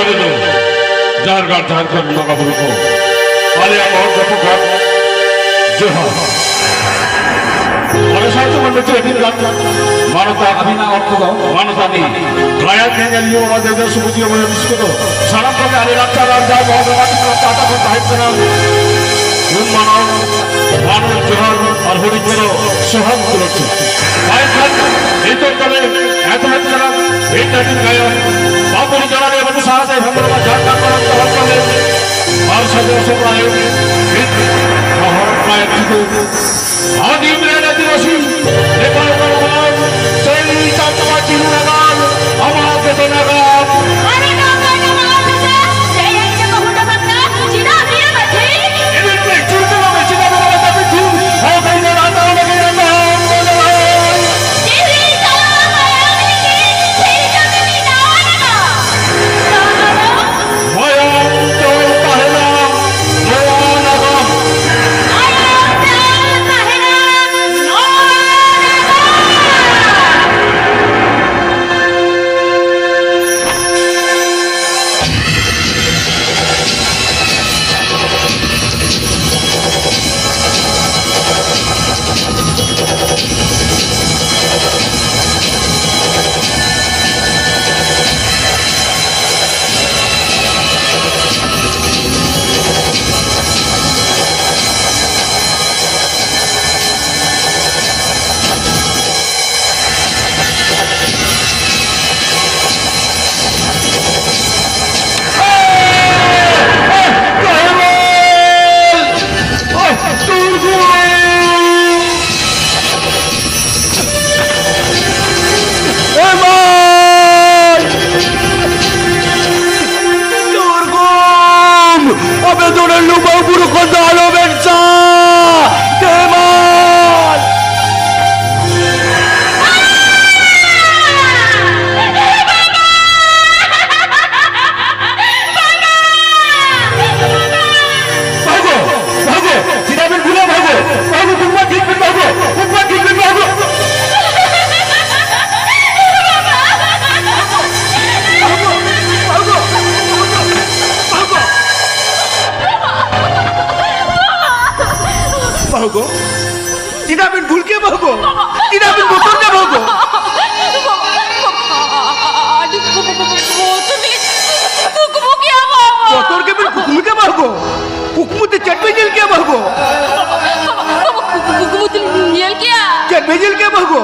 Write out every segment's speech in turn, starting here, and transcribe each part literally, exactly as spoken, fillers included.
ᱨᱮᱫᱚ ᱡᱟᱦᱮᱨ ᱜᱟᱲ, ᱡᱟᱦᱮᱨ ᱠᱷᱚᱱ ᱵᱚᱸᱜᱟ ᱵᱩᱨᱩ ᱠᱚ, ᱟᱞᱮᱭᱟᱜ ᱜᱚᱦᱚᱲ ᱡᱚᱯᱚᱜ ᱜᱟᱲ ᱡᱚᱦᱟᱨ᱾ ᱟᱞᱮ ᱥᱟᱶᱛᱮ ᱢᱟᱹᱱᱢᱤ ᱪᱮᱫ ᱦᱟᱹᱴᱤᱧ ᱜᱟᱲ, ᱢᱟᱱᱚᱛᱟ ᱟᱹᱵᱤᱱᱟᱜ ᱚᱠᱛᱚ ᱫᱚ ᱢᱟᱱᱚᱛᱟᱱᱤ ᱨᱟᱭᱟ ᱧᱮᱧᱮᱞᱤᱭᱟᱹ ᱚᱱᱟ ᱫᱮᱵᱮ ᱥᱩᱵᱩᱡᱤᱭᱟᱹ ᱢᱚᱭᱟ ᱵᱤᱥᱠᱚ ᱫᱚ ᱥᱟᱱᱟᱢ ᱠᱚᱜᱮ ᱟᱞᱮ ᱞᱟᱠᱪᱟᱨ ᱟᱨ ᱡᱟᱭ ᱵᱚᱦᱚᱜ ᱨᱮᱱᱟᱜ ᱴᱤᱠᱟᱹ ᱯᱟᱦᱴᱟ ᱠᱷᱚᱱ ᱛᱟᱦᱮᱸ ᱠᱟᱱᱟ᱾ ᱩᱢ ᱢᱟᱱᱟᱣ, ᱢᱟᱱᱚᱛ ᱡᱚᱦᱟᱨ ᱟᱨ ᱦᱩᱰᱤᱧ ᱠᱚᱫᱚ ᱥᱚᱦᱟᱜ ᱫᱩᱞᱟᱹᱲ ᱛᱮ᱾ ᱢᱮᱱᱠᱷᱟᱱ ᱱᱤᱛᱚᱜ ᱫᱚᱞᱮ ᱮᱛᱚᱦᱚᱵ ᱠᱟᱱᱟ ᱢᱤᱫ ᱦᱟᱹᱴᱤᱧ ᱜᱟᱭᱟᱱ᱾ ᱵᱟᱵᱩᱨ ᱡᱟᱞᱟᱞᱤ ᱵᱟᱹᱵᱩ ᱥᱟᱦᱟᱛᱮ ᱵᱷᱟᱜᱚᱨ ᱢᱟ ᱡᱷᱟᱲᱠᱷᱚᱸᱰ ᱠᱷᱚᱱ ᱛᱚᱦᱚᱵ ᱠᱟᱛᱮ ᱟᱨ ᱥᱟᱡᱟᱣ ᱥᱚᱵᱷᱟ ᱨᱮ ᱢᱤᱫ ᱦᱚᱲ ᱜᱟᱭᱟᱱ ᱪᱤᱛᱟᱹᱨ᱾ ᱟᱹᱫᱤᱢ ᱨᱮᱱ ᱟᱹᱫᱤᱵᱟᱹᱥᱤ ᱱᱮᱯᱟᱞ ᱠᱷᱚᱱ ᱦᱚᱲ ᱥᱟᱹᱨᱤ ᱪᱟᱸᱫᱣᱟ ᱪᱤᱨᱩ ᱱᱟᱜᱟᱢ, ᱟᱢᱟᱜ ᱡᱚᱛᱚ ᱱᱟᱜᱟᱢ᱾ ᱟᱨᱮ ᱱᱚᱝᱠᱟ ᱱᱚᱣᱟ ᱠᱟᱛᱷᱟ, ᱡᱮ ᱤᱧ ᱫᱚ ᱦᱩᱰᱟᱹ ᱠᱟᱛᱷᱟ, ᱪᱮᱫᱟᱜ ᱱᱤᱭᱟᱹ ᱢᱟᱹᱡᱷᱤ? ᱮᱱᱮᱡ ᱯᱮ, ᱪᱩᱨᱠᱩ ᱢᱟᱯᱮ, ᱪᱮᱫᱟᱜ ᱵᱟᱝ ᱢᱟᱯᱮ ᱵᱤᱴᱷᱩ? ᱦᱚᱸ, ᱵᱟᱹᱧ ᱨᱟᱱ ᱛᱟᱵᱚᱱ ᱞᱟᱹᱜᱤᱫ ᱨᱟᱱ ᱛᱟᱵᱚᱱ ᱞᱟᱹᱜᱤᱫ᱾ ᱡᱤᱣᱤ ᱪᱟᱞᱟᱣ ᱢᱟᱭᱟᱢ ᱞᱤᱸᱜᱤ, ᱥᱤᱨᱡᱚᱱ ᱢᱤᱫ ᱱᱟᱣᱟ ᱱᱟᱜᱟᱢ᱾ ᱱᱚᱣᱟ ᱫᱚ ᱢᱟᱭᱟᱢ ᱛᱮ ᱚᱞ ᱛᱟᱦᱮᱱᱟ ᱱᱚᱣᱟ ᱱᱟᱜᱟᱢ᱾ ᱢᱟᱭᱟᱢ ᱛᱮ ᱚᱞ ᱛᱟᱦᱮᱱᱟ ᱱᱚᱣᱟ ᱜᱚ᱾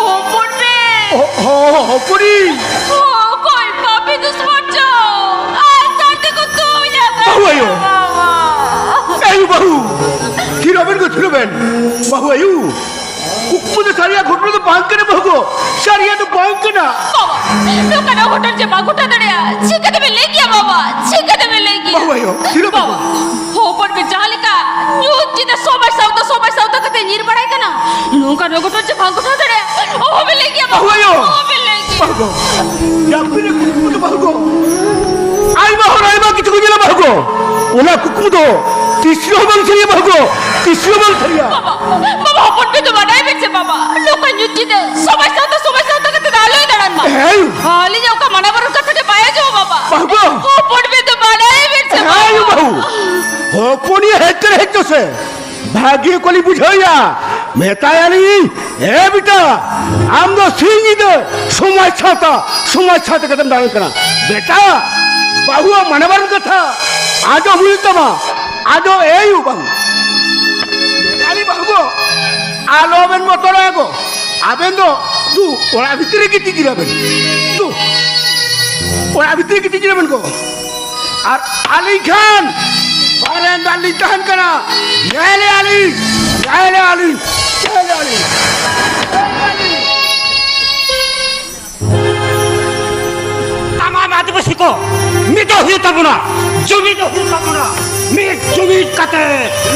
ᱦᱚᱯᱚᱱ ᱨᱮ᱾ ᱦᱚ-, ᱦᱚ-, ᱦᱚᱯᱚᱱᱤ᱾ ᱚᱠᱚᱭ ᱯᱟᱯᱤ ᱫᱩᱥᱢᱚᱱ ᱪᱚ ᱟᱨ ᱥᱟᱨ ᱛᱮᱠᱚ ᱛᱩᱧ ᱟᱠᱟᱫ ᱵᱟᱹᱦᱩ ᱟᱭᱳ᱾ ᱵᱟᱵᱟ᱾ ᱮᱭ ᱵᱟᱹᱦᱩ, ᱛᱷᱤᱨᱚᱜ ᱵᱮᱱ ᱜᱚ, ᱛᱷᱤᱨᱚᱜ ᱵᱮᱱ᱾ ᱵᱟᱹᱦᱩ ᱟᱭᱳ, ᱠᱩᱠᱢᱩ ᱫᱚ ᱥᱟᱹᱨᱤᱭᱟᱜ ᱜᱷᱚᱴᱚᱱᱟ ᱫᱚ ᱵᱟᱝ ᱠᱟᱱᱟ ᱵᱟᱹᱦᱩ ᱜᱚ, ᱥᱟᱹᱨᱤᱭᱟᱜ ᱫᱚ ᱵᱟᱝ ᱠᱟᱱᱟ᱾ ᱵᱟᱵᱟ, ᱱᱚᱝᱠᱟᱱᱟᱜ ᱜᱷᱚᱴᱚᱱ ᱪᱮ ᱵᱟᱝ ᱜᱷᱚᱴᱟᱣ ᱫᱟᱲᱮᱭᱟᱜᱼᱟ? ᱪᱤᱠᱟᱹ ᱛᱮᱵᱮᱱ ᱞᱟᱹᱭ ᱠᱮᱭᱟ ᱵᱟᱵᱟ? ᱪᱤᱠᱟᱹ ᱛᱮᱵᱮᱱ ᱞᱟᱹᱭ ᱠᱮᱭᱟ? ᱵᱟᱹᱦᱩ ᱟᱭᱳ, ᱛᱷᱤᱨᱚᱜ ᱵᱮᱱ᱾ ᱵᱟᱵᱟ, ᱦᱚᱯᱚᱱ ᱜᱮ ᱡᱟᱦᱟᱸ ᱞᱮᱠᱟ ᱧᱩᱛ ᱪᱤᱛᱮ ᱥᱚᱢᱟᱡᱽ ᱥᱟᱶᱛᱟ, ᱥᱚᱢᱟᱡᱽ ᱥᱟᱶᱛᱟ ᱠᱟᱛᱮ ᱧᱤᱨ ᱵᱟᱲᱟᱭ ᱠᱟᱱᱟ, ᱱᱚᱝᱠᱟᱱᱟᱜ ᱜᱷᱚᱴᱚᱱ ᱪᱮ ᱵᱟᱝ ᱜᱷᱚᱴᱟᱣ ᱫᱟᱲᱮᱭᱟᱜᱼᱟ? ᱚᱦᱚᱵᱮᱱ ᱞᱟᱹᱭ ᱠᱮᱭᱟ ᱵᱟᱵᱟ᱾ ᱵᱟᱹᱦᱩ ᱟᱭᱳ᱾ ᱚᱦᱚᱵᱮᱱ ᱞᱟᱹᱭ ᱠᱮᱭᱟ᱾ ᱵᱟᱹᱦᱩ ᱜᱚ, ᱡᱟᱹᱯᱤᱫ ᱨᱮ ᱠᱩᱠᱢᱩ ᱫᱚ ᱵᱟᱹᱦᱩ ᱜᱚ, ᱟᱭᱢᱟ ᱦᱚᱲ ᱟᱭᱢᱟ ᱠᱤᱪᱷᱩ ᱠᱚ ᱧᱮᱞᱟ ᱵᱟᱹᱦᱩ ᱜᱚ, ᱚᱱᱟ ᱠᱩᱠᱢᱩ ᱫᱚ ᱛᱤᱥ ᱨᱮᱦᱚᱸ ᱵᱟᱝ ᱥᱟᱹᱨᱤᱭᱟ ᱵᱟᱹᱦᱩ ᱜᱚ, ᱛᱤᱥ ᱨᱮᱦᱚᱸ ᱵᱟᱝ ᱥᱟᱹᱨᱤᱭᱟ᱾ ᱵᱟᱵᱟ, ᱵᱟᱵᱟ, ᱦᱚᱯᱚᱱ ᱯᱮ ᱫᱚ ᱵᱟᱰᱟᱭ ᱵᱮᱱ ᱥᱮ ᱵᱟᱵᱟ, ᱱᱚᱝᱠᱟ ᱧᱩᱛ ᱪᱤᱛᱮ ᱥᱚᱢᱟᱡᱽ ᱥᱟᱶᱛᱟ, ᱥᱚᱢᱟᱡᱽ ᱥᱟᱶᱛᱟ ᱠᱟᱛᱮ ᱫᱚ ᱟᱞᱚᱭ ᱫᱟᱬᱟᱱ ᱢᱟ᱾ ᱦᱮᱸ᱾ ᱟᱹᱞᱤᱧᱟᱜ ᱚᱠᱟ ᱢᱟᱱᱟ ᱵᱟᱨᱚᱱ ᱠᱟᱛᱷᱟ ᱜᱮ ᱵᱟᱭ ᱟᱸᱡᱚᱢᱟ ᱵᱟᱵᱟ᱾ ᱵᱟᱹᱦᱩ ᱜᱚ᱾ ᱦᱚᱯᱚᱱ ᱯᱮ ᱫᱚ ᱵᱟᱰᱟᱭ ᱵᱮᱱ ᱥᱮ ᱦᱮᱸ ᱵᱟᱵᱟ᱾ ᱵᱟᱹᱦᱩ, ᱦᱚᱯᱚᱱᱤᱭᱟᱹ ᱦᱮᱡ ᱠᱟᱱᱟ, ᱦᱮᱡ ᱪᱚ ᱥᱮ᱾ ᱵᱷᱟᱹᱜᱤ ᱠᱚᱞᱤᱧ ᱵᱩᱡᱷᱟᱹᱣᱮᱭᱟ, ᱢᱮᱛᱟᱭᱟᱞᱤᱧ, "ᱮ ᱵᱮᱴᱟ, ᱟᱢ ᱫᱚ ᱥᱤᱧ ᱧᱤᱫᱟᱹ ᱥᱚᱢᱟᱡᱽ ᱥᱟᱶᱛᱟ, ᱥᱚᱢᱟᱡᱽ ᱥᱟᱶᱛᱟ ᱠᱟᱛᱮᱢ ᱫᱟᱬᱟᱱ ᱠᱟᱱᱟ᱾ ᱵᱮᱴᱟ, ᱵᱟᱹᱦᱩᱣᱟᱜ ᱢᱟᱱᱟ ᱵᱟᱨᱚᱱ ᱠᱟᱛᱷᱟ ᱟᱸᱡᱚᱢ ᱦᱩᱭᱩᱜ ᱛᱟᱢᱟ, ᱟᱸᱡᱚᱢ ᱮᱭᱩ ᱵᱟᱹᱦᱩ᱾" ᱢᱮᱛᱟᱭᱟᱞᱤᱧ, "ᱵᱟᱹᱦᱩ ᱜᱚ, ᱟᱞᱚᱵᱮᱱ ᱵᱚᱛᱚᱨᱚᱜᱼᱟ ᱜᱚ, ᱟᱵᱮᱱ ᱫᱚ ᱫᱩ ᱚᱲᱟᱜ ᱵᱷᱤᱛᱨᱤ ᱨᱮ ᱜᱤᱛᱤᱡ ᱡᱤᱨᱟᱹᱜ ᱵᱮᱱ, ᱫᱩ ᱚᱲᱟᱜ ᱵᱷᱤᱛᱨᱤ ᱨᱮ ᱜᱤᱛᱤᱡ ᱡᱤᱨᱟᱹᱜ ᱵᱮᱱ ᱜᱚ᱾ ᱟᱨ ᱟᱹᱞᱤᱧ ᱠᱷᱟᱱ ᱵᱟᱨᱮᱱᱫᱟ ᱨᱮᱞᱤᱧ ᱛᱟᱦᱮᱱ ᱠᱟᱱᱟ᱾ ᱧᱮᱞᱮᱜᱼᱟ ᱞᱤᱧ, ᱧᱮᱞᱮᱜᱼᱟ ᱞᱤᱧ, ᱧᱮᱞᱮᱜᱼᱟ ᱞᱤᱧ, ᱧᱮᱞᱮᱜᱼᱟ ᱞᱤᱧ᱾" ᱛᱟᱢᱟᱢ ᱟᱹᱫᱤᱵᱟᱹᱥᱤ ᱠᱚ ᱢᱤᱫᱚᱜ ᱦᱩᱭᱩᱜ ᱛᱟᱵᱚᱱᱟ, ᱡᱩᱢᱤᱫᱚᱜ ᱦᱩᱭᱩᱜ ᱛᱟᱵᱚᱱᱟ, ᱢᱤᱫ ᱡᱩᱢᱤᱫ ᱠᱟᱛᱮ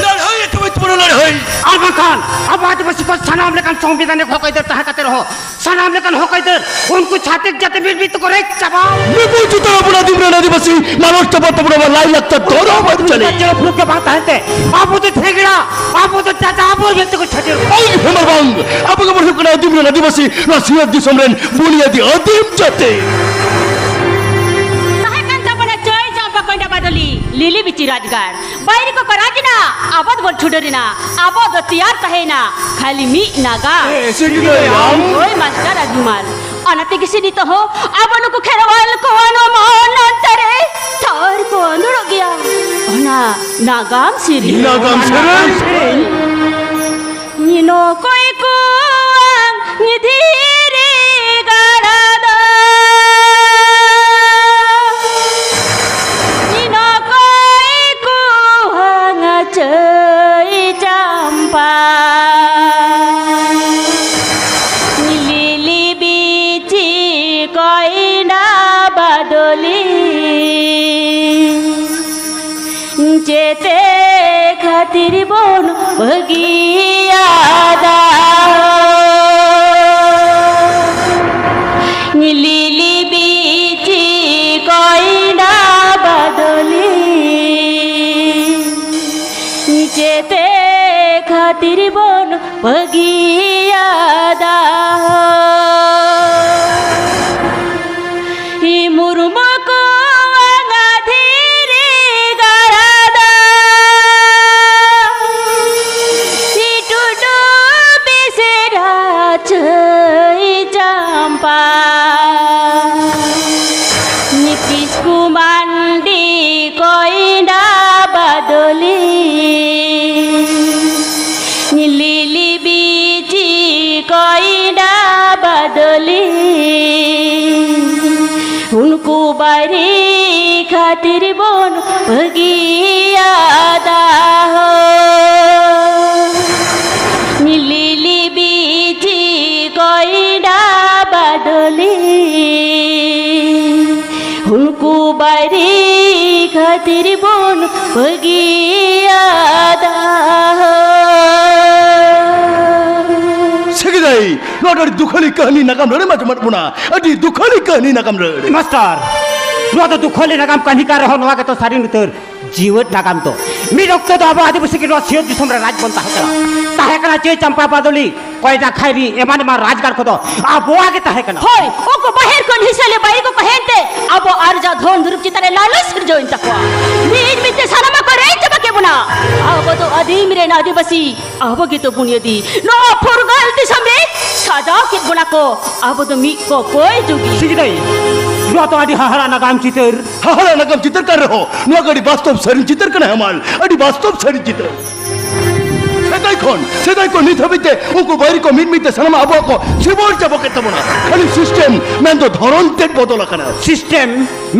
ᱞᱟᱹᱲᱦᱟᱹᱭ ᱛᱟᱵᱚᱱ ᱛᱟᱵᱚᱱᱟ, ᱞᱟᱹᱲᱦᱟᱹᱭ᱾ ᱟᱨ ᱵᱟᱝᱠᱷᱟᱱ ᱟᱵᱚ ᱟᱹᱫᱤᱵᱟᱹᱥᱤ ᱠᱚ ᱥᱟᱱᱟᱢ ᱞᱮᱠᱟᱱ ᱥᱚᱝᱵᱤᱫᱷᱟᱱᱤᱠ ᱦᱚᱠ ᱟᱹᱭᱫᱟᱹᱨ ᱛᱟᱦᱮᱸ ᱠᱟᱛᱮ ᱨᱮᱦᱚᱸ ᱥᱟᱱᱟᱢ ᱞᱮᱠᱟᱱ ᱦᱚᱠ ᱟᱹᱭᱫᱟᱹᱨ ᱩᱱᱠᱩ ᱪᱷᱟᱹᱛᱤᱠ ᱡᱟᱹᱛᱤ ᱢᱤᱫ ᱢᱤᱫ ᱛᱮᱠᱚ ᱨᱮᱡ ᱪᱟᱵᱟ᱾ ᱱᱩᱠᱩ ᱪᱮᱛᱟᱱ ᱟᱵᱚ ᱟᱹᱫᱤᱢ ᱨᱮᱱ ᱟᱹᱫᱤᱵᱟᱹᱥᱤ ᱢᱟᱱᱚᱥ ᱪᱟᱵᱟ ᱛᱟᱵᱚᱱᱟ ᱟᱵᱚ ᱞᱟᱭ ᱞᱟᱠᱪᱟᱨ ᱫᱷᱚᱨᱚᱢ ᱟᱹᱨᱤᱪᱟᱹᱞᱤ᱾ ᱪᱮᱫ ᱩᱯᱨᱩᱢ ᱜᱮ ᱵᱟᱝ ᱛᱟᱦᱮᱱ ᱛᱮ ᱟᱵᱚ ᱫᱚ ᱡᱷᱮᱜᱽᱲᱟ, ᱟᱵᱚ ᱫᱚ ᱡᱟᱡᱟᱵᱚᱨ ᱢᱮᱱᱛᱮ ᱠᱚ ᱪᱷᱟᱹᱴᱭᱟᱹᱨ ᱠᱚᱣᱟ᱾ ᱳᱭ ᱦᱮᱢᱟᱨ ᱵᱟᱝ, ᱟᱵᱚ ᱜᱮᱵᱚᱱ ᱦᱩᱭᱩᱜ ᱠᱟᱱᱟ ᱟᱹᱫᱤᱢ ᱨᱮᱱ ᱟᱹᱫᱤᱵᱟᱹᱥᱤ, ᱱᱚᱣᱟ ᱥᱤᱧᱚᱛ ᱫᱤᱥᱚᱢ ᱨᱮᱱ ᱵᱩᱱᱤᱭᱟᱹᱫᱤ ᱟᱹᱫᱤᱢ ᱡᱟᱹᱛᱤ᱾ ᱛᱟᱦᱮᱸ ᱠᱟᱱ ᱛᱟᱵᱚᱱᱟ ᱪᱟᱹᱭ ᱪᱟᱢᱯᱟ ᱠᱚᱧᱰᱟ ᱵᱟᱫᱚᱞᱤ, ᱞᱤᱞᱤ ᱵᱤᱪᱤ ᱨᱟᱡᱽᱜᱟᱲ᱾ ᱵᱟᱭᱨᱤ ᱠᱚᱠᱚ ᱨᱟᱡᱽ ᱮᱱᱟ, ᱟᱵᱚ ᱫᱚᱵᱚᱱ ᱪᱷᱩᱰᱟᱹᱨ ᱮᱱᱟ, ᱟᱵᱚ ᱫᱚ ᱛᱮᱭᱟᱨ ᱛᱟᱦᱮᱸᱭᱮᱱᱟ ᱠᱷᱟᱹᱞᱤ ᱢᱤᱫ ᱱᱟᱜᱟᱢ᱾ ᱦᱮᱸ, ᱥᱮ ᱜᱤᱫᱽᱨᱟᱹ ᱟᱢ? ᱦᱳᱭ, ᱢᱟᱥᱴᱟᱨ ᱟᱡᱩᱢᱟᱞ᱾ ᱚᱱᱟ ᱛᱮᱜᱮ ᱥᱮ ᱱᱤᱛᱚᱜ ᱦᱚᱸ ᱟᱵᱚ ᱱᱩᱠᱩ ᱠᱷᱮᱨᱣᱟᱞ ᱠᱚᱣᱟᱜ ᱱᱚᱣᱟ ᱢᱚᱱ ᱚᱱᱛᱚᱨ ᱨᱮ ᱛᱷᱚᱨ ᱠᱚ ᱟᱸᱫᱳᱲᱚᱜ ᱜᱮᱭᱟ᱾ ᱚᱱᱟ ᱱᱟᱜᱟᱢ ᱥᱮᱨᱮᱧ᱾ ᱱᱟᱜᱟᱢ ᱥᱮᱨᱮᱧ? ᱧᱤᱱᱚ ᱠᱚᱭ ᱠᱚ ᱵᱷᱟᱹᱜᱤᱭᱟᱫᱟ᱾ ᱞᱤᱞᱤ ᱵᱤᱪᱤ ᱠᱚᱭᱰᱟ ᱵᱟᱫᱚᱞᱤ, ᱪᱮᱛᱮ ᱠᱷᱟᱹᱛᱤᱨ ᱵᱚᱱ ᱵᱷᱟᱹᱜᱤᱭᱟᱫᱟ᱾ ᱢᱩᱨᱢᱩ ᱠᱚᱣᱟᱜ ᱫᱷᱤᱨᱤ ᱜᱟᱲᱟ ᱫᱚ ᱴᱩᱰᱩ ᱵᱮᱥᱨᱟ ᱪᱟᱹᱭ ᱪᱟᱢᱯᱟ, ᱱᱤᱛᱤᱥ ᱠᱚ ᱢᱟᱱᱰᱤ ᱠᱚᱭᱰᱟ ᱵᱟᱫᱚᱞᱤ, ᱞᱤᱞᱤ ᱵᱤᱪᱤ ᱠᱚᱭᱰᱟ ᱵᱟᱫᱚᱞᱤ, ᱩᱱᱠᱩ ᱵᱟᱨᱤ ᱠᱷᱟᱹᱛᱤᱨ ᱵᱚᱱ ᱵᱷᱟᱹᱜᱤᱭᱟᱫᱟ ᱦᱳ᱾ ᱞᱤᱞᱤ ᱵᱤᱪᱤ ᱠᱚᱭᱰᱟ ᱵᱟᱫᱚᱞᱤ, ᱩᱱᱠᱩ ᱵᱟᱨᱤ ᱠᱷᱟᱹᱛᱤᱨ ᱵᱚᱱ ᱵᱷᱟᱹᱜᱤᱭᱟᱫᱟ᱾ ᱥᱮᱜᱮᱫᱟᱹᱭ, ᱱᱚᱣᱟ ᱫᱚ ᱟᱹᱰᱤ ᱫᱩᱠᱷᱟᱹᱞᱤ ᱠᱟᱹᱦᱱᱤ ᱱᱟᱜᱟᱢ ᱨᱟᱹᱲᱮᱢ ᱟᱸᱡᱚᱢᱟᱫ ᱵᱚᱱᱟ᱾ ᱟᱹᱰᱤ ᱫᱩᱠᱷᱟᱹᱞᱤ ᱠᱟᱹᱦᱱᱤ ᱱᱟᱜᱟᱢ ᱨᱟᱹᱲ᱾ ᱢᱟᱥᱴᱟᱨ, ᱱᱚᱣᱟ ᱫᱚ ᱫᱩᱠᱷᱟᱹᱞᱤ ᱱᱟᱜᱟᱢ ᱠᱟᱹᱦᱱᱤ ᱠᱟᱱ ᱨᱮᱦᱚᱸ, ᱱᱚᱣᱟ ᱜᱮᱛᱚ ᱥᱟᱹᱨᱤ ᱩᱛᱟᱹᱨ ᱡᱤᱣᱮᱫ ᱱᱟᱜᱟᱢ ᱫᱚ᱾ ᱢᱤᱫ ᱚᱠᱛᱚ ᱫᱚ ᱟᱵᱚ ᱟᱹᱫᱤᱵᱟᱹᱥᱤ ᱜᱮ ᱱᱚᱣᱟ ᱥᱤᱧᱚᱛ ᱫᱤᱥᱚᱢ ᱨᱮ ᱨᱟᱡᱽ ᱵᱚᱱ ᱛᱟᱦᱮᱸ ᱠᱟᱱᱟ᱾ ᱛᱟᱦᱮᱸ ᱠᱟᱱᱟ ᱪᱟᱹᱭ ᱪᱟᱢᱯᱟ ᱵᱟᱫᱚᱞᱤ, ᱠᱚᱭᱰᱟ ᱠᱷᱟᱭᱨᱤ, ᱮᱢᱟᱱ ᱮᱢᱟᱱ ᱨᱟᱡᱽᱜᱟᱲ ᱠᱚᱫᱚ ᱟᱵᱚᱣᱟᱜ ᱜᱮ ᱛᱟᱦᱮᱸ ᱠᱟᱱᱟ᱾ ᱦᱳᱭ, ᱩᱱᱠᱩ ᱵᱟᱦᱮᱨ ᱠᱷᱚᱱ ᱦᱤᱥᱟᱹ ᱞᱮ ᱵᱟᱹᱭᱨᱤ ᱠᱚ ᱛᱟᱦᱮᱱ ᱛᱮ ᱟᱵᱚ ᱟᱨᱡᱟᱣ ᱫᱷᱚᱱ ᱫᱩᱨᱤᱵᱽ ᱪᱮᱛᱟᱱ ᱨᱮ ᱞᱟᱞᱚᱪ ᱥᱤᱨᱡᱟᱹᱣ ᱮᱱ ᱛᱟᱠᱚᱣᱟ᱾ ᱢᱤᱫ ᱢᱤᱫ ᱛᱮ ᱥᱟᱱᱟᱢᱟᱜ ᱠᱚ ᱨᱮᱡ ᱪᱟᱵᱟ ᱠᱮᱫ ᱵᱚᱱᱟ᱾ ᱟᱵᱚ ᱫᱚ ᱟᱹᱫᱤᱢ ᱨᱮᱱ ᱟᱹᱫᱤᱵᱟᱹᱥᱤ, ᱟᱵᱚ ᱜᱮᱛᱚ ᱵᱩᱱᱤᱭᱟᱹᱫᱤ᱾ ᱱᱚᱣᱟ ᱯᱷᱩᱨᱜᱟᱹᱞ ᱫᱤᱥᱚᱢ ᱨᱮ ᱥᱟᱡᱟᱣ ᱠᱮᱫ ᱵᱚᱱᱟ ᱠᱚ᱾ ᱟᱵᱚ ᱫᱚ ᱢᱤᱫ ᱠᱚ ᱠᱚᱭ ᱡᱩᱜᱤ᱾ ᱥᱤᱜᱤᱫᱟᱹᱭ, ᱱᱚᱣᱟ ᱫᱚ ᱟᱹᱰᱤ ᱦᱟᱦᱟᱲᱟ ᱱᱟᱜᱟᱢ ᱪᱤᱛᱟᱹᱨ᱾ ᱦᱟᱦᱟᱲᱟ ᱱᱟᱜᱟᱢ ᱪᱤᱛᱟᱹᱨ ᱠᱟᱱ ᱨᱮᱦᱚᱸ, ᱱᱚᱣᱟ ᱫᱚ ᱟᱹᱰᱤ ᱵᱟᱥᱛᱚᱵ ᱥᱟᱹᱨᱤ ᱪᱤᱛᱟᱹᱨ ᱠᱟᱱᱟ ᱦᱮᱢᱟᱞ, ᱟᱹᱰᱤ ᱵᱟᱥᱛᱚᱵ ᱥᱟᱹᱨᱤ ᱪᱤᱛᱟᱹᱨ᱾ ᱥᱮᱫᱟᱭ ᱠᱷᱚᱱ, ᱥᱮᱫᱟᱭ ᱠᱷᱚᱱ ᱱᱤᱛ ᱦᱟᱹᱵᱤᱡ ᱛᱮ ᱩᱱᱠᱩ ᱵᱟᱹᱭᱨᱤ ᱠᱚ ᱢᱤᱫ ᱢᱤᱫ ᱛᱮ ᱥᱟᱱᱟᱢᱟᱜ ᱟᱵᱚᱣᱟᱜ ᱠᱚ ᱥᱤᱵᱚᱲ ᱪᱟᱵᱟ ᱠᱮᱫ ᱛᱟᱵᱚᱱᱟ᱾ ᱠᱷᱟᱹᱞᱤ ᱥᱤᱥᱴᱮᱢ ᱢᱮᱱᱫᱚ ᱫᱷᱚᱨᱚᱱ ᱛᱮᱫ ᱵᱚᱫᱚᱞ ᱟᱠᱟᱱᱟ᱾ ᱥᱤᱥᱴᱮᱢ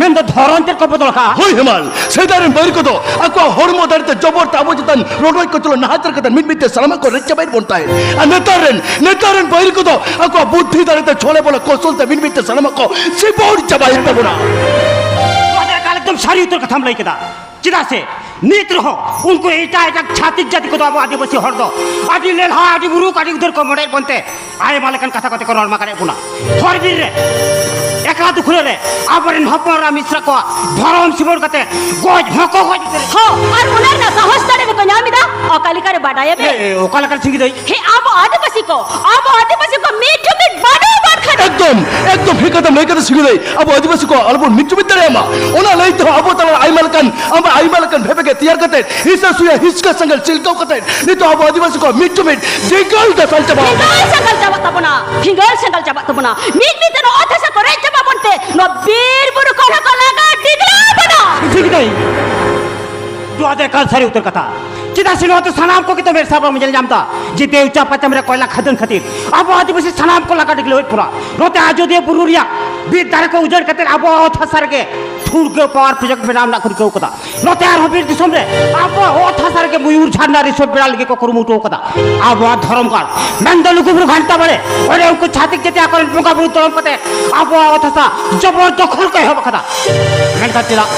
ᱢᱮᱱᱫᱚ ᱫᱷᱚᱨᱚᱱ ᱛᱮᱫ ᱠᱚ ᱵᱚᱫᱚᱞ ᱟᱠᱟᱫᱼᱟ᱾ ᱦᱳᱭ ᱦᱮᱢᱟᱞ, ᱥᱮᱫᱟᱭ ᱨᱮᱱ ᱵᱟᱹᱭᱨᱤ ᱠᱚᱫᱚ ᱟᱠᱚᱣᱟᱜ ᱦᱚᱲᱢᱚ ᱫᱟᱲᱮ ᱛᱮ ᱡᱚᱵᱚᱨ ᱛᱮ ᱟᱵᱚ ᱪᱮᱛᱟᱱ ᱨᱚᱰᱚᱡ ᱠᱚᱪᱞᱚᱱ ᱱᱟᱦᱟᱪᱟᱨ ᱠᱟᱛᱮ ᱢᱤᱫ ᱢᱤᱫ ᱛᱮ ᱥᱟᱱᱟᱢᱟᱜ ᱠᱚ ᱨᱮᱡ ᱪᱟᱵᱟᱭᱮᱫ ᱵᱚᱱ ᱛᱟᱦᱮᱸᱫ᱾ ᱟᱨ ᱱᱮᱛᱟᱨ ᱨᱮᱱ, ᱱᱮᱛᱟᱨ ᱨᱮᱱ ᱵᱟᱹᱭᱨᱤ ᱠᱚᱫᱚ ᱟᱠᱚᱣᱟᱜ ᱵᱩᱫᱽᱫᱷᱤ ᱫᱟᱲᱮ ᱛᱮ ᱪᱷᱚᱞᱮ ᱵᱚᱞᱮ ᱠᱚᱥᱚᱞ ᱛᱮ ᱢᱤᱫ ᱢᱤᱫ ᱛᱮ ᱥᱟᱱᱟᱢᱟᱜ ᱠᱚ ᱥᱤᱵᱚᱲ ᱪᱟᱵᱟᱭᱮᱫ ᱛᱟᱵᱚᱱᱟ᱾ ᱱᱚᱣᱟ ᱫᱚ ᱮᱠᱟᱞ ᱮᱠᱫᱚᱢ ᱥᱟᱹᱨᱤ ᱩᱛᱟᱹᱨ ᱠᱟᱛᱷᱟᱢ ᱞᱟᱹᱭ ᱠᱮᱫᱟ᱾ ᱪᱮᱫᱟᱜ ᱥᱮ ᱱᱤᱛ ᱨᱮᱦᱚᱸ ᱩᱱᱠᱩ ᱮᱴᱟᱜ ᱮᱴᱟᱜ ᱪᱷᱟᱹᱛᱤᱠ ᱡᱟᱹᱛᱤ ᱠᱚᱫᱚ ᱟᱵᱚ ᱟᱹᱫᱤᱵᱟᱹᱥᱤ ᱦᱚᱲ ᱫᱚ ᱟᱹᱰᱤ ᱞᱮᱞᱦᱟ, ᱟᱹᱰᱤ ᱢᱩᱨᱩᱠ, ᱟᱹᱰᱤ ᱩᱫᱟᱹᱨ ᱠᱚ ᱢᱚᱱᱮᱭᱮᱫ ᱵᱚᱱᱛᱮ ᱟᱭᱢᱟ ᱞᱮᱠᱟᱱ ᱠᱟᱛᱷᱟ ᱠᱚᱛᱮ ᱠᱚ ᱨᱚᱲ ᱢᱟᱠᱟᱨᱮᱫ ᱵᱚᱱᱟ᱾ ᱦᱚᱨ ᱵᱤᱨ ᱨᱮ ᱮᱠᱞᱟ ᱫᱩᱠᱷᱲᱟᱹ ᱨᱮ ᱟᱵᱚᱨᱮᱱ ᱦᱚᱯᱚᱱ ᱮᱨᱟ ᱢᱤᱥᱨᱟ ᱠᱚᱣᱟᱜ ᱫᱷᱚᱨᱚᱢ ᱥᱤᱵᱚᱲ ᱠᱟᱛᱮ ᱜᱚᱡ ᱦᱚᱸᱠᱚ ᱜᱚᱡ ᱩᱛᱟᱹᱨᱮᱫ᱾ ᱦᱚᱸ, ᱟᱨ ᱚᱱᱟ ᱨᱮᱱᱟᱜ ᱥᱟᱦᱚᱥ ᱫᱟᱲᱮ ᱫᱚᱠᱚ ᱧᱟᱢ ᱮᱫᱟ ᱚᱠᱟ ᱞᱮᱠᱟᱨᱮ, ᱵᱟᱰᱟᱭᱟᱯᱮ? ᱮ, ᱮ, ᱚᱠᱟ ᱞᱮᱠᱟᱨᱮ ᱥᱤᱸᱜᱤ ᱫᱟᱹᱭ? ᱦᱮᱸ, ᱟᱵᱚ ᱟᱹᱫᱤᱵᱟᱹᱥᱤ ᱠᱚ, ᱟᱵᱚ ᱟᱹᱫᱤᱵᱟᱹᱥᱤ ᱠᱚ ᱢᱤᱫ ᱡᱩᱢᱤᱫ ᱵᱟᱹᱱᱩᱜ ᱵᱚᱱ ᱠᱷᱟᱱ᱾ ᱮᱠᱫᱚᱢ, ᱮᱠᱫᱚᱢ ᱴᱷᱤᱠ ᱠᱟᱛᱷᱟᱢ ᱞᱟᱹᱭ ᱠᱟᱫᱟ ᱥᱤᱸᱜᱤ ᱫᱟᱹᱭ᱾ ᱟᱵᱚ ᱟᱹᱫᱤᱵᱟᱹᱥᱤ ᱠᱚ ᱟᱞᱚᱵᱚᱱ ᱢᱤᱫ ᱡᱩᱢᱤᱫ ᱫᱟᱲᱮᱭᱟᱜ ᱢᱟ, ᱚᱱᱟ ᱞᱟᱹᱭ ᱛᱮᱦᱚᱸ ᱟᱵᱚ ᱛᱟᱞᱟᱨᱮ ᱟᱭᱢᱟ ᱞᱮᱠᱟᱱ, ᱟᱵᱚ ᱟᱭᱢᱟ ᱞᱮᱠᱟᱱ ᱵᱷᱮᱯᱮ ᱜᱮ ᱛᱮᱭᱟᱨ ᱠᱟᱛᱮ, ᱦᱤᱥᱟᱹ ᱥᱩᱭᱟᱹ ᱦᱤᱥᱠᱟᱹ ᱥᱮᱸᱜᱮᱞ ᱪᱤᱞᱠᱟᱹᱣ ᱠᱟᱛᱮ ᱱᱤᱛᱚᱜ ᱟᱵᱚ ᱟᱹᱫᱤᱵᱟᱹᱥᱤ ᱠᱚ ᱢᱤᱫ ᱡᱩᱢᱤᱫ ᱯᱷᱤᱸᱜᱟᱹᱲ ᱫᱟᱥᱟᱞ ᱪᱟᱵᱟ᱾ ᱯᱷᱤᱸᱜᱟᱹᱲ ᱥᱮᱸᱜᱮᱞ ᱪᱟᱵᱟᱜ ᱛᱟᱵᱚᱱᱟ, ᱯᱷᱤᱸᱜᱟᱹᱲ ᱥᱮᱸᱜᱮᱞ ᱪᱟᱵᱟᱜ ᱛᱟᱵᱚᱱᱟ᱾ ᱢᱤᱫ ᱢᱤᱫ ᱛᱮ ᱱᱚᱣᱟ ᱚᱛ ᱦᱟᱥᱟ ᱠᱚ ᱨᱮᱡ ᱪᱟᱵᱟ ᱵᱚᱱ ᱛᱮ ᱱᱚᱣᱟ ᱵᱤᱨ ᱵᱩᱨᱩ ᱠᱚ ᱦᱚᱸ ᱠᱚ ᱞᱟᱜᱟ ᱰᱤᱜᱽᱞᱟᱹᱣ ᱵᱚᱱᱟ᱾ ᱴᱷᱤᱠ ᱫᱟᱹᱭ, ᱱᱚᱣᱟ ᱫᱚ ᱮᱠᱟᱞ ᱥᱟᱹᱨᱤ ᱩᱛᱟᱹᱨ ᱠᱟᱛᱷᱟ᱾ ᱪᱮᱫᱟᱜ ᱥᱮ ᱱᱚᱣᱟ ᱫᱚ ᱥᱟᱱᱟᱢ ᱠᱚᱜᱮ ᱛᱚ ᱢᱮᱫ ᱥᱟᱢᱟᱝ ᱨᱮ ᱧᱮᱞ ᱧᱟᱢ ᱮᱫᱟ ᱡᱮ ᱫᱮᱣᱪᱟ ᱯᱟᱪᱟᱢ ᱨᱮ ᱠᱚᱭᱞᱟ ᱠᱷᱟᱫᱟᱱ ᱠᱷᱟᱹᱛᱤᱨ ᱟᱵᱚ ᱟᱹᱫᱤᱵᱟᱹᱥᱤ ᱥᱟᱱᱟᱢ ᱠᱚ ᱞᱟᱜᱟ ᱰᱤᱜᱽᱞᱟᱹᱣᱮᱫ ᱵᱚᱱᱟ᱾ ᱱᱚᱛᱮ ᱟᱡᱚᱫᱤᱭᱟᱹ ᱵᱩᱨᱩ ᱨᱮᱭᱟᱜ ᱵᱤᱨ ᱫᱟᱨᱮ ᱠᱚ ᱩᱡᱟᱹᱲ ᱠᱟᱛᱮ ᱟᱵᱚᱣᱟᱜ ᱚᱛ ᱦᱟᱥᱟ ᱨᱮᱜᱮ ᱴᱷᱩᱲᱜᱟᱹ ᱯᱟᱣᱟᱨ ᱯᱨᱚᱡᱮᱠᱴ ᱵᱮᱱᱟᱣ ᱨᱮᱱᱟᱜ ᱠᱚ ᱨᱤᱠᱟᱹᱣ ᱠᱟᱫᱟ᱾ ᱱᱚᱛᱮ ᱟᱨᱦᱚᱸ ᱵᱤᱨ ᱫᱤᱥᱚᱢ ᱨᱮ ᱟᱵᱚᱣᱟᱜ ᱚᱛ ᱦᱟᱥᱟ ᱨᱮᱜᱮ ᱢᱚᱭᱩᱨ ᱡᱷᱟᱨᱱᱟ ᱨᱤᱥᱳᱨᱴ ᱵᱮᱱᱟᱣ ᱞᱟᱹᱜᱤᱫ ᱠᱚ ᱠᱩᱨᱩᱢᱩᱴᱩ ᱠᱟᱫᱟ᱾ ᱟᱵᱚᱣᱟᱜ ᱫᱷᱚᱨᱚᱢ ᱜᱟᱲ ᱢᱮᱱᱫᱚ ᱞᱩᱜᱩᱵᱩᱨᱩ ᱜᱷᱟᱱᱴᱟ ᱵᱟᱲᱮ, ᱚᱸᱰᱮ ᱩᱱᱠᱩ ᱪᱷᱟᱹᱛᱤᱠ ᱡᱟᱹᱛᱤ ᱟᱠᱚᱨᱮᱱ ᱵᱚᱸᱜᱟ ᱵᱩᱨᱩ ᱛᱚᱲᱚᱢ ᱠᱟᱛᱮ ᱟᱵᱚᱣᱟᱜ ᱚᱛ ᱦᱟᱥᱟ ᱡᱚᱵᱚᱨ ᱫᱚᱠᱷᱚᱞ ᱠᱚ ᱮᱦᱚᱵ ᱟᱠᱟᱫᱟ᱾ ᱢᱮᱱᱠᱷᱟᱱ ᱪᱮᱫᱟᱜ?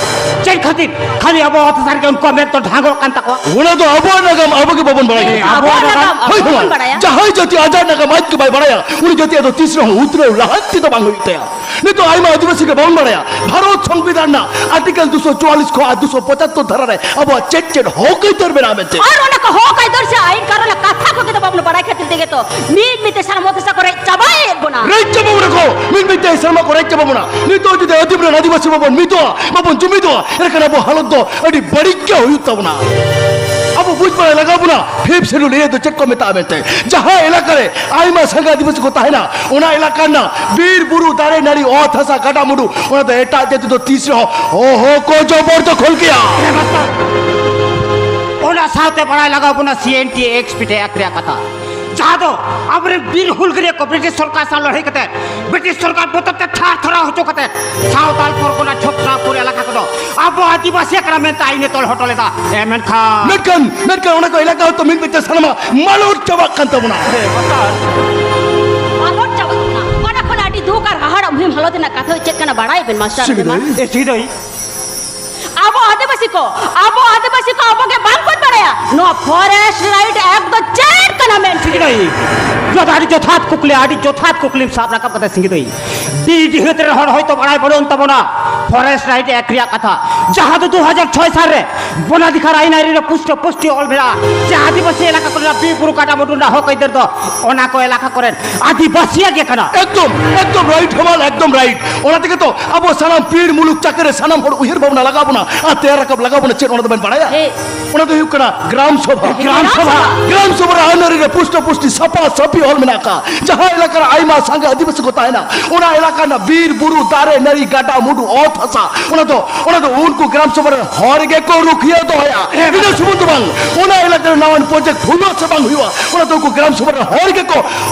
ᱪᱮᱫ ᱠᱷᱟᱹᱛᱤᱨ ᱠᱷᱟᱹᱞᱤ ᱟᱵᱚᱣᱟᱜ ᱚᱛ ᱦᱟᱥᱟ ᱨᱮᱜᱮ ᱩᱱᱠᱩᱣᱟᱜ ᱢᱮᱫ ᱫᱚ ᱰᱷᱟᱸᱜᱚᱲᱚᱜ ᱠᱟᱱ ᱛᱟᱠᱚᱣᱟ? ᱚᱱᱟ ᱫᱚ ᱟᱵᱚᱣᱟᱜ ᱱᱟᱜᱟᱢ ᱟᱵᱚ ᱜᱮ ᱵᱟᱵᱚᱱ ᱵᱟᱲᱟᱭᱟ᱾ ᱦᱮᱸ, ᱟᱵᱚᱣᱟᱜ ᱟᱵᱚᱣᱟᱜ ᱱᱟᱜᱟᱢ ᱱᱟᱜᱟᱢ ᱟᱵᱚ ᱦᱳᱭ, ᱜᱮᱵᱚᱱ ᱦᱳᱭ᱾ ᱵᱟᱲᱟᱭᱟ᱾ ᱡᱟᱦᱟᱸᱭ ᱡᱟᱹᱛᱤ ᱟᱡᱟᱜ ᱱᱟᱜᱟᱢ ᱟᱡ ᱜᱮ ᱵᱟᱭ ᱵᱟᱲᱟᱭᱟ, ᱩᱱᱤ ᱡᱟᱹᱛᱤᱭᱟᱜ ᱫᱚ ᱛᱤᱥ ᱨᱮᱦᱚᱸ ᱩᱛᱱᱟᱹᱣ ᱞᱟᱦᱟᱱᱛᱤ ᱫᱚ ᱵᱟᱝ ᱦᱩᱭᱩᱜ ᱛᱟᱭᱟ᱾ ᱱᱤᱛᱚᱜ ᱟᱭᱢᱟ ᱟᱹᱫᱤᱵᱟᱹᱥᱤ ᱜᱮ ᱵᱟᱵᱚᱱ ᱵᱟᱲᱟᱭᱟ, ᱵᱷᱟᱨᱚᱛ ᱥᱚᱝᱵᱤᱫᱷᱟᱱ ᱨᱮᱱᱟᱜ ᱟᱨᱴᱤᱠᱮᱞ ᱫᱩᱥᱚ ᱪᱩᱣᱟᱞᱤᱥ ᱠᱷᱚᱱ ᱟᱨ ᱫᱩᱥᱚ ᱯᱚᱸᱪᱟᱛᱛᱳᱨ ᱫᱷᱟᱨᱟ ᱨᱮ ᱟᱵᱚᱣᱟᱜ ᱪᱮᱫ ᱪᱮᱫ ᱦᱚᱠ ᱟᱹᱭᱫᱟᱹᱨ ᱢᱮᱱᱟᱜᱼᱟ ᱢᱮᱱᱛᱮ᱾ ᱟᱨ ᱚᱱᱟ ᱠᱚ ᱦᱚᱠ ᱟᱹᱭᱫᱟᱹᱨ ᱥᱮ ᱟᱭᱤᱱ ᱠᱟᱹᱱᱩᱱ ᱨᱮᱱᱟᱜ ᱠᱟᱛᱷᱟ ᱠᱚᱜᱮ ᱛᱚ ᱵᱟᱵᱚᱱ ᱵᱟᱲᱟᱭ ᱠᱷᱟᱹᱛᱤᱨ ᱛᱮᱜᱮ ᱛᱚ ᱢᱤᱫ ᱢᱤᱫ ᱛᱮ ᱥᱟᱱᱟᱢ ᱚᱛ ᱦᱟᱥᱟ ᱠᱚ ᱨᱮᱡ ᱪᱟᱵᱟᱭᱮᱫ ᱵᱚᱱᱟ᱾ ᱨᱮᱡ ᱪᱟᱵᱟ ᱵᱚᱱᱟ ᱠᱚ, ᱢᱤᱫ ᱢᱤᱫ ᱛᱮ ᱥᱮᱨᱢᱟ ᱠᱚ ᱨᱮᱡ ᱪᱟᱵᱟ ᱵᱚᱱᱟ᱾ ᱱᱤᱛᱚᱜ ᱡᱩᱫᱤ ᱟᱹᱫᱤᱢ ᱨᱮᱱ ᱟᱹᱫᱤᱵᱟᱹᱥᱤ ᱵᱟᱵᱚᱱ ᱢᱤᱫᱚᱜᱼᱟ, ᱵᱟᱵᱚᱱ ᱡᱩᱢᱤᱫᱚᱜᱼᱟ, ᱮᱱᱠᱷᱟᱱ ᱟᱵᱚ ᱦᱟᱞᱚᱛ ᱫᱚ ᱟᱹᱰᱤ ᱵᱟᱹᱲᱤᱡ ᱜᱮ ᱦᱩᱭᱩᱜ ᱛᱟᱵᱚᱱᱟ᱾ ᱟᱵᱚ ᱵᱩᱡᱽ ᱵᱟᱲᱟᱭ ᱞᱟᱜᱟᱣ ᱵᱚᱱᱟ, ᱯᱷᱤᱯᱛᱷ ᱥᱤᱰᱩᱞ ᱤᱭᱟᱹ ᱫᱚ ᱪᱮᱫ ᱠᱚ ᱢᱮᱛᱟᱜᱼᱟ ᱢᱮᱱᱛᱮ᱾ ᱡᱟᱦᱟᱸ ᱮᱞᱟᱠᱟ ᱨᱮ ᱟᱭᱢᱟ ᱥᱟᱸᱜᱮ ᱟᱹᱫᱤᱵᱟᱹᱥᱤ ᱠᱚ ᱛᱟᱦᱮᱱᱟ, ᱚᱱᱟ ᱮᱞᱟᱠᱟ ᱨᱮᱱᱟᱜ ᱵᱤᱨ ᱵᱩᱨᱩ, ᱫᱟᱨᱮ ᱱᱟᱹᱲᱤ, ᱚᱛ ᱦᱟᱥᱟ, ᱜᱟᱰᱟ ᱢᱩᱰᱩ, ᱚᱱᱟ ᱫᱚ ᱮᱴᱟᱜ ᱡᱟᱹᱛᱤ ᱫᱚ ᱛᱤᱥ ᱨᱮᱦᱚᱸ ᱚᱦᱚ ᱠᱚ ᱡᱚᱵᱚᱨ ᱫᱚᱠᱷᱚᱞ ᱠᱮᱭᱟ᱾ ᱚᱱᱟ ᱥᱟᱶᱛᱮ ᱵᱟᱲᱟᱭ ᱞᱟᱜᱟᱣ ᱵᱚᱱᱟ ᱥᱤ ᱮᱱ ᱴᱤ ᱮᱠᱴ ᱯᱤᱴᱷᱟᱹ ᱟᱠᱨᱮᱭᱟᱜ ᱠᱟᱛᱷᱟ, ᱡᱟᱦᱟᱸ ᱫᱚ ᱟᱵᱚᱨᱮᱱ ᱵᱤᱨ ᱦᱩᱞᱜᱟᱹᱨᱤᱭᱟᱹ ᱠᱚ ᱵᱨᱤᱴᱤᱥ ᱥᱚᱨᱠᱟᱨ ᱥᱟᱶ ᱞᱟᱹᱲᱦᱟᱹᱭ ᱠᱟᱛᱮ, ᱵᱨᱤᱴᱤᱥ ᱥᱚᱨᱠᱟᱨ ᱵᱚᱛᱚᱨ ᱛᱮ ᱛᱷᱟᱨ ᱛᱷᱟᱨᱟᱣ ᱦᱚᱪᱚ ᱠᱟᱛᱮ ᱥᱟᱶᱛᱟᱞ ᱯᱚᱨᱜᱚᱱᱟ ᱪᱷᱚᱛᱨᱟᱯᱩᱨ ᱮᱞᱟᱠᱟ ᱠᱚᱫᱚ ᱟᱵᱚ ᱟᱹᱫᱤᱵᱟᱹᱥᱤ ᱠᱟᱱᱟ ᱢᱮᱱᱛᱮ ᱟᱹᱭᱤᱱ ᱮ ᱛᱚᱞ ᱦᱚᱴᱚ ᱞᱮᱫᱟ᱾ ᱮ, ᱢᱮᱱᱠᱷᱟᱱ ᱢᱮᱱᱠᱷᱟᱱ, ᱢᱮᱱᱠᱷᱟᱱ ᱚᱱᱟ ᱠᱚ ᱮᱞᱟᱠᱟ ᱦᱚᱸᱛᱚ ᱢᱤᱫ ᱢᱤᱫ ᱛᱮ ᱥᱟᱱᱟᱢᱟᱜ ᱢᱟᱞᱚᱴ ᱪᱟᱵᱟᱜ ᱠᱟᱱ ᱛᱟᱵᱚᱱᱟ᱾ ᱢᱟᱞᱚᱴ ᱪᱟᱵᱟᱜ ᱠᱟᱱᱟ᱾ ᱚᱱᱟ ᱠᱷᱚᱱ ᱟᱹᱰᱤ ᱫᱩᱠ ᱟᱨ ᱦᱟᱦᱟᱲᱟᱜ ᱢᱩᱦᱤᱢ ᱦᱟᱞᱚᱛ ᱨᱮᱱᱟᱜ ᱠᱟᱛᱷᱟ ᱫᱚ ᱪᱮᱫ ᱠᱟᱱᱟ ᱵᱟᱲᱟᱭ ᱵᱮᱱ ᱢᱟᱥᱴᱟᱨ? ᱥᱤᱠᱷᱱᱟᱹᱛ᱾ ᱮ, ᱥᱤᱠᱷᱱᱟᱹᱛ᱾ ᱟᱵᱚ ᱟᱹᱫᱤᱵᱟᱹᱥᱤ ᱠᱚ, ᱟᱵᱚ ᱟᱹᱫᱤᱵᱟᱹᱥᱤ ᱠᱚ ᱟᱵᱚ ᱜᱮ ᱵᱟᱝ ᱵᱚᱱ ᱵᱟᱲᱟᱭᱟ ᱱᱚᱣᱟ forest right act ᱫᱚ ᱪᱮᱫ ᱠᱟᱱᱟ ᱢᱮᱱᱛᱮ᱾ ᱥᱤᱝᱜᱤ ᱫᱟᱹᱭ, ᱱᱚᱣᱟ ᱫᱚ ᱟᱹᱰᱤ ᱡᱚᱛᱷᱟᱛ ᱠᱩᱠᱞᱤ, ᱟᱹᱰᱤ ᱡᱚᱛᱷᱟᱛ ᱠᱩᱠᱞᱤᱢ ᱥᱟᱵ ᱨᱟᱠᱟᱵ ᱠᱟᱫᱟ ᱥᱤᱝᱜᱤ ᱫᱟᱹᱭ᱾ ᱵᱤᱨ ᱰᱤᱦᱟᱹᱛ ᱨᱮᱱ ᱦᱚᱲ ᱦᱚᱭᱛᱳ ᱵᱟᱲᱟᱭ ᱵᱟᱹᱱᱩᱜ ᱛᱟᱵᱚᱱᱟ forest right act ᱨᱮᱭᱟᱜ ᱠᱟᱛᱷᱟ, ᱡᱟᱦᱟᱸ ᱫᱚ ᱫᱩ ᱦᱟᱡᱟᱨ ᱪᱷᱚᱭ ᱥᱟᱞ ᱨᱮ ᱵᱚᱱᱟᱫᱷᱤᱠᱟᱨ ᱟᱭᱤᱱ ᱟᱹᱨᱤ ᱨᱮ ᱯᱩᱥᱴᱟᱹ ᱯᱩᱥᱴᱤ ᱚᱞ ᱢᱮᱱᱟᱜᱼᱟ ᱡᱮ ᱟᱹᱫᱤᱵᱟᱹᱥᱤ ᱮᱞᱟᱠᱟ ᱠᱚᱨᱮᱱᱟᱜ ᱵᱤᱨ ᱵᱩᱨᱩ ᱜᱟᱰᱟ ᱢᱩᱰᱩ ᱨᱮᱱᱟᱜ ᱦᱚᱠ ᱟᱹᱭᱫᱟᱹᱨ ᱫᱚ ᱚᱱᱟ ᱠᱚ ᱮᱞᱟᱠᱟ ᱠᱚᱨᱮᱱ ᱟᱹᱫᱤᱵᱟᱹᱥᱤᱭᱟᱜ ᱜᱮ ᱠᱟᱱᱟ᱾ ᱮᱠᱫᱚᱢ, ᱮᱠᱫᱚᱢ right ᱦᱮᱢᱟᱞ, ᱮᱠᱫᱚᱢ right᱾ ᱚᱱᱟ ᱛᱮᱜᱮ ᱛᱚ ᱟᱵᱚ ᱥᱟᱱᱟᱢ ᱯᱤᱲ ᱢᱩᱞᱩᱠ ᱪᱟᱠᱮ ᱨᱮ ᱥᱟᱱᱟᱢ ᱦᱚᱲ ᱩᱭᱦᱟᱹᱨ ᱵᱷᱟᱵᱽᱱᱟ ᱞᱟᱜᱟᱣ ᱵᱚᱱᱟ ᱟᱨ ᱛᱮᱭᱟᱨ ᱨᱟᱠᱟᱵ ᱞᱟᱜᱟᱣ ᱵᱚᱱᱟ᱾ ᱪᱮᱫ ᱚᱱᱟ ᱫᱚᱵᱮᱱ ᱵᱟᱲᱟᱭᱟ? ᱦᱮᱸ᱾ ᱚᱱᱟ ᱫᱚ ᱦᱩᱭᱩᱜ ᱠᱟᱱᱟ ᱜᱨᱟᱢ ᱥᱚᱵᱷᱟ᱾ ᱜᱨᱟᱢ ᱥᱚᱵᱷᱟ᱾ ᱜᱨᱟᱢ ᱥᱚᱵᱷᱟ ᱨᱮ ᱟᱹᱱ ᱟᱹᱨᱤ ᱨᱮ ᱯᱩᱥᱴᱟᱹ ᱯᱩᱥᱴᱤ ᱥᱟᱯᱷᱟ ᱥᱟᱹᱯᱷᱤ ᱚᱞ ᱢᱮᱱᱟᱜ ᱟᱠᱟᱫ᱾ ᱡᱟᱦᱟᱸ ᱮᱞᱟᱠᱟ ᱨᱮ ᱟᱭᱢᱟ ᱥᱟᱸᱜᱮ ᱟᱹᱫᱤᱵᱟᱹᱥᱤ ᱠᱚ ᱛᱟᱦᱮᱱᱟ, ᱚᱱᱟ ᱮᱞᱟᱠᱟ ᱨᱮᱱᱟᱜ ᱵᱤᱨ ᱵᱩᱨᱩ, ᱫᱟᱨᱮ ᱱᱟᱹᱲᱤ, ᱜᱟᱰᱟ ᱢᱩᱰᱩ, ᱚᱛ ᱦᱟᱥᱟ, ᱚᱱᱟ ᱫᱚ, ᱚᱱᱟ ᱫᱚ ᱩᱱᱠᱩ ᱜᱨᱟᱢ ᱥᱚᱵᱷᱟ ᱨᱮᱱ ᱦᱚᱲ ᱜᱮᱠᱚ ᱨᱩᱠᱷᱤᱭᱟᱹ ᱫᱚᱦᱚᱭᱟ᱾ ᱤᱱᱟᱹ ᱥᱩᱢᱩᱝ ᱫᱚ ᱵᱟᱝ, ᱚᱱᱟ ᱮᱞᱟᱠᱟ ᱨᱮ ᱱᱟᱣᱟᱱ project ᱦᱩᱭᱩᱜᱼᱟ ᱥᱮ ᱵᱟᱝ ᱦᱩᱭᱩᱜᱼᱟ, ᱚᱱᱟ ᱫᱚ ᱩᱱᱠᱩ ᱜᱨᱟᱢ ᱥᱚᱵᱷᱟ ᱨᱮᱱ ᱦᱚᱲ ᱜᱮᱠᱚ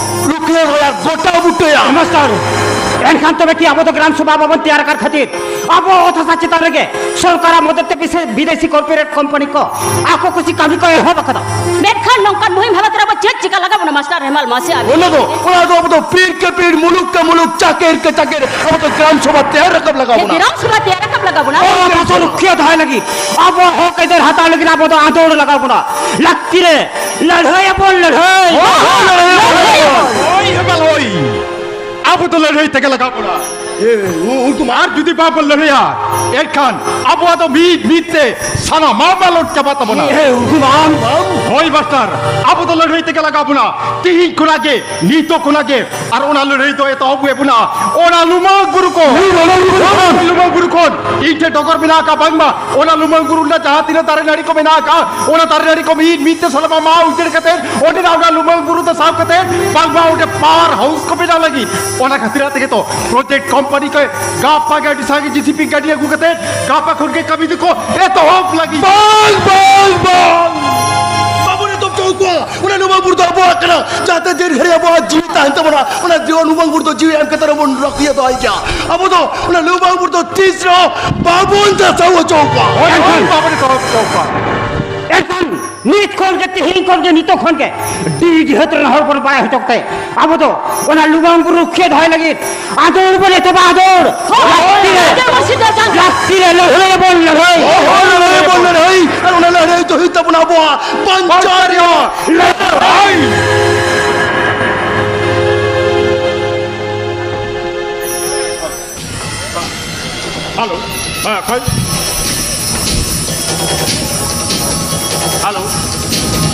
ᱨᱩᱠᱷᱤᱭᱟᱹ ᱫᱚᱦᱚᱭᱟ, ᱜᱚᱴᱟ ᱵᱩᱴᱟᱹᱭᱟ᱾ ᱦᱮᱸ ᱢᱟᱥᱴᱟᱨ, ᱮᱱᱠᱷᱟᱱ ᱛᱚᱵᱮ ᱠᱤ ᱟᱵᱚ ᱫᱚ ᱜᱨᱟᱢ ᱥᱚᱵᱷᱟ ᱵᱟᱵᱚᱱ ᱛᱮᱭᱟᱨ ᱟᱠᱟᱫ ᱠᱷᱟᱹᱛᱤᱨ ᱟᱵᱚ ᱚᱛ ᱦᱟᱥᱟ ᱪᱮᱛᱟᱱ ᱨᱮᱜᱮ ᱥᱚᱨᱠᱟᱨᱟᱜ ᱢᱚᱫᱚᱫ ᱛᱮ ᱵᱤᱥᱮ-, ᱵᱤᱫᱮᱥᱤ corporate company ᱠᱚ ᱟᱠᱚ ᱠᱩᱥᱤ ᱠᱟᱹᱢᱤ ᱠᱚ ᱮᱦᱚᱵ ᱟᱠᱟᱫᱟ᱾ ᱢᱮᱱᱠᱷᱟᱱ ᱱᱚᱝᱠᱟᱱ ᱢᱩᱦᱤᱢ ᱦᱟᱞᱚᱛ ᱨᱮ ᱟᱵᱚ ᱪᱮᱫ ᱪᱤᱠᱟ ᱞᱟᱜᱟᱣ ᱵᱚᱱᱟ ᱢᱟᱥᱴᱟᱨ ᱦᱮᱢᱟᱞ? ᱢᱟᱥᱮ ᱟᱨ ᱚᱱᱟ ᱫᱚ, ᱚᱱᱟ ᱫᱚ ᱟᱵᱚ ᱫᱚ ᱯᱤᱲ ᱠᱮ ᱯᱤᱲ, ᱢᱩᱞᱩᱠ ᱠᱮ ᱢᱩᱞᱩᱠ, ᱪᱟᱠᱮᱨ ᱠᱮ ᱪᱟᱠᱮᱨ ᱟᱵᱚ ᱫᱚ ᱜᱨᱟᱢ ᱥᱚᱵᱷᱟ ᱛᱮᱭᱟᱨ ᱨᱟᱠᱟᱵ ᱞᱟᱜᱟᱣ ᱵᱚᱱᱟ᱾ ᱜᱨᱟᱢ ᱥᱚᱵᱷᱟ ᱛᱮᱭᱟᱨ ᱨᱟᱠᱟᱵ ᱞᱟᱜᱟᱣ ᱵᱚᱱᱟ᱾ ᱚᱛ ᱦᱟᱥᱟ ᱨᱩᱠᱷᱤᱭᱟᱹ ᱫᱚᱦᱚᱭ ᱞᱟᱹᱜᱤᱫ, ᱟᱵᱚᱣᱟᱜ ᱦᱚᱠ ᱟᱹᱭᱫᱟᱹᱨ ᱦᱟᱛᱟᱣ ᱞᱟᱹᱜᱤᱫ ᱟᱵᱚ ᱫᱚ ᱟᱸᱫᱳᱲ ᱞᱟᱜᱟᱣ ᱵᱚᱱᱟ᱾ ᱞᱟᱹᱠᱛᱤ ᱨᱮ ᱞᱟᱹᱲᱦᱟᱹᱭ ᱟᱵᱚᱱ, ᱞᱟᱹᱲᱦᱟᱹᱭ᱾ ᱦᱳᱭ, ᱦᱳᱭ, ᱞᱟᱹᱲᱦᱟᱹᱭ ᱟᱵᱚᱱ᱾ ᱦᱳᱭ, ᱦᱮᱢᱟᱞ, ᱦᱳᱭ᱾ ᱟᱵᱚ ᱫᱚ ᱞᱟᱹᱲᱦᱟᱹᱭ ᱛᱮᱜᱮ ᱞᱟᱜᱟᱣ ᱵᱚᱱᱟ᱾ ᱮ, ᱩ-, ᱩᱱᱠᱩ ᱢᱟ ᱟᱨ ᱡᱩᱫᱤ ᱵᱟᱵᱚᱱ ᱞᱟᱹᱲᱦᱟᱹᱭᱟ, ᱮᱱᱠᱷᱟᱱ ᱟᱵᱚᱣᱟᱜ ᱫᱚ ᱢᱤᱫ ᱢᱤᱫ ᱛᱮ ᱥᱟᱱᱟᱢᱟᱜ ᱢᱟᱞᱚᱴ ᱪᱟᱵᱟᱜ ᱛᱟᱵᱚᱱᱟ᱾ ᱮ, ᱩᱱᱠᱩ ᱢᱟ ᱟᱢ, ᱟᱢ᱾ ᱦᱳᱭ ᱢᱟᱥᱴᱟᱨ, ᱟᱵᱚ ᱫᱚ ᱞᱟᱹᱲᱦᱟᱹᱭ ᱛᱮᱜᱮ ᱞᱟᱜᱟᱣ ᱵᱚᱱᱟ᱾ ᱛᱤᱦᱤᱧ ᱠᱷᱚᱱᱟᱜ ᱜᱮ, ᱱᱤᱛᱚᱜ ᱠᱷᱚᱱᱟᱜ ᱜᱮ᱾ ᱟᱨ ᱚᱱᱟ ᱞᱟᱹᱲᱦᱟᱹᱭ ᱫᱚ ᱮᱛᱚᱦᱚᱵ ᱦᱩᱭ ᱟᱵᱚᱱᱟ᱾ ᱚᱱᱟ ᱞᱩᱢᱟᱹᱝ ᱵᱩᱨᱩ ᱠᱷᱚᱱ᱾ ᱞᱩᱢᱟᱹᱝ ᱵᱩᱨᱩ ᱠᱷᱚᱱ᱾ ᱞᱩᱢᱟᱹᱝ ᱵᱩᱨᱩ ᱠᱷᱚᱱ᱾ ᱤᱧ ᱴᱷᱮᱱ ᱰᱚᱜᱚᱨ ᱢᱮᱱᱟᱜ ᱟᱠᱟᱫ ᱵᱟᱝᱢᱟ ᱚᱱᱟ ᱞᱩᱢᱟᱹᱝ ᱵᱩᱨᱩ ᱨᱮᱱᱟᱜ ᱡᱟᱦᱟᱸ ᱛᱤᱱᱟᱹᱜ ᱫᱟᱨᱮ ᱱᱟᱹᱲᱤ ᱠᱚ ᱢᱮᱱᱟᱜ ᱟᱠᱟᱫ, ᱚᱱᱟ ᱫᱟᱨᱮ ᱱᱟᱹᱲᱤ ᱠᱚ ᱢᱤᱫ ᱢᱤᱫ ᱛᱮ ᱥᱟᱱᱟᱢᱟᱜ ᱢᱟᱜ ᱩᱡᱟᱹᱲ ᱠᱟᱛᱮ, ᱚᱸᱰᱮᱱᱟᱜ ᱚᱱᱟ ᱞᱩᱢᱟᱹᱝ ᱵᱩᱨᱩ ᱫᱚ ᱥᱟᱵ ᱠᱟᱛᱮ ᱵᱟᱝᱢᱟ ᱚᱸᱰᱮ power house ᱠᱚ ᱵᱮᱱᱟᱣ ᱞᱟᱹᱜᱤᱫ᱾ ᱚᱱᱟ ᱠᱷᱟᱹᱛᱤᱨ ᱛᱮᱜᱮ ᱛᱚ project company ᱠᱚ ᱜᱟᱯᱟ ᱜᱮ ᱟᱹᱰᱤ ᱥᱟᱸᱜᱮ JCB ᱜᱟᱹᱰᱤ ᱟᱹᱜᱩ ᱠᱟᱛᱮ ᱜᱟᱯᱟ ᱠᱷᱚᱱ ᱜᱮ ᱠᱟᱹᱢᱤ ᱫᱚᱠᱚ ᱮᱛᱚᱦᱚᱵ ᱞᱟᱹᱜᱤᱫ᱾ ᱵᱟᱝ, ᱵᱟᱝ, ᱵᱟᱝ! ᱵᱟᱵᱚᱱ ᱮᱛᱚᱦᱚᱵ ᱦᱚᱪᱚ ᱠᱚᱣᱟ᱾ ᱚᱱᱟ ᱞᱩᱢᱟᱹᱝ ᱵᱩᱨᱩ ᱫᱚ ᱟᱵᱚᱣᱟᱜ ᱠᱟᱱᱟ, ᱡᱟᱛᱮ ᱫᱤᱱ ᱜᱷᱟᱹᱲᱤᱡ ᱟᱵᱚᱣᱟᱜ ᱡᱤᱣᱤ ᱛᱟᱦᱮᱱ ᱛᱟᱵᱚᱱᱟ᱾ ᱚᱱᱟ ᱡᱤᱣᱤ ᱞᱩᱢᱟᱹᱝ ᱵᱩᱨᱩ ᱫᱚ ᱡᱤᱣᱤ ᱮᱢ ᱠᱟᱛᱮ ᱵᱚᱱ ᱨᱩᱠᱷᱤᱭᱟᱹ ᱫᱚᱦᱚᱭ ᱜᱮᱭᱟ᱾ ᱟᱵᱚ ᱫᱚ ᱚᱱᱟ ᱞᱩᱢᱟᱹᱝ ᱵᱩᱨᱩ ᱫᱚ ᱛᱤᱥ ᱨᱮᱦᱚᱸ ᱵᱟᱵᱚᱱ ᱫᱷᱟᱥᱟᱣ ᱦᱚᱪᱚ ᱠᱚᱣᱟ᱾ ᱦᱳᱭ, ᱦᱳᱭ, ᱵᱟᱵᱚᱱ ᱫᱷᱟᱥᱟᱣ ᱦᱚᱪᱚ ᱠᱚᱣᱟ᱾ ᱮᱱᱠᱷᱟᱱ ᱱᱤᱛ ᱠᱷᱚᱱ ᱜᱮ, ᱛᱮᱦᱮᱧ ᱠᱷᱚᱱ ᱜᱮ, ᱱᱤᱛᱚᱜ ᱠᱷᱚᱱ ᱜᱮ ᱰᱤ ᱡᱤᱦᱟᱹᱛ ᱨᱮᱱ ᱦᱚᱲ ᱵᱚᱱ ᱵᱟᱲᱟᱭ ᱦᱚᱪᱚ ᱠᱚᱛᱮ, ᱟᱵᱚ ᱫᱚ ᱚᱱᱟ ᱞᱩᱵᱟᱝ ᱵᱩᱨᱩ ᱨᱩᱠᱷᱤᱭᱟᱹ ᱫᱚᱦᱚᱭ ᱞᱟᱹᱜᱤᱫ ᱟᱸᱫᱳᱲ ᱵᱚᱱ ᱮᱛᱚᱦᱚᱵᱟ, ᱟᱸᱫᱳᱲ᱾ ᱦᱳᱭ, ᱞᱟᱹᱠᱛᱤ ᱨᱮ, ᱦᱳᱭ, ᱦᱳᱭ, ᱞᱟᱹᱠᱛᱤ ᱨᱮ ᱞᱟᱹᱲᱦᱟᱹᱭ ᱟᱵᱚᱱ, ᱞᱟᱹᱲᱦᱟᱹᱭ᱾ ᱦᱳᱭ, ᱦᱳᱭ, ᱞᱟᱹᱲᱦᱟᱹᱭ ᱟᱵᱚᱱ, ᱞᱟᱹᱲᱦᱟᱹᱭ᱾ ᱟᱨ ᱚᱱᱟ ᱞᱟᱹᱲᱦᱟᱹᱭ ᱫᱚ ᱦᱩᱭᱩᱜ ᱛᱟᱵᱚᱱᱟ ᱟᱵᱚᱣᱟᱜ ᱵᱟᱧᱪᱟᱣ ᱨᱮᱭᱟᱜ ᱞᱟᱹᱲᱦᱟᱹᱭ᱾ ᱦᱮᱞᱳ, ᱦᱮᱸ, ᱚᱠᱚᱭ? ᱦᱮᱞᱳ,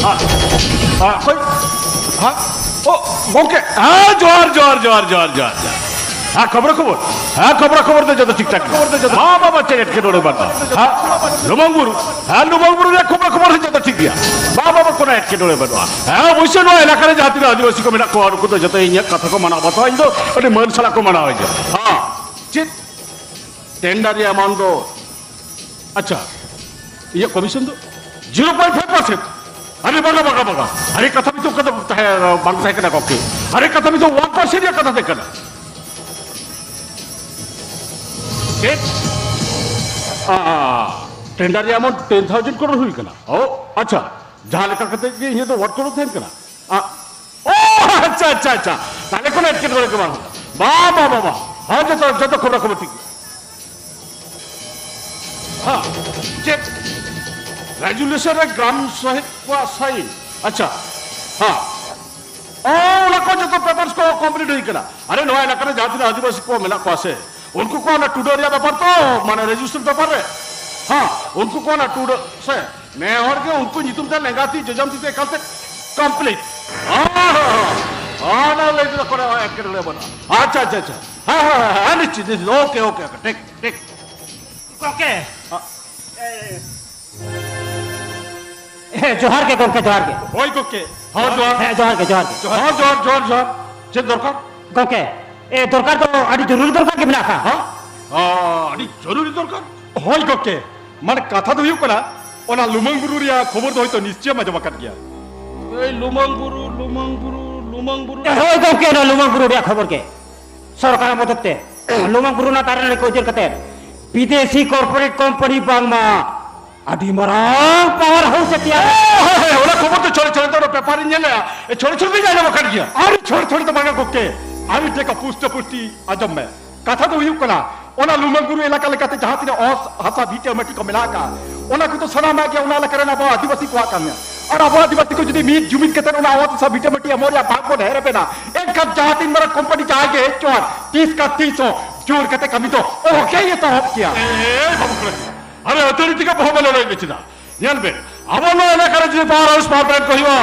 ᱦᱮᱸ, ᱦᱮᱸ, ᱚᱠᱚᱭ? ᱦᱮᱸ, ᱚ, ᱜᱚᱝᱠᱮ, ᱦᱮᱸ, ᱡᱚᱦᱟᱨ, ᱡᱚᱦᱟᱨ, ᱡᱚᱦᱟᱨ᱾ ᱦᱮᱸ, ᱠᱷᱚᱵᱚᱨᱟ ᱠᱷᱚᱵᱚᱨ, ᱦᱮᱸ, ᱠᱷᱚᱵᱚᱨᱟ ᱠᱷᱚᱵᱚᱨ ᱫᱚ ᱡᱚᱛᱚ ᱴᱷᱤᱠ ᱴᱷᱟᱠ᱾ ᱵᱟ, ᱵᱟ, ᱵᱟ, ᱪᱮᱫ ᱮᱴᱠᱮᱴᱚᱬᱮ ᱵᱟᱹᱱᱩᱜᱼᱟ? ᱦᱮᱸ, ᱞᱩᱢᱟᱹᱝ ᱵᱩᱨᱩ, ᱦᱮᱸ, ᱞᱩᱢᱟᱹᱝ ᱵᱩᱨᱩ ᱨᱮᱭᱟᱜ ᱠᱷᱚᱵᱚᱨᱟ ᱠᱷᱚᱵᱚᱨ ᱦᱚᱸ ᱡᱚᱛᱚ ᱴᱷᱤᱠ ᱜᱮᱭᱟ᱾ ᱵᱟ, ᱵᱟ, ᱵᱟ, ᱠᱳᱱᱳ ᱮᱴᱠᱮᱴᱚᱬᱮ ᱵᱟᱹᱱᱩᱜᱼᱟ᱾ ᱦᱮᱸ, ᱚᱵᱚᱥᱥᱳᱭ ᱱᱚᱣᱟ ᱮᱞᱟᱠᱟ ᱨᱮ ᱡᱟᱦᱟᱸ ᱛᱤᱱᱟᱹᱜ ᱟᱹᱫᱤᱵᱟᱹᱥᱤ ᱠᱚ ᱢᱮᱱᱟᱜ ᱠᱚᱣᱟ, ᱩᱱᱠᱩ ᱫᱚ ᱡᱚᱛᱚ ᱤᱧᱟᱹᱜ ᱠᱟᱛᱷᱟ ᱠᱚ ᱢᱟᱱᱟᱣ ᱵᱟᱛᱟᱣᱟ᱾ ᱤᱧ ᱫᱚ ᱟᱹᱰᱤ ᱢᱟᱹᱱ ᱥᱟᱞᱟᱜ ᱠᱚ ᱢᱟᱱᱟᱣᱤᱧᱟ᱾ ᱦᱮᱸ, ᱪᱮᱫ? ᱴᱮᱱᱰᱟᱨ ᱨᱮᱭᱟᱜ ᱮᱢᱟᱣᱩᱱᱴ ᱫᱚ, ᱟᱪᱪᱷᱟ, ᱤᱧᱟᱹᱜ ᱠᱚᱢᱤᱥᱚᱱ ᱫᱚ ᱡᱤᱨᱳ ᱯᱚᱭᱮᱱᱴ ᱯᱷᱟᱭᱤᱵᱷ ᱯᱟᱨᱥᱮᱱᱴ᱾ ᱟᱨᱮ ᱵᱟᱝᱟ, ᱵᱟᱝᱟ, ᱵᱟᱝᱟ, ᱟᱨᱮ ᱠᱟᱛᱷᱟ ᱢᱤᱫ ᱫᱚ ᱚᱱᱠᱟ ᱫᱚ ᱛᱟᱦᱮᱸ, ᱵᱟᱝ ᱛᱟᱦᱮᱸ ᱠᱟᱱᱟ ᱜᱚᱢᱠᱮ᱾ ᱟᱨᱮ ᱠᱟᱛᱷᱟ ᱢᱤᱫ ᱫᱚ ᱚᱣᱟᱱ ᱯᱟᱨᱥᱮᱱᱴ ᱨᱮᱭᱟᱜ ᱠᱟᱛᱷᱟ ᱛᱟᱦᱮᱸ ᱠᱟᱱᱟ᱾ ᱪᱮᱫ? ᱟ, ᱴᱮᱱᱰᱟᱨ ᱨᱮᱭᱟᱜ ᱮᱢᱟᱣᱩᱱᱴ ᱴᱮᱱ ᱛᱷᱟᱣᱡᱮᱱᱰ ᱠᱨᱳᱲ ᱦᱩᱭ ᱠᱟᱱᱟ᱾ ᱳ, ᱟᱪᱪᱷᱟ, ᱡᱟᱦᱟᱸ ᱞᱮᱠᱟ ᱠᱟᱛᱮ ᱜᱮ ᱤᱧᱟᱹᱜ ᱫᱚ ᱚᱣᱟᱱ ᱠᱨᱳᱲ ᱛᱟᱦᱮᱱ ᱠᱟᱱᱟ᱾ ᱟ, ᱳ, ᱟᱪᱪᱷᱟ, ᱟᱪᱪᱷᱟ, ᱟᱪᱪᱷᱟ, ᱛᱟᱦᱞᱮ ᱠᱳᱱᱳ ᱮᱴᱠᱮᱴᱚᱬᱮ ᱜᱮ ᱵᱟᱝ ᱦᱩᱭᱩᱜᱼᱟ᱾ ᱵᱟ, ᱵᱟ, ᱵᱟ, ᱵᱟ, ᱦᱮᱸ, ᱡᱚᱛᱚ, ᱡᱚᱛᱚ ᱠᱷᱚᱵᱽᱨᱟ ᱠᱷᱚᱵᱚᱨ ᱴᱷᱤᱠ ᱜᱮᱭᱟ᱾ ᱦᱮᱸ, ᱪᱮᱫ ᱨᱮᱡᱩᱞᱮᱥᱚᱱ ᱨᱮ ᱜᱨᱟᱢ ᱥᱟᱦᱮᱵᱽ ᱠᱚᱣᱟᱜ ᱥᱟᱭᱤᱱ? ᱟᱪᱪᱷᱟ, ᱦᱮᱸ, ᱚ, ᱚᱱᱟ ᱠᱚ ᱡᱚᱛᱚ ᱯᱮᱯᱟᱨᱥ ᱠᱚ ᱠᱚᱢᱯᱞᱤᱴ ᱦᱩᱭ ᱠᱟᱱᱟ᱾ ᱟᱨᱮ, ᱱᱚᱣᱟ ᱮᱞᱟᱠᱟ ᱨᱮ ᱡᱟᱦᱟᱸ ᱛᱤᱱᱟᱹᱜ ᱟᱹᱫᱤᱵᱟᱹᱥᱤ ᱠᱚ ᱢᱮᱱᱟᱜ ᱠᱚᱣᱟ ᱥᱮ, ᱩᱱᱠᱩ ᱠᱚ ᱚᱱᱟ ᱴᱩᱰᱟᱹ ᱨᱮᱭᱟᱜ ᱵᱮᱯᱟᱨ ᱛᱚ, ᱢᱟᱱᱮ ᱨᱮᱡᱤᱥᱴᱟᱨ ᱵᱮᱯᱟᱨ ᱨᱮ, ᱦᱮᱸ, ᱩᱱᱠᱩ ᱠᱚ ᱚᱱᱟ ᱴᱩᱰᱟᱹ ᱥᱮ ᱱᱮ ᱦᱚᱲ ᱜᱮ ᱩᱱᱠᱩ ᱧᱩᱛᱩᱢ ᱛᱮ ᱞᱮᱸᱜᱟ ᱛᱤ ᱡᱚᱡᱚᱢ ᱛᱤ ᱛᱮ ᱮᱠᱟᱞ ᱛᱮ ᱠᱚᱢᱯᱞᱤᱴ᱾ ᱦᱮᱸ, ᱦᱮᱸ, ᱦᱮᱸ, ᱦᱮᱸ, ᱚᱱᱟ ᱞᱟᱹᱭ ᱛᱮᱫᱚ ᱠᱳᱱᱳ ᱮᱴᱠᱮᱴᱚᱬᱮ ᱵᱟᱹᱱᱩᱜᱼᱟ᱾ ᱟᱪᱪᱷᱟ, ᱟᱪᱪᱷᱟ, ᱟᱪᱪᱷᱟ, ᱦᱮᱸ, ᱦᱮᱸ, ᱦᱮᱸ, ᱦᱮᱸ, ᱱᱤᱥᱪᱤᱛ, ᱱᱤᱥᱪᱤᱛ, ᱳᱠᱮ, ᱳᱠᱮ, ᱳᱠᱮ, ᱴᱷᱤᱠ, ᱴᱷᱤᱠ᱾ ᱜᱚᱢᱠᱮ, ᱦᱮᱸ᱾ ᱮ, ᱦᱮᱸ, ᱡᱚᱦᱟᱨ ᱜᱮ ᱜᱚᱢᱠᱮ, ᱡᱚᱦᱟᱨ ᱜᱮ᱾ ᱦᱳᱭ ᱜᱚᱢᱠᱮ, ᱦᱚᱸ, ᱡᱚᱦᱟᱨ᱾ ᱦᱮᱸ, ᱡᱚᱦᱟᱨ ᱜᱮ, ᱡᱚᱦᱟᱨ ᱜᱮ᱾ ᱡᱚᱦᱟᱨ, ᱦᱚᱸ, ᱡᱚᱦᱟᱨ, ᱡᱚᱦᱟᱨ, ᱡᱚᱦᱟᱨ᱾ ᱪᱮᱫ ᱫᱚᱨᱠᱟᱨ? ᱜᱚᱢᱠᱮ, ᱮ, ᱫᱚᱨᱠᱟᱨ ᱫᱚ ᱟᱹᱰᱤ ᱡᱚᱨᱩᱨᱤ ᱫᱚᱨᱠᱟᱨ ᱜᱮ ᱢᱮᱱᱟᱜ ᱟᱠᱟᱫᱼᱟ᱾ ᱦᱮᱸ? ᱚ, ᱟᱹᱰᱤ ᱡᱚᱨᱩᱨᱤ ᱫᱚᱨᱠᱟᱨ? ᱦᱳᱭ ᱜᱚᱢᱠᱮ, ᱢᱟᱱᱮ ᱠᱟᱛᱷᱟ ᱫᱚ ᱦᱩᱭᱩᱜ ᱠᱟᱱᱟ, ᱚᱱᱟ ᱞᱩᱢᱟᱹᱝ ᱵᱩᱨᱩ ᱨᱮᱭᱟᱜ ᱠᱷᱚᱵᱚᱨ ᱫᱚ ᱦᱚᱭᱛᱳ ᱱᱤᱥᱪᱚᱭᱮᱢ ᱟᱸᱡᱚᱢ ᱟᱠᱟᱫ ᱜᱮᱭᱟ᱾ ᱮᱭ ᱞᱩᱢᱟᱹᱝ ᱵᱩᱨᱩ, ᱞᱩᱢᱟᱹᱝ ᱵᱩᱨᱩ, ᱞᱩᱢᱟᱹᱝ ᱵᱩᱨᱩ᱾ ᱮ, ᱦᱳᱭ ᱜᱚᱢᱠᱮ, ᱚᱱᱟ ᱞᱩᱢᱟᱹᱝ ᱵᱩᱨᱩ ᱨᱮᱭᱟᱜ ᱠᱷᱚᱵᱚᱨ ᱜᱮ᱾ ᱥᱚᱨᱠᱟᱨᱟᱜ ᱢᱚᱫᱚᱫ ᱛᱮ ᱞᱩᱢᱟᱹᱝ ᱵᱩᱨᱩ ᱨᱮᱱᱟᱜ ᱫᱟᱨᱮ ᱱᱟᱹᱲᱤ ᱠᱚ ᱩᱡᱟᱹᱲ ᱠᱟᱛᱮ ᱵᱤᱫᱮᱥᱤ ᱠᱚᱨᱯᱳᱨᱮᱴ ᱠᱳᱢᱯᱟᱱᱤ ᱵᱟᱝᱢᱟ ᱟᱹᱰᱤ ᱢᱟᱨᱟᱝ ᱯᱟᱣᱟᱨ ᱦᱟᱣᱩᱥ ᱮ ᱛᱮᱭᱟᱨ᱾ ᱦᱳᱭ, ᱦᱳᱭ, ᱦᱳᱭ, ᱚᱱᱟ ᱠᱷᱚᱵᱚᱨ ᱫᱚ ᱪᱷᱚᱲᱮ ᱪᱷᱚᱲᱮ ᱫᱚ ᱚᱱᱟ ᱯᱮᱯᱟᱨ ᱤᱧ ᱧᱮᱞ ᱞᱮᱜᱼᱟ᱾ ᱮ, ᱪᱷᱚᱲᱮ ᱪᱷᱚᱲᱮ ᱫᱚᱧ ᱟᱸᱡᱚᱢ ᱟᱠᱟᱫ ᱜᱮᱭᱟ᱾ ᱟᱹᱰᱤ ᱪᱷᱚᱲᱮ ᱪᱷᱚᱲᱮ ᱫᱚ ᱵᱟᱝᱟ ᱜᱚᱢᱠᱮ, ᱟᱹᱰᱤ ᱴᱷᱮᱠᱟ ᱯᱩᱥᱴᱟᱹ ᱯᱩᱥᱴᱤ ᱟᱸᱡᱚᱢ ᱢᱮ᱾ ᱠᱟᱛᱷᱟ ᱫᱚ ᱦᱩᱭᱩᱜ ᱠᱟᱱᱟ, ᱚᱱᱟ ᱞᱩᱢᱟᱹᱝ ᱵᱩᱨᱩ ᱮᱞᱟᱠᱟ ᱞᱮᱠᱟᱛᱮ ᱡᱟᱦᱟᱸ ᱛᱤᱱᱟᱹᱜ ᱚᱛ ᱦᱟᱥᱟ ᱵᱷᱤᱴᱟᱹ ᱢᱟᱹᱴᱤ ᱠᱚ ᱢᱮᱱᱟᱜ ᱟᱠᱟᱫ, ᱚᱱᱟ ᱠᱚᱫᱚ ᱥᱟᱱᱟᱢᱟᱜ ᱜᱮ ᱚᱱᱟ ᱮᱞᱟᱠᱟ ᱨᱮᱱ ᱟᱵᱚ ᱟᱹᱫᱤᱵᱟᱹᱥᱤ ᱠᱚᱣᱟᱜ ᱠᱟᱱᱟ᱾ ᱟᱨ ᱟᱵᱚ ᱟᱹᱫᱤᱵᱟᱹᱥᱤ ᱠᱚ ᱡᱩᱫᱤ ᱢᱤᱫ ᱡᱩᱢᱤᱫ ᱠᱟᱛᱮ ᱚᱱᱟ ᱚᱛ ᱦᱟᱥᱟ ᱵᱷᱤᱴᱟᱹ ᱢᱟᱹᱴᱤ ᱮᱢᱚᱜ ᱨᱮᱭᱟᱜ ᱵᱷᱟᱜᱽ ᱵᱚᱱ ᱦᱮᱨ ᱟᱵᱮᱱᱟ, ᱮᱱᱠᱷᱟᱱ ᱡᱟᱦᱟᱸ ᱛᱤᱱ ᱢᱟᱨᱟᱝ ᱠᱚᱢᱯᱟᱱᱤ ᱡᱟᱦᱟᱸᱭ ᱜᱮ ᱦᱮᱡ ᱦᱚᱪᱚᱣᱟᱱ, ᱛᱤᱥ ᱠᱟ ᱛᱤᱥ ᱦᱚᱸ ᱡᱳᱨ ᱠᱟᱛᱮ ᱠᱟᱹᱢᱤ ᱫᱚ ᱚᱦᱚᱜᱮ ᱮᱛᱚᱦᱚᱵ ᱠᱮᱭᱟ᱾ ᱮ, ᱵᱟᱹᱵᱩ ᱠᱚᱲᱟ, ᱟᱨᱮ ᱟᱹᱛᱟᱹᱲᱤ ᱛᱮᱜᱮ ᱵᱚᱦᱚᱜ ᱵᱚ ᱞᱚᱲᱟᱭᱮᱫ ᱫᱚ ᱪᱮᱫᱟᱜ? ᱧᱮᱞ ᱵᱮᱱ, ᱟᱵᱚ ᱱᱚᱣᱟ ᱮᱞᱟᱠᱟ ᱨᱮ ᱡᱩᱫᱤ ᱯᱟᱣᱟᱨ ᱦᱟᱣᱩᱥ ᱯᱟᱣᱟᱨ ᱯᱞᱟᱱᱴ ᱠᱚ ᱦᱩᱭᱩᱜᱼᱟ,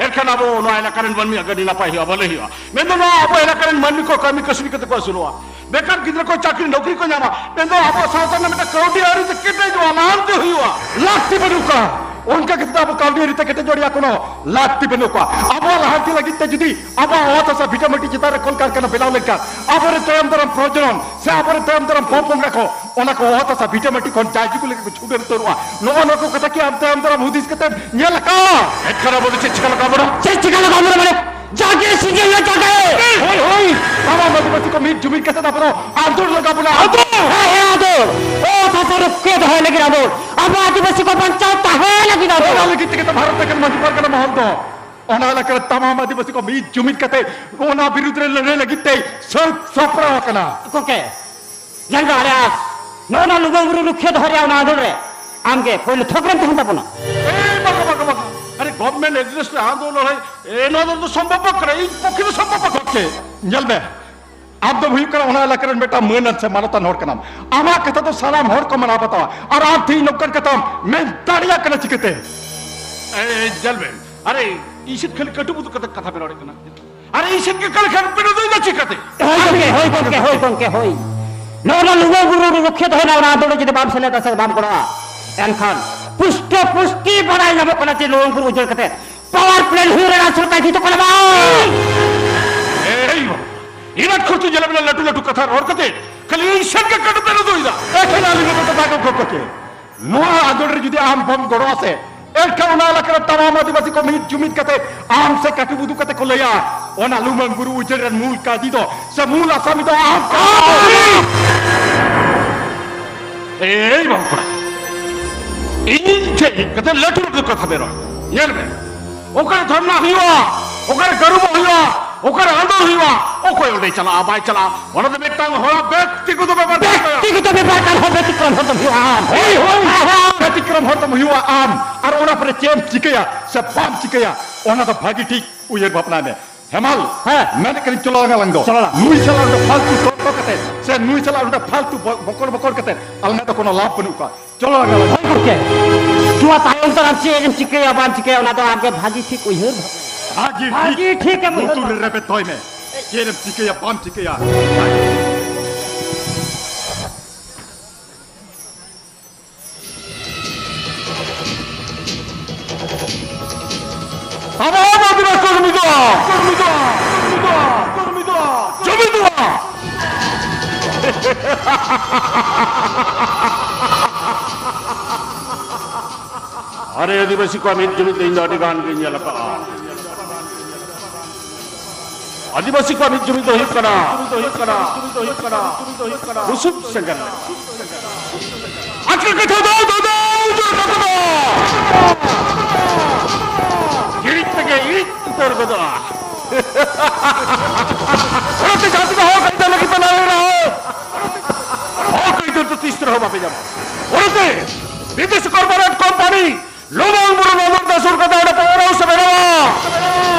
ᱮᱱᱠᱷᱟᱱ ᱟᱵᱚ ᱱᱚᱣᱟ ᱮᱞᱟᱠᱟ ᱨᱮᱱ ᱢᱟᱹᱱᱢᱤᱭᱟᱜ ᱟᱹᱰᱤ ᱱᱟᱯᱟᱭ ᱦᱩᱭᱩᱜᱼᱟ, ᱵᱷᱟᱹᱞᱟᱹᱭ ᱦᱩᱭᱩᱜᱼᱟ᱾ ᱢᱮᱱᱫᱚ ᱱᱚᱣᱟ ᱟᱵᱚ ᱮᱞᱟᱠᱟ ᱨᱮᱱ ᱢᱟᱹᱱᱢᱤ ᱠᱚ ᱠᱟᱹᱢᱤ ᱠᱟᱹᱥᱱᱤ ᱠᱟᱛᱮ ᱠᱚ ᱟᱹᱥᱩᱞᱚᱜᱼᱟ, ᱵᱮᱠᱟᱨ ᱜᱤᱫᱽᱨᱟᱹ ᱠᱚ ᱪᱟᱹᱠᱨᱤ ᱱᱚᱠᱨᱤ ᱠᱚ ᱧᱟᱢᱟ, ᱢᱮᱱᱫᱚ ᱟᱵᱚ ᱥᱟᱶᱛᱟ ᱨᱮᱱᱟᱜ ᱢᱤᱫᱴᱟᱝ ᱠᱟᱹᱣᱰᱤ ᱟᱹᱨᱤ ᱛᱮ ᱠᱮᱴᱮᱡᱚᱜᱼᱟ, ᱞᱟᱦᱟᱱᱛᱤ ᱦᱩᱭᱩᱜᱼᱟ᱾ ᱞᱟᱹᱠᱛᱤ ᱵᱟᱹᱱᱩᱜ ᱠᱚᱣᱟ, ᱚᱱᱠᱟ ᱠᱟᱛᱮ ᱟᱵᱚ ᱠᱟᱹᱣᱰᱤ ᱟᱹᱨᱤ ᱛᱮ ᱠᱮᱴᱮᱡᱚᱜ ᱨᱮᱭᱟᱜ ᱠᱳᱱᱳ ᱞᱟᱹᱠᱛᱤ ᱵᱟᱹᱱᱩᱜ ᱠᱚᱣᱟ᱾ ᱟᱵᱚᱣᱟᱜ ᱞᱟᱦᱟᱱᱛᱤ ᱞᱟᱹᱜᱤᱫ ᱛᱮ ᱡᱩᱫᱤ ᱟᱵᱚᱣᱟᱜ ᱚᱛ ᱦᱟᱥᱟ ᱵᱷᱤᱴᱟᱹ ᱢᱟᱹᱴᱤ ᱪᱮᱛᱟᱱ ᱨᱮ ᱠᱚᱞᱠᱟᱨᱠᱷᱟᱱᱟ ᱵᱮᱱᱟᱣ ᱞᱮᱱᱠᱷᱟᱱ, ᱟᱵᱚᱨᱮᱱ ᱛᱟᱭᱚᱢ ᱫᱟᱨᱟᱢ ᱯᱨᱚᱡᱚᱱᱚᱱ ᱥᱮ ᱟᱵᱚᱨᱮᱱ ᱛᱟᱭᱚᱢ ᱫᱟᱨᱟᱢ ᱯᱚᱯᱚᱝᱲᱟ ᱠᱚ ᱚᱱᱟ ᱠᱚ ᱚᱛ ᱦᱟᱥᱟ ᱵᱷᱤᱴᱟᱹ ᱢᱟᱹᱴᱤ ᱠᱷᱚᱱ ᱡᱟᱭᱡᱩᱜᱽ ᱞᱮᱠᱟ ᱠᱚ ᱪᱷᱩᱰᱟᱹᱨ ᱩᱛᱟᱹᱨᱚᱜᱼᱟ᱾ ᱱᱚᱜᱼᱚ ᱱᱚᱣᱟ ᱠᱚ ᱠᱟᱛᱷᱟ ᱠᱤ ᱟᱢ ᱛᱟᱭᱚᱢ ᱫᱟᱨᱟᱢ ᱦᱩᱫᱤᱥ ᱠᱟᱛᱮᱢ ᱧᱮᱞ ᱟᱠᱟᱫᱼᱟ? ᱮᱱᱠᱷᱟᱱ ᱟᱵᱚ ᱫᱚ ᱪᱮᱫ ᱪᱤᱠᱟ ᱞᱟᱜᱟᱣ ᱵᱚᱱᱟ? ᱪᱮᱫ ᱪᱤᱠᱟ ᱞᱟᱜᱟᱣ ᱵᱚᱱᱟ ᱢᱟᱱᱮ? ᱡᱟᱜᱮ ᱥᱤᱨᱡᱚᱱ ᱦᱩᱭᱩᱜᱼᱟ, ᱡᱟᱜᱮ᱾ ᱦᱳᱭ, ᱦᱳᱭ, ᱥᱟᱱᱟᱢ ᱟᱹᱫᱤᱵᱟᱹᱥᱤ ᱠᱚ ᱢᱤᱫ ᱡᱩᱢᱤᱫ ᱠᱟᱛᱮ ᱟᱵᱚ ᱫᱚ ᱟᱸᱫᱳᱲ ᱞᱟᱜᱟᱣ ᱵᱚᱱᱟ᱾ ᱟᱸᱫᱳᱲ! ᱦᱮᱸ, ᱦᱮᱸ, ᱟᱸᱫᱳᱲ! ᱚᱛ ᱦᱟᱥᱟ ᱨᱩᱠᱷᱤᱭᱟᱹ ᱫᱚᱦᱚᱭ ᱞᱟᱹᱜᱤᱫ ᱟᱸᱫᱳᱲ! ᱟᱵᱚ ᱟᱹᱫᱤᱵᱟᱹᱥᱤ ᱠᱚ ᱵᱟᱧᱪᱟᱣ ᱛᱟᱦᱮᱸ ᱞᱟᱹᱜᱤᱫ ᱟᱸᱫᱳᱲ! ᱚᱱᱟ ᱞᱟᱹᱜᱤᱫ ᱛᱮᱜᱮ ᱛᱚ ᱵᱷᱟᱨᱚᱛ ᱱᱟᱜᱟᱢ ᱢᱟᱹᱡᱷᱤ ᱯᱟᱨᱜᱟᱱᱟ ᱢᱚᱦᱚᱞ ᱫᱚ ᱚᱱᱟ ᱮᱞᱟᱠᱟ ᱨᱮ ᱛᱟᱢᱟᱢ ᱟᱹᱫᱤᱵᱟᱹᱥᱤ ᱠᱚ ᱢᱤᱫ ᱡᱩᱢᱤᱫ ᱠᱟᱛᱮ ᱚᱱᱟ ᱵᱤᱨᱩᱫᱽ ᱨᱮ ᱞᱟᱹᱲᱦᱟᱹᱭ ᱞᱟᱹᱜᱤᱫ ᱛᱮ ᱥᱟᱹᱛ ᱥᱟᱯᱲᱟᱣ ᱟᱠᱟᱱᱟ᱾ ᱜᱚᱢᱠᱮ, ᱧᱮᱞ ᱢᱮ, ᱟᱞᱮ ᱱᱚᱜᱼᱚ ᱱᱚᱣᱟ ᱞᱩᱜᱩ ᱵᱩᱨᱩ ᱨᱩᱠᱷᱤᱭᱟᱹ ᱫᱚᱦᱚ ᱨᱮᱭᱟᱜ ᱚᱱᱟ ᱟᱸᱫᱳᱲ ᱨᱮ ᱟᱢᱜᱮ ᱯᱳᱭᱞᱳ ᱛᱷᱚᱠ ᱨᱮᱢ ᱛᱟᱦᱮᱱ ᱛᱟᱵᱚᱱᱟ᱾ ᱮ, ᱵᱟᱝᱟ, ᱵᱟᱝᱟ, ᱵᱟᱝᱟ᱾ ᱟᱨᱮ, ᱜᱚᱵᱷᱚᱨᱱᱢᱮᱱᱴ ᱮᱜᱽᱱᱮᱥᱴ ᱨᱮ ᱟᱸᱫᱳᱲ ᱞᱟᱹᱲᱦᱟᱹᱭ, ᱮ, ᱱᱚᱣᱟ ᱫᱚ ᱥᱚᱢᱵᱷᱚᱵ ᱵᱟᱝ ᱠᱟᱱᱟ᱾ ᱤᱧ ᱯᱚᱠᱠᱷᱮ ᱫᱚ ᱥᱚᱢᱵᱷᱚᱵ ᱵᱟᱝ ᱠᱟᱱᱟ᱾ ᱜᱚᱢᱠᱮ, ᱧᱮᱞ ᱢᱮ, ᱟᱢ ᱫᱚᱢ ᱦᱩᱭᱩᱜ ᱠᱟᱱᱟ ᱚᱱᱟ ᱮᱞᱟᱠᱟ ᱨᱮᱱ ᱢᱤᱫᱴᱟᱝ ᱢᱟᱹᱱᱟᱱ ᱥᱮ ᱢᱟᱱᱚᱛᱟᱱ ᱦᱚᱲ ᱠᱟᱱᱟᱢ᱾ ᱟᱢᱟᱜ ᱠᱟᱛᱷᱟ ᱫᱚ ᱥᱟᱱᱟᱢ ᱦᱚᱲ ᱠᱚ ᱢᱟᱱᱟᱣ ᱵᱟᱛᱟᱣᱟ, ᱟᱨ ᱟᱢ ᱛᱮᱦᱮᱧ ᱱᱚᱝᱠᱟᱱ ᱠᱟᱛᱷᱟᱢ ᱢᱮᱱ ᱫᱟᱲᱮᱭᱟᱜ ᱠᱟᱱᱟ ᱪᱤᱠᱟᱹᱛᱮ? ᱮ, ᱧᱮᱞ ᱢᱮ, ᱟᱨᱮ, ᱤᱧ ᱥᱮᱫ ᱠᱷᱟᱹᱞᱤ ᱠᱟᱹᱴᱩᱵ ᱩᱫᱩᱜ ᱠᱟᱛᱮ ᱠᱟᱛᱷᱟ ᱯᱮ ᱨᱚᱲᱮᱫ ᱠᱟᱱᱟ᱾ ᱟᱨ ᱤᱧ ᱥᱮᱫ ᱜᱮ ᱠᱟᱞᱮᱠᱷᱟᱱ ᱯᱮ ᱩᱫᱩᱜ ᱮᱫᱟ ᱪᱤᱠᱟᱹᱛᱮ? ᱦᱳᱭ ᱜᱚᱢᱠᱮ, ᱦᱳᱭ ᱜᱚᱢᱠᱮ, ᱦᱳᱭ ᱜᱚᱢᱠᱮ, ᱦᱳᱭ᱾ ᱱᱚᱜᱼᱚ ᱱᱚᱣᱟ ᱞᱩᱜᱩ ᱵᱩᱨᱩ ᱨᱩᱠᱷᱤᱭᱟᱹ ᱫᱚᱦᱚᱭ ᱨᱮᱱᱟᱜ ᱚᱱᱟ ᱟᱸᱫᱳᱲ ᱨᱮ ᱡᱩᱫᱤ ᱵᱟᱢ ᱥᱮᱞᱮᱫᱟ ᱥᱮ ᱵᱟᱢ ᱜᱚᱲᱚᱜᱼᱟ, ᱮᱱᱠᱷᱟᱱ ᱯᱩᱥᱴᱟᱹ ᱯᱩᱥᱴᱤ ᱵᱟᱲᱟᱭ ᱧᱟᱢᱚᱜ ᱠᱟᱱᱟ ᱡᱮ ᱞᱩᱜᱩ ᱵᱩᱨᱩ ᱩᱡᱟᱹᱲ ᱠᱟᱛᱮ ᱯᱟᱣᱟᱨ ᱯᱞᱮᱱᱴ ᱦᱩᱭᱩᱜ ᱨᱮᱱᱟᱜ ᱥᱚᱨᱠᱟᱨ ᱡᱷᱤᱡ ᱠᱚ ᱞᱟᱜᱟᱣ᱾ ᱮᱭ ᱵᱟᱵᱟ, ᱤᱱᱟᱹᱜ ᱠᱷᱚᱨᱪᱟ ᱧᱮᱞ ᱢᱮ, ᱞᱟᱹᱴᱩ ᱞᱟᱹᱴᱩ ᱠᱟᱛᱷᱟ ᱨᱚᱲ ᱠᱟᱛᱮ ᱠᱷᱟᱹᱞᱤ ᱤᱧ ᱥᱮᱫ ᱜᱮ ᱠᱟᱹᱴᱩᱵ ᱯᱮ ᱩᱫᱩᱜ ᱮᱫᱟ᱾ ᱮᱠᱷᱮᱱ ᱟᱹᱞᱤᱧ ᱫᱚ ᱫᱟᱜ ᱠᱚ ᱠᱚ ᱪᱮ? ᱱᱚᱣᱟ ᱟᱸᱫᱳᱲ ᱨᱮ ᱡᱩᱫᱤ ᱟᱢ ᱵᱟᱢ ᱜᱚᱲᱚᱜᱼᱟ ᱥᱮ, ᱮᱱᱠᱷᱟᱱ ᱚᱱᱟ ᱮᱞᱟᱠᱟ ᱨᱮ ᱛᱟᱢᱟᱢ ᱟᱹᱫᱤᱵᱟᱹᱥᱤ ᱠᱚ ᱢᱤᱫ ᱡᱩᱢᱤᱫ ᱠᱟᱛᱮ ᱟᱢ ᱥᱮ ᱠᱟᱹᱴᱩᱵ ᱩᱫᱩᱜ ᱠᱟᱛᱮ ᱠᱚ ᱞᱟᱹᱭᱟ, ᱚᱱᱟ ᱞᱩᱢᱟᱹᱝ ᱵᱩᱨᱩ ᱩᱡᱟᱹᱲ ᱨᱮᱱ ᱢᱩᱞ ᱠᱟᱹᱡᱤ ᱫᱚ ᱥᱮ ᱢᱩᱞ ᱟᱥᱟᱢᱤ ᱫᱚ ᱟᱢ ᱠᱟᱱᱟᱢ᱾ ᱮᱭ ᱵᱟᱹᱵᱩ ᱠᱚᱲᱟ, ᱤᱧ ᱴᱷᱮᱱ ᱦᱮᱡ ᱠᱟᱛᱮ ᱞᱟᱹᱴᱩ ᱞᱟᱹᱴᱩ ᱠᱟᱛᱷᱟ ᱵᱮᱱ ᱨᱚᱲ᱾ ᱧᱮᱞ ᱵᱮᱱ, ᱚᱠᱟᱨᱮ ᱫᱷᱚᱨᱱᱟ ᱦᱩᱭᱩᱜᱼᱟ, ᱚᱠᱟᱨᱮ ᱜᱟᱹᱨᱩᱵᱚᱜ ᱦᱩᱭᱩᱜᱼᱟ, ᱚᱠᱟᱨᱮ ᱟᱸᱫᱳᱲ ᱦᱩᱭᱩᱜᱼᱟ, ᱚᱠᱚᱭ ᱚᱸᱰᱮ ᱪᱟᱞᱟᱜᱼᱟ, ᱵᱟᱭ ᱪᱟᱞᱟᱜᱼᱟ, ᱚᱱᱟ ᱫᱚ ᱢᱤᱫᱴᱟᱝ ᱦᱚᱲᱟᱜ ᱵᱮᱠᱛᱤᱜᱚᱛᱚ ᱵᱮᱯᱟᱨ ᱠᱟᱱᱟ᱾ ᱵᱮᱠᱛᱤᱜᱚᱛᱚ ᱵᱮᱯᱟᱨ ᱠᱟᱱᱟ, ᱵᱮᱛᱤᱠᱨᱚᱢ ᱦᱚᱲ ᱫᱚᱢ ᱦᱩᱭᱩᱜᱼᱟ ᱟᱢ᱾ ᱦᱳᱭ, ᱦᱳᱭ, ᱦᱳᱭ᱾ ᱵᱮᱛᱤᱠᱨᱚᱢ ᱦᱚᱲ ᱫᱚᱢ ᱦᱩᱭᱩᱜᱼᱟ ᱟᱢ᱾ ᱟᱨ ᱚᱱᱟ ᱯᱚᱨᱮ ᱪᱮᱫ ᱮᱢ ᱪᱤᱠᱟᱹᱭᱟ ᱥᱮ ᱵᱟᱢ ᱪᱤᱠᱟᱹᱭᱟ, ᱚᱱᱟ ᱫᱚ ᱵᱷᱟᱹᱜᱤ ᱴᱷᱤᱠ ᱩᱭᱦᱟᱹᱨ ᱵᱷᱟᱵᱽᱱᱟᱭ ᱢᱮ᱾ ᱦᱮᱢᱟᱞ, ᱦᱮᱸ᱾ ᱢᱮᱱᱮᱫ ᱠᱟᱹᱱᱟᱹᱧ, ᱪᱚᱞᱚ ᱟᱞᱟᱝ ᱫᱚ᱾ ᱪᱚᱞᱚ ᱟᱞᱟᱝ᱾ ᱱᱩᱭ ᱥᱟᱞᱟᱜ ᱚᱸᱰᱮ ᱯᱷᱟᱞᱛᱩ ᱛᱚᱨᱠᱚ ᱠᱟᱛᱮ ᱥᱮ ᱱᱩᱭ ᱥᱟᱞᱟᱜ ᱚᱸᱰᱮ ᱯᱷᱟᱞᱛᱩ ᱵᱚ-, ᱵᱚᱠᱚᱲ ᱵᱚᱠᱚᱲ ᱠᱟᱛᱮ ᱟᱞᱟᱝ ᱫᱚ ᱠᱳᱱᱳ ᱞᱟᱵᱷ ᱵᱟᱹᱱᱩᱜ ᱠᱚᱣᱟ᱾ ᱪᱚᱞᱚ ᱟᱞᱟᱝ᱾ ᱦᱳᱭ ᱜᱚᱢᱠᱮ, ᱱᱚᱣᱟ ᱛᱟᱭᱚᱢ ᱫᱟᱨᱟᱢ ᱪᱮᱫ ᱮᱢ ᱪᱤᱠᱟᱹᱭᱟ ᱵᱟᱢ ᱪᱤᱠᱟᱹᱭᱟ, ᱚᱱᱟ ᱫᱚ ᱟᱢᱜᱮ ᱵᱷᱟᱹᱜᱤ ᱴᱷᱤᱠ ᱩᱭᱦᱟᱹᱨ ᱵᱷᱟᱵᱽᱱᱟ᱾ ᱵᱷᱟᱹᱜᱤ ᱵᱷᱟᱹᱜᱤ ᱴᱷᱤᱠ᱾ ᱴᱷᱤᱠ ᱮᱢ ᱩᱭᱦᱟᱹᱨ ᱞᱩᱛᱩᱨ ᱨᱮ ᱵᱷᱟᱵᱽᱱᱟ᱾ ᱨᱮᱵᱮᱫ ᱫᱚᱦᱚᱭ ᱢᱮ᱾ ᱪᱮᱫ ᱮᱢ ᱪᱤᱠᱟᱹᱭᱟ ᱵᱟᱢ ᱪᱤᱠᱟᱹᱭᱟ᱾ ᱟᱵᱚ ᱟᱵᱚ ᱟᱹᱫᱤᱵᱟᱹᱥᱤ ᱠᱚ ᱡᱩᱢᱤᱫᱚᱜᱼᱟ᱾ ᱡᱩᱢᱤᱫᱚᱜᱼᱟ᱾ ᱡᱩᱢᱤᱫᱚᱜᱼᱟ᱾ ᱟᱨᱮ ᱟᱹᱫᱤᱵᱟᱹᱥᱤ ᱠᱚᱣᱟᱜ ᱢᱤᱫ ᱡᱩᱢᱤᱫ ᱫᱚ ᱤᱧ ᱫᱚ ᱟᱹᱰᱤ ᱜᱟᱱ ᱜᱤᱧ ᱧᱮᱞ ᱟᱠᱟᱫᱼᱟ᱾ ᱟᱹᱫᱤᱵᱟᱹᱥᱤ ᱠᱚᱣᱟᱜ ᱢᱤᱫ ᱡᱩᱢᱤᱫ ᱫᱚ ᱦᱩᱭᱩᱜ ᱠᱟᱱᱟ, ᱦᱩᱭᱩᱜ ᱠᱟᱱᱟ, ᱦᱩᱭᱩᱜ ᱠᱟᱱᱟ, ᱦᱩᱭᱩᱜ ᱠᱟᱱᱟ᱾ ᱵᱩᱥᱩᱵ ᱥᱮᱸᱜᱮᱞ ᱞᱮᱠᱟ᱾ ᱟᱪᱠᱟ ᱠᱟᱛᱷᱟ ᱫᱚ, ᱫᱚ, ᱫᱚ, ᱩᱡᱟᱹᱲ ᱠᱟᱛᱷᱟ ᱫᱚ᱾ ᱦᱤᱲᱤᱡ ᱛᱮᱜᱮ ᱤᱲᱤᱡ ᱩᱛᱟᱹᱨ ᱜᱚᱫᱚᱜᱼᱟ᱾ ᱚᱱᱟᱛᱮ ᱡᱟᱦᱟᱸ ᱛᱤᱱᱟᱹᱜ ᱦᱚᱲ ᱠᱟᱹᱭᱫᱟᱹ ᱞᱟᱹᱜᱤᱫ ᱯᱮ ᱞᱟᱹᱲᱦᱟᱹᱭ ᱨᱮᱦᱚᱸ, ᱦᱚᱲ ᱠᱟᱹᱭᱫᱟᱹ ᱫᱚ ᱛᱤᱥ ᱨᱮᱦᱚᱸ ᱵᱟᱯᱮ ᱧᱟᱢᱟ᱾ ᱚᱱᱟᱛᱮ ᱵᱤᱫᱮᱥᱤ corporate company ᱞᱩᱢᱟᱹᱝ ᱵᱩᱨᱩ ᱱᱟᱹᱢᱩᱨ ᱫᱚ ᱥᱩᱨ ᱠᱟᱛᱮ ᱚᱸᱰᱮ power house ᱮ ᱵᱮᱱᱟᱣᱟ᱾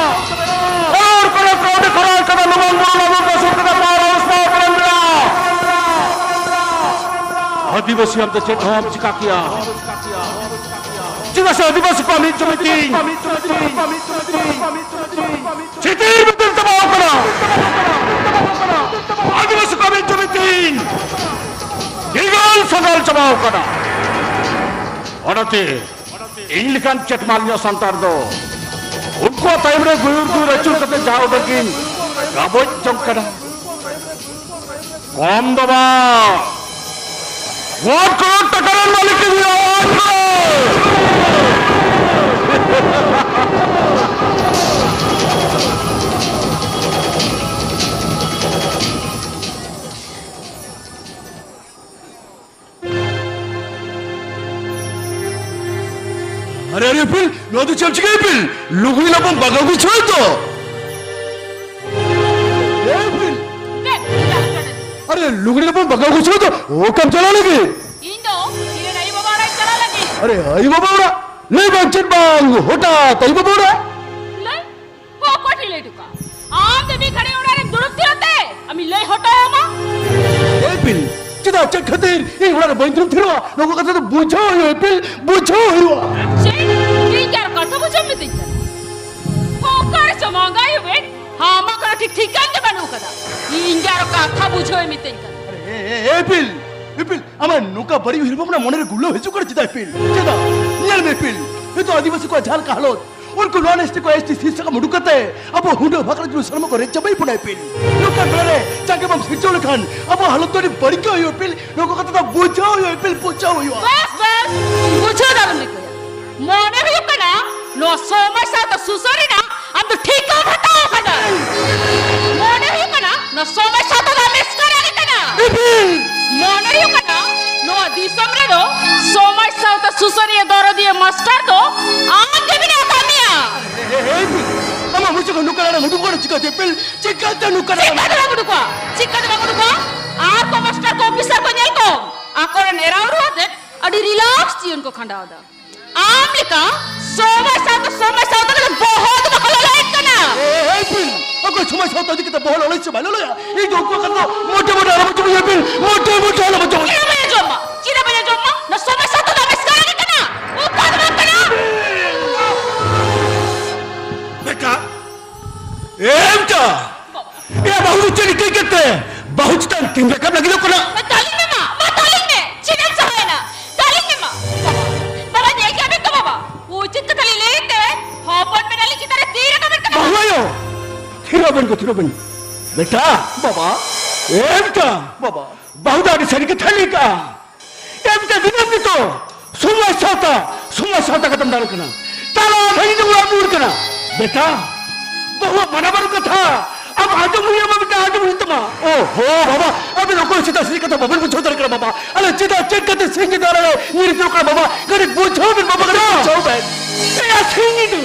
ᱠᱨᱳᱲ ᱠᱨᱳᱲ ᱠᱟᱹᱣᱰᱤ ᱠᱷᱚᱨᱚᱪ ᱠᱟᱛᱮ ᱞᱩᱢᱟᱹᱝ ᱵᱩᱨᱩ ᱱᱟᱹᱢᱩᱨ ᱫᱚ ᱥᱩᱨ ᱠᱟᱛᱮ power house ᱯᱮ ᱵᱮᱱᱟᱣᱟ᱾ ᱟᱹᱫᱤᱵᱟᱹᱥᱤ ᱟᱢ ᱫᱚ ᱪᱮᱫ ᱦᱚᱸ ᱵᱟᱢ ᱪᱤᱠᱟ ᱠᱮᱭᱟ᱾ ᱪᱮᱫᱟᱜ ᱥᱮ ᱟᱹᱫᱤᱵᱟᱹᱥᱤ ᱠᱚᱣᱟᱜ ᱢᱤᱫ ᱡᱩᱢᱤᱫ ᱛᱤᱧ᱾ ᱪᱷᱤᱛᱤᱨ ᱵᱤᱛᱤᱨ ᱪᱟᱵᱟᱣ ᱠᱟᱱᱟ᱾ ᱟᱹᱫᱤᱵᱟᱹᱥᱤ ᱠᱚᱣᱟᱜ ᱢᱤᱫ ᱡᱩᱢᱤᱫ ᱛᱤᱧ᱾ ᱜᱤᱜᱟᱞ ᱥᱟᱜᱟᱞ ᱪᱟᱵᱟᱣ ᱠᱟᱱᱟ᱾ ᱚᱱᱟᱛᱮ ᱤᱧ ᱞᱮᱠᱟᱱ ᱪᱮᱴᱢᱟᱞ ᱧᱚᱜ ᱥᱟᱱᱛᱟᱲ ᱫᱚ ᱩᱱᱠᱩᱣᱟᱜ ᱛᱟᱭᱚᱢ ᱨᱮ ᱜᱩᱭᱩᱨ ᱜᱩᱭᱩᱨ ᱟᱹᱪᱩᱨ ᱠᱟᱛᱮ ᱡᱟ ᱩᱰᱟᱹᱝ ᱜᱤᱧ ᱜᱟᱵᱚᱡ ᱡᱚᱝ ᱠᱟᱱᱟ᱾ ᱠᱚᱢ ᱫᱚ ᱵᱟᱝ, ᱠᱳᱴ ᱠᱳᱴ ᱴᱟᱠᱟ ᱨᱮᱱ ᱢᱟᱹᱞᱤᱠ ᱤᱧ ᱦᱩᱭᱩᱜᱼᱟ, ᱠᱳᱴ ᱠᱳᱴ᱾ ᱟᱨᱮ ᱤᱯᱤᱞ, ᱱᱚᱣᱟ ᱫᱚ ᱪᱮᱫ ᱮᱢ ᱪᱤᱠᱟᱹᱭᱟ ᱤᱯᱤᱞ? ᱞᱩᱜᱽᱲᱤ ᱞᱟᱯᱚᱢ ᱵᱟᱜᱟᱣ ᱜᱩᱪᱷᱟᱹᱣ ᱛᱚ? ᱮ ᱤᱯᱤᱞ! ᱫᱮ, ᱫᱮ, ᱫᱮ᱾ ᱟᱨᱮ, ᱞᱩᱜᱽᱲᱤ ᱞᱟᱯᱚᱢ ᱵᱟᱜᱟᱣ ᱜᱩᱪᱷᱟᱹᱣ ᱛᱚ? ᱚᱠᱟᱢ ᱪᱟᱞᱟᱣ ᱞᱟᱹᱜᱤᱫ? ᱤᱧ ᱫᱚ ᱤᱧ ᱨᱮᱱ ᱟᱭᱳ ᱵᱟᱵᱟ ᱚᱲᱟᱜ ᱤᱧ ᱪᱟᱞᱟᱣ ᱞᱟᱹᱜᱤᱫ᱾ ᱟᱨᱮ, ᱟᱭᱳ ᱵᱟᱵᱟ ᱚᱲᱟᱜ? ᱞᱟᱹᱭ ᱵᱟᱝ ᱪᱮᱫ ᱵᱟᱝ, ᱦᱚᱴᱟᱛ ᱟᱭᱳ ᱵᱟᱵᱟ ᱚᱲᱟᱜ? ᱞᱟᱹᱭ? ᱚᱠᱚᱭ ᱴᱷᱮᱱ ᱞᱟᱹᱭ ᱦᱚᱴᱚ ᱠᱟᱜᱼᱟ? ᱟᱢ ᱫᱚ ᱢᱤᱫ ᱜᱷᱟᱹᱲᱤ ᱚᱲᱟᱜ ᱨᱮᱢ ᱫᱩᱲᱩᱵ ᱛᱷᱤᱨ ᱟᱛᱮ ᱟᱢᱤᱧ ᱞᱟᱹᱭ ᱦᱚᱴᱚ ᱟᱢᱟ᱾ ᱮ ᱤᱯᱤᱞ, ᱪᱮᱫᱟᱜ, ᱪᱮᱫ ᱠᱷᱟᱹᱛᱤᱨ ᱤᱧ ᱚᱲᱟᱜ ᱨᱮ ᱵᱟᱹᱧ ᱫᱩᱲᱩᱵ ᱛᱷᱤᱨᱚᱜᱼᱟ? ᱱᱚᱣᱟ ᱠᱚ ᱠᱟᱛᱷᱟ ᱫᱚ ᱵᱩᱡᱷᱟᱹᱣ ᱦᱩᱭᱩᱜᱼᱟ ᱤᱯᱤᱞ, ᱵᱩᱡᱷᱟᱹᱣ ᱦᱩᱭᱩᱜᱼᱟ᱾ ᱪᱮᱫ? ᱤᱧ ᱟᱨ ᱠᱟᱛᱷᱟ ᱵᱩᱡᱷᱟᱹᱣ ᱢᱤᱛᱟᱹᱧ ᱠᱟᱱᱟ? ᱚᱠᱟ ᱨᱮ ᱪᱚ ᱢᱟᱸᱜᱟᱭ ᱦᱩᱭᱮᱱ, ᱟᱢᱟᱜ ᱠᱳᱱᱳ ᱴᱷᱤᱠ ᱴᱷᱤᱠᱟᱹᱱ ᱜᱮ ᱵᱟᱹᱱᱩᱜ ᱠᱟᱫᱟ᱾ ᱤᱧ ᱟᱨ ᱠᱟᱛᱷᱟ ᱵᱩᱡᱷᱟᱹᱣ ᱢᱤᱛᱟᱹᱧ ᱠᱟᱱᱟ᱾ ᱮ, ᱮ, ᱮ, ᱤᱯᱤᱞ, ᱤᱯᱤᱞ, ᱟᱢᱟᱜ ᱱᱚᱝᱠᱟ ᱵᱟᱹᱲᱤᱡ ᱩᱭᱦᱟᱹᱨ ᱵᱷᱟᱵᱽᱱᱟ ᱢᱚᱱᱮᱨᱮ ᱜᱩᱞᱟᱹᱣ ᱦᱤᱡᱩᱜ ᱠᱟᱱᱟ ᱪᱮᱫᱟᱜ ᱤᱯᱤᱞ? ᱪᱮᱫᱟᱜ? ᱧᱮᱞ ᱢᱮ ᱤᱯᱤᱞ, ᱱᱤᱛᱚᱜ ᱟᱹᱫᱤᱵᱟᱹᱥᱤ ᱠᱚᱣᱟᱜ ᱡᱟᱦᱟᱸ ᱞᱮᱠᱟ ᱦᱟᱞᱚᱛ, ᱩᱱᱠᱩ ᱱᱚᱱ ᱮᱥ ᱴᱤ ᱠᱚ ᱮᱥ ᱴᱤ ᱥᱤᱴ ᱥᱟᱠᱟᱢ ᱩᱰᱩᱠ ᱠᱟᱛᱮ ᱟᱵᱚ ᱦᱩᱰᱟᱹ ᱵᱷᱟᱜᱽ ᱨᱮ ᱥᱟᱱᱟᱢ ᱠᱚ ᱨᱮᱡ ᱪᱟᱵᱟᱭ ᱵᱚᱱᱟ ᱤᱯᱤᱞ᱾ ᱱᱚᱝᱠᱟᱱ ᱵᱮᱲᱟ ᱨᱮ ᱡᱟᱸᱜᱮ ᱵᱟᱢ ᱥᱤᱨᱡᱟᱹᱣ ᱞᱮᱠᱷᱟᱱ ᱟᱵᱚ ᱦᱟᱞᱚᱛ ᱫᱚ ᱟᱹᱰᱤ ᱵᱟᱹᱲᱤᱡ ᱜᱮ ᱦᱩᱭᱩᱜᱼᱟ ᱤᱯᱤᱞ᱾ ᱱᱚᱣᱟ ᱠᱚ ᱠᱟᱛᱷᱟ ᱫᱚ ᱵᱩᱡᱷᱟᱹᱣ ᱦᱩᱭᱩᱜᱼᱟ ᱤᱯᱤᱞ, ᱵᱩᱡᱷᱟᱹᱣ ᱦᱩᱭᱩᱜᱼᱟ᱾ ᱵᱮᱥ, ᱵᱮᱥ, ᱵᱩᱡᱷᱟᱹᱣ ᱫᱚ ᱟᱞᱚᱢ ᱨᱤᱠᱟᱹᱭᱟ᱾ ᱢᱚᱱᱮ ᱦᱩᱭᱩᱜ ᱠᱟᱱᱟ ᱱᱚᱣᱟ ᱥᱚᱢᱟᱡᱽ ᱥᱟᱶᱛᱟ ᱥᱩᱥᱟᱹᱨ ᱨᱮᱱᱟᱜ ᱟᱢ ᱫᱚ ᱴᱷᱤᱠᱟᱹᱢ ᱦᱟᱛᱟᱣ ᱟᱠᱟᱫᱟ᱾ ᱢᱚᱱᱮ ᱦᱩᱭᱩᱜ ᱠᱟᱱᱟ ᱱᱚᱣᱟ ᱥᱚᱢᱟᱡᱽ ᱥᱟᱶᱛᱟ ᱫᱚ ᱟᱢ ᱮᱥᱠᱟᱨ ᱟᱞᱮ ᱠᱟᱱᱟ᱾ ᱤᱯᱤᱞ! ᱢᱚᱱᱮ ᱦᱩᱭᱩᱜ ᱠᱟᱱᱟ ᱱᱚᱣᱟ ᱫᱤᱥᱚᱢ ᱨᱮᱫᱚ ᱥᱚᱢᱟᱡᱽ ᱥᱟᱶᱛᱟ ᱥᱩᱥᱟᱹᱨᱤᱭᱟᱹ ᱫᱚᱨᱚᱫᱤᱭᱟᱹ ᱢᱟᱥᱴᱟᱨ ᱫᱚ ᱟᱢ ᱜᱮ ᱢᱮᱱᱟᱜ ᱟᱠᱟᱫ ᱢᱮᱭᱟ᱾ ᱮ, ᱮ, ᱮ, ᱤᱯᱤᱞ! ᱟᱢᱟᱜ ᱢᱚᱪᱟ ᱠᱷᱚᱱ ᱱᱚᱝᱠᱟ ᱨᱚᱲ ᱩᱰᱩᱠ ᱠᱟᱱᱟ ᱪᱤᱠᱟᱹᱛᱮ ᱤᱯᱤᱞ? ᱪᱤᱠᱟᱹᱛᱮ ᱱᱚᱝᱠᱟ ᱨᱚᱲ? ᱪᱤᱠᱟᱹᱛᱮ ᱵᱟᱝ ᱩᱰᱩᱠᱚᱜᱼᱟ? ᱪᱤᱠᱟᱹᱛᱮ ᱵᱟᱝ ᱩᱰᱩᱠᱚᱜᱼᱟ? ᱟᱨ ᱠᱚ ᱢᱟᱥᱴᱟᱨ ᱠᱚ ᱚᱯᱷᱤᱥᱟᱨ ᱠᱚ ᱧᱮᱞ ᱠᱚᱢ, ᱟᱠᱚᱨᱮᱱ ᱮᱨᱟ ᱩᱨᱩ ᱟᱛᱮ ᱟᱹᱰᱤ ᱨᱤᱞᱟᱠᱥ ᱡᱤᱭᱚᱱ ᱠᱚ ᱠᱷᱟᱸᱰᱟᱣ ᱮᱫᱟ᱾ ᱟᱢ ᱞᱮᱠᱟ ᱥᱚᱢᱟᱡᱽ ᱥᱟᱶᱛᱟ, ᱥᱚᱢᱟᱡᱽ ᱥᱟᱶᱛᱟ ᱠᱚᱫᱚ ᱵᱚᱦᱚᱜ ᱫᱚ ᱵᱟᱠᱚ ᱞᱚᱞᱚᱭᱮᱫ ᱠᱟᱱᱟ᱾ ᱮ, ᱮ, ᱤᱯᱤᱞ! ᱚᱠᱚᱭ ᱥᱚᱢᱟᱡᱽ ᱥᱟᱶᱛᱟ ᱤᱫᱤ ᱠᱟᱛᱮ ᱵᱚᱦᱚᱜ ᱞᱚᱞᱚᱭ ᱥᱮ ᱵᱟᱭ ᱞᱚᱞᱚᱭᱟ? ᱤᱧ ᱫᱚ ᱩᱱᱠᱩᱣᱟᱜ ᱠᱟᱛᱷᱟ ᱢᱚᱴᱮ ᱢᱚᱴᱮ ᱟᱞᱚᱢ ᱟᱸᱡᱚᱢ ᱦᱚᱪᱚᱧᱟ ᱤᱯᱤᱞ, ᱢᱚᱴᱮ ᱢᱚᱴᱮ ᱟᱞᱚᱢ ᱟᱸᱡᱚᱢ ᱦᱚᱪᱚᱧᱟ᱾ ᱪᱮᱫᱟᱜ ᱵᱟᱹᱧ ᱟᱸᱡᱚᱢᱟ? ᱪᱮᱫᱟᱜ ᱵᱟᱹᱧ ᱟᱸᱡᱚᱢᱟ? ᱱᱚᱣᱟ ᱥᱚᱢᱟᱡᱽ ᱥᱟᱶᱛᱟ ᱫᱚ ᱟᱢ ᱮᱥᱠᱟᱨ ᱟᱞᱮ ᱠᱟᱱᱟ, ᱚᱠᱟ ᱫᱚ ᱵᱟᱝ ᱠᱟᱱᱟ᱾ ᱵᱮᱴᱟ, ᱮᱢ ᱪᱟ! ᱮ ᱵᱟᱹᱦᱩ ᱫᱚ ᱪᱮᱫ ᱤᱠᱟᱹ ᱠᱟᱛᱮ ᱵᱟᱹᱦᱩ ᱪᱮᱛᱟᱱ ᱛᱤᱱ ᱨᱟᱠᱟᱵ ᱞᱟᱹᱜᱤᱫᱚᱜ ᱠᱟᱱᱟ? ᱢᱟ ᱛᱟᱹᱞᱤᱧ ᱢᱮ ᱢᱟ, ᱢᱟ ᱛᱟᱹᱞᱤᱧ ᱢᱮ᱾ ᱪᱮᱫ ᱮᱢ ᱥᱟᱦᱟᱭᱮᱱᱟ? ᱛᱟᱹᱞᱤᱧ ᱢᱮ ᱢᱟ᱾ ᱵᱟᱵᱟ, ᱵᱟᱵᱟ, ᱧᱮᱞ ᱠᱮᱫ ᱵᱮᱱ ᱛᱚ ᱵᱟᱵᱟ, ᱩᱪᱤᱛ ᱠᱟᱛᱷᱟ ᱞᱤᱧ ᱞᱟᱹᱭᱮᱫ ᱛᱮ ᱦᱚᱯᱚᱱ ᱢᱮᱱᱟᱜ ᱞᱤᱧ ᱪᱮᱛᱟᱱ ᱨᱮ ᱛᱤ ᱨᱟᱠᱟᱵ ᱮᱱ ᱠᱟᱱᱟ᱾ ᱵᱟᱹᱦᱩ ᱟᱭᱳ, ᱛᱷᱤᱨᱚᱜ ᱵᱮᱱ ᱠᱚ, ᱛᱷᱤᱨᱚᱜ ᱵᱮᱱ᱾ ᱵᱮᱴᱟ, ᱵᱟᱵᱟ᱾ ᱮᱢ ᱪᱟ! ᱵᱟᱵᱟ᱾ ᱵᱟᱹᱦᱩ ᱫᱚ ᱟᱹᱰᱤ ᱥᱟᱹᱨᱤ ᱠᱟᱛᱷᱟ ᱞᱟᱹᱭ ᱠᱟᱜᱼᱟ᱾ ᱮᱢ ᱪᱟ ᱫᱤᱱᱟᱹᱢ ᱜᱮᱛᱚ ᱥᱚᱢᱟᱡᱽ ᱥᱟᱶᱛᱟ, ᱥᱚᱢᱟᱡᱽ ᱥᱟᱶᱛᱟ ᱠᱟᱛᱮᱢ ᱫᱟᱬᱟᱱ ᱠᱟᱱᱟ᱾ ᱛᱟᱞᱟ ᱫᱷᱟᱹᱨᱤᱡ ᱫᱚ ᱚᱲᱟᱜ ᱫᱩᱣᱟᱹᱨ ᱠᱟᱱᱟ᱾ ᱵᱮᱴᱟ, ᱵᱟᱹᱦᱩᱣᱟᱜ ᱢᱟᱱᱟ ᱵᱟᱨᱚ ᱠᱟᱛᱷᱟ ᱟᱢ ᱟᱸᱡᱚᱢ ᱦᱩᱭ ᱟᱢᱟ, ᱵᱮᱴᱟ, ᱟᱸᱡᱚᱢ ᱦᱩᱭᱩᱜ ᱛᱟᱢᱟ᱾ ᱳ ᱦᱳ ᱵᱟᱵᱟ, ᱟᱵᱮᱱ ᱚᱠᱚᱭ ᱪᱮᱫᱟᱜ ᱥᱮᱨᱮᱧ ᱠᱟᱛᱷᱟ ᱵᱟᱵᱮᱱ ᱵᱩᱡᱷᱟᱹᱣ ᱫᱟᱲᱮᱭᱟᱜ ᱠᱟᱱᱟ ᱵᱟᱵᱟ? ᱟᱞᱮ ᱪᱮᱫᱟᱜ ᱪᱮᱫ ᱠᱟᱛᱮ ᱥᱮᱨᱮᱧ ᱠᱟᱛᱷᱟ ᱟᱞᱮ ᱧᱤᱨ ᱦᱤᱡᱩᱜ ᱠᱟᱱᱟ ᱵᱟᱵᱟ? ᱠᱟᱹᱴᱤᱡ ᱵᱩᱡᱷᱟᱹᱣ ᱵᱮᱱ ᱵᱟᱵᱟ, ᱠᱟᱹᱴᱤᱡ ᱵᱩᱡᱷᱟᱹᱣ ᱵᱮᱱ᱾ ᱮᱭᱟ ᱥᱤᱧ ᱧᱤᱫᱟᱹ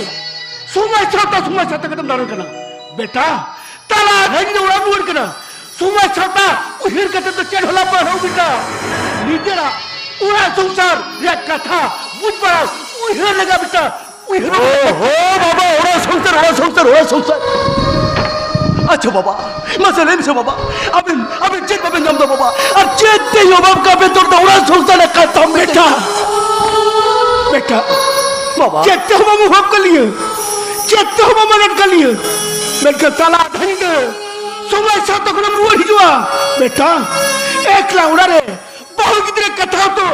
ᱥᱚᱢᱟᱡᱽ ᱥᱟᱶᱛᱟ, ᱥᱚᱢᱟᱡᱽ ᱥᱟᱶᱛᱟ ᱠᱟᱛᱮᱢ ᱫᱟᱬᱟᱱ ᱠᱟᱱᱟ ᱵᱮᱴᱟ᱾ ᱛᱟᱞᱟ ᱟᱫᱷᱟ ᱧᱤᱫᱟᱹ ᱚᱲᱟᱜ ᱨᱩᱣᱟᱹᱲ ᱠᱟᱱᱟ᱾ ᱥᱚᱢᱟᱡᱽ ᱥᱟᱶᱛᱟ ᱩᱭᱦᱟᱹᱨ ᱠᱟᱛᱮ ᱫᱚ ᱪᱮᱫ ᱦᱚᱸ ᱞᱟᱵᱷ ᱵᱟᱝ ᱦᱩᱭᱩᱜ ᱵᱮᱴᱟ᱾ ᱱᱤᱡᱮᱨᱟᱜ ᱚᱲᱟᱜ ᱥᱚᱝᱥᱟᱨ ᱨᱮᱭᱟᱜ ᱠᱟᱛᱷᱟ ᱵᱩᱡᱽ ᱯᱟᱲᱟᱣ ᱩᱭᱦᱟᱹᱨ ᱞᱟᱜᱟ ᱵᱮᱴᱟ᱾ ᱩᱭᱦᱟᱹᱨ ᱞᱟᱜᱟ᱾ ᱳᱦᱳ, ᱵᱟᱵᱟ, ᱚᱲᱟᱜ ᱥᱚᱝᱥᱟᱨ, ᱚᱲᱟᱜ ᱥᱚᱝᱥᱟᱨ, ᱚᱲᱟᱜ ᱥᱚᱝᱥᱟᱨ᱾ ᱟᱪᱪᱷᱟ ᱵᱟᱵᱟ, ᱢᱟᱥᱮ ᱞᱟᱹᱭ ᱢᱮᱥᱮ ᱵᱟᱵᱟ, ᱟᱵᱮᱱ, ᱟᱵᱮᱱ ᱪᱮᱫ ᱵᱟᱵᱮᱱ ᱧᱟᱢ ᱮᱫᱟ ᱵᱟᱵᱟ? ᱟᱨ ᱪᱮᱫ ᱛᱮ ᱚᱵᱷᱟᱵ ᱠᱟᱵᱮ ᱛᱚᱨ ᱫᱟ ᱚᱲᱟᱜ ᱥᱚᱝᱥᱟᱨ ᱨᱮ ᱠᱟᱛᱷᱟ ᱵᱮᱴᱟ᱾ ᱵᱮᱴᱟ, ᱵᱟᱵᱟ᱾ ᱪᱮᱫ ᱛᱮᱦᱚᱸ ᱵᱟᱢ ᱚᱵᱷᱟᱵ ᱠᱟᱜ ᱞᱤᱧᱟᱹ, ᱪᱮᱫ ᱛᱮᱦᱚᱸ ᱵᱟᱢ ᱟᱱᱟᱴ ᱠᱟᱜ ᱞᱤᱧᱟᱹ᱾ ᱢᱮᱱᱠᱷᱟᱱ ᱛᱟᱞᱟ ᱟᱫᱷᱟ ᱧᱤᱫᱟᱹ ᱥᱚᱢᱟᱡᱽ ᱥᱟᱶᱛᱟ ᱠᱷᱚᱱᱮᱢ ᱨᱩᱣᱟᱹᱲ ᱦᱤᱡᱩᱜᱼᱟ᱾ ᱵᱮᱴᱟ, ᱮᱠᱞᱟ ᱚᱲᱟᱜ ᱨᱮ ᱵᱟᱹᱦᱩ ᱜᱤᱫᱽᱨᱟᱹ ᱠᱟᱛᱷᱟ ᱦᱚᱸᱛᱚ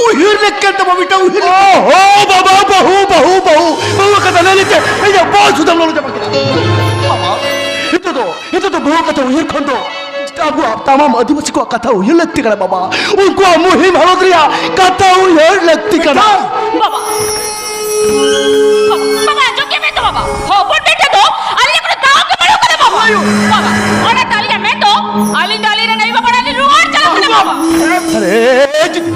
ᱩᱭᱦᱟᱹᱨ ᱞᱮᱠ ᱠᱟᱱ ᱛᱟᱢᱟ ᱵᱮᱴᱟ, ᱩᱭᱦᱟᱹᱨ ᱞᱮᱠ ᱠᱟᱱ ᱛᱟᱢᱟ᱾ ᱳᱦᱳ, ᱵᱟᱵᱟ, ᱵᱟᱹᱦᱩ, ᱵᱟᱹᱦᱩ, ᱵᱟᱹᱦᱩ, ᱵᱟᱹᱦᱩ ᱠᱟᱛᱷᱟ ᱞᱟᱹᱭ ᱞᱟᱹᱭ ᱛᱮ ᱤᱧᱟᱹᱜ ᱵᱚᱦᱚᱜ ᱥᱩᱫᱷᱟᱹᱢ ᱞᱚᱞᱚ ᱪᱟᱵᱟ ᱠᱮᱫᱟ᱾ ᱵᱟᱵᱟ, ᱱᱤᱛᱚᱜ ᱫᱚ, ᱱᱤᱛᱚᱜ ᱫᱚ ᱵᱟᱹᱦᱩ ᱠᱟᱛᱷᱟ ᱩᱭᱦᱟᱹᱨ ᱠᱷᱚᱱ ᱫᱚ ᱟᱵᱚᱣᱟᱜ ᱛᱟᱢᱟᱢ ᱟᱹᱫᱤᱵᱟᱹᱥᱤ ᱠᱚᱣᱟᱜ ᱠᱟᱛᱷᱟ ᱩᱭᱦᱟᱹᱨ ᱞᱟᱹᱠᱛᱤ ᱠᱟᱱᱟ ᱵᱟᱵᱟ᱾ ᱩᱱᱠᱩᱣᱟᱜ ᱢᱩᱦᱤᱢ ᱦᱟᱞᱚᱛ ᱨᱮᱭᱟᱜ ᱠᱟᱛᱷᱟ ᱩᱭᱦᱟᱹᱨ ᱞᱟᱹᱠᱛᱤ ᱠᱟᱱᱟ᱾ ᱵᱟᱵᱟ, ᱵᱟᱵᱟ, ᱟᱸᱡᱚᱢ ᱜᱮ ᱢᱮ ᱛᱚ ᱵᱟᱵᱟ᱾ ᱦᱚᱯᱚᱱ ᱵᱮᱴᱟ ᱫᱚ ᱟᱞᱮ ᱠᱚᱱᱚ ᱫᱟᱣ ᱜᱮ ᱵᱟᱹᱱᱩᱜ ᱠᱟᱫᱟ ᱵᱟᱵᱟ᱾ ᱵᱟᱵᱟ, ᱚᱱᱟ ᱛᱟᱞᱤᱭᱟ ᱢᱮ ᱛᱚ, ᱟᱹᱞᱤᱧ ᱫᱚ ᱟᱹᱞᱤᱧ ᱨᱮᱱ ᱟᱭᱳ ᱵᱟᱵᱟ ᱚᱲᱟᱜ ᱞᱤᱧ ᱨᱩᱣᱟᱹᱲ ᱪᱟᱞᱟᱜ ᱠᱟᱱᱟ ᱵᱟᱵᱟ᱾ ᱟᱨᱮ, ᱪᱤ-,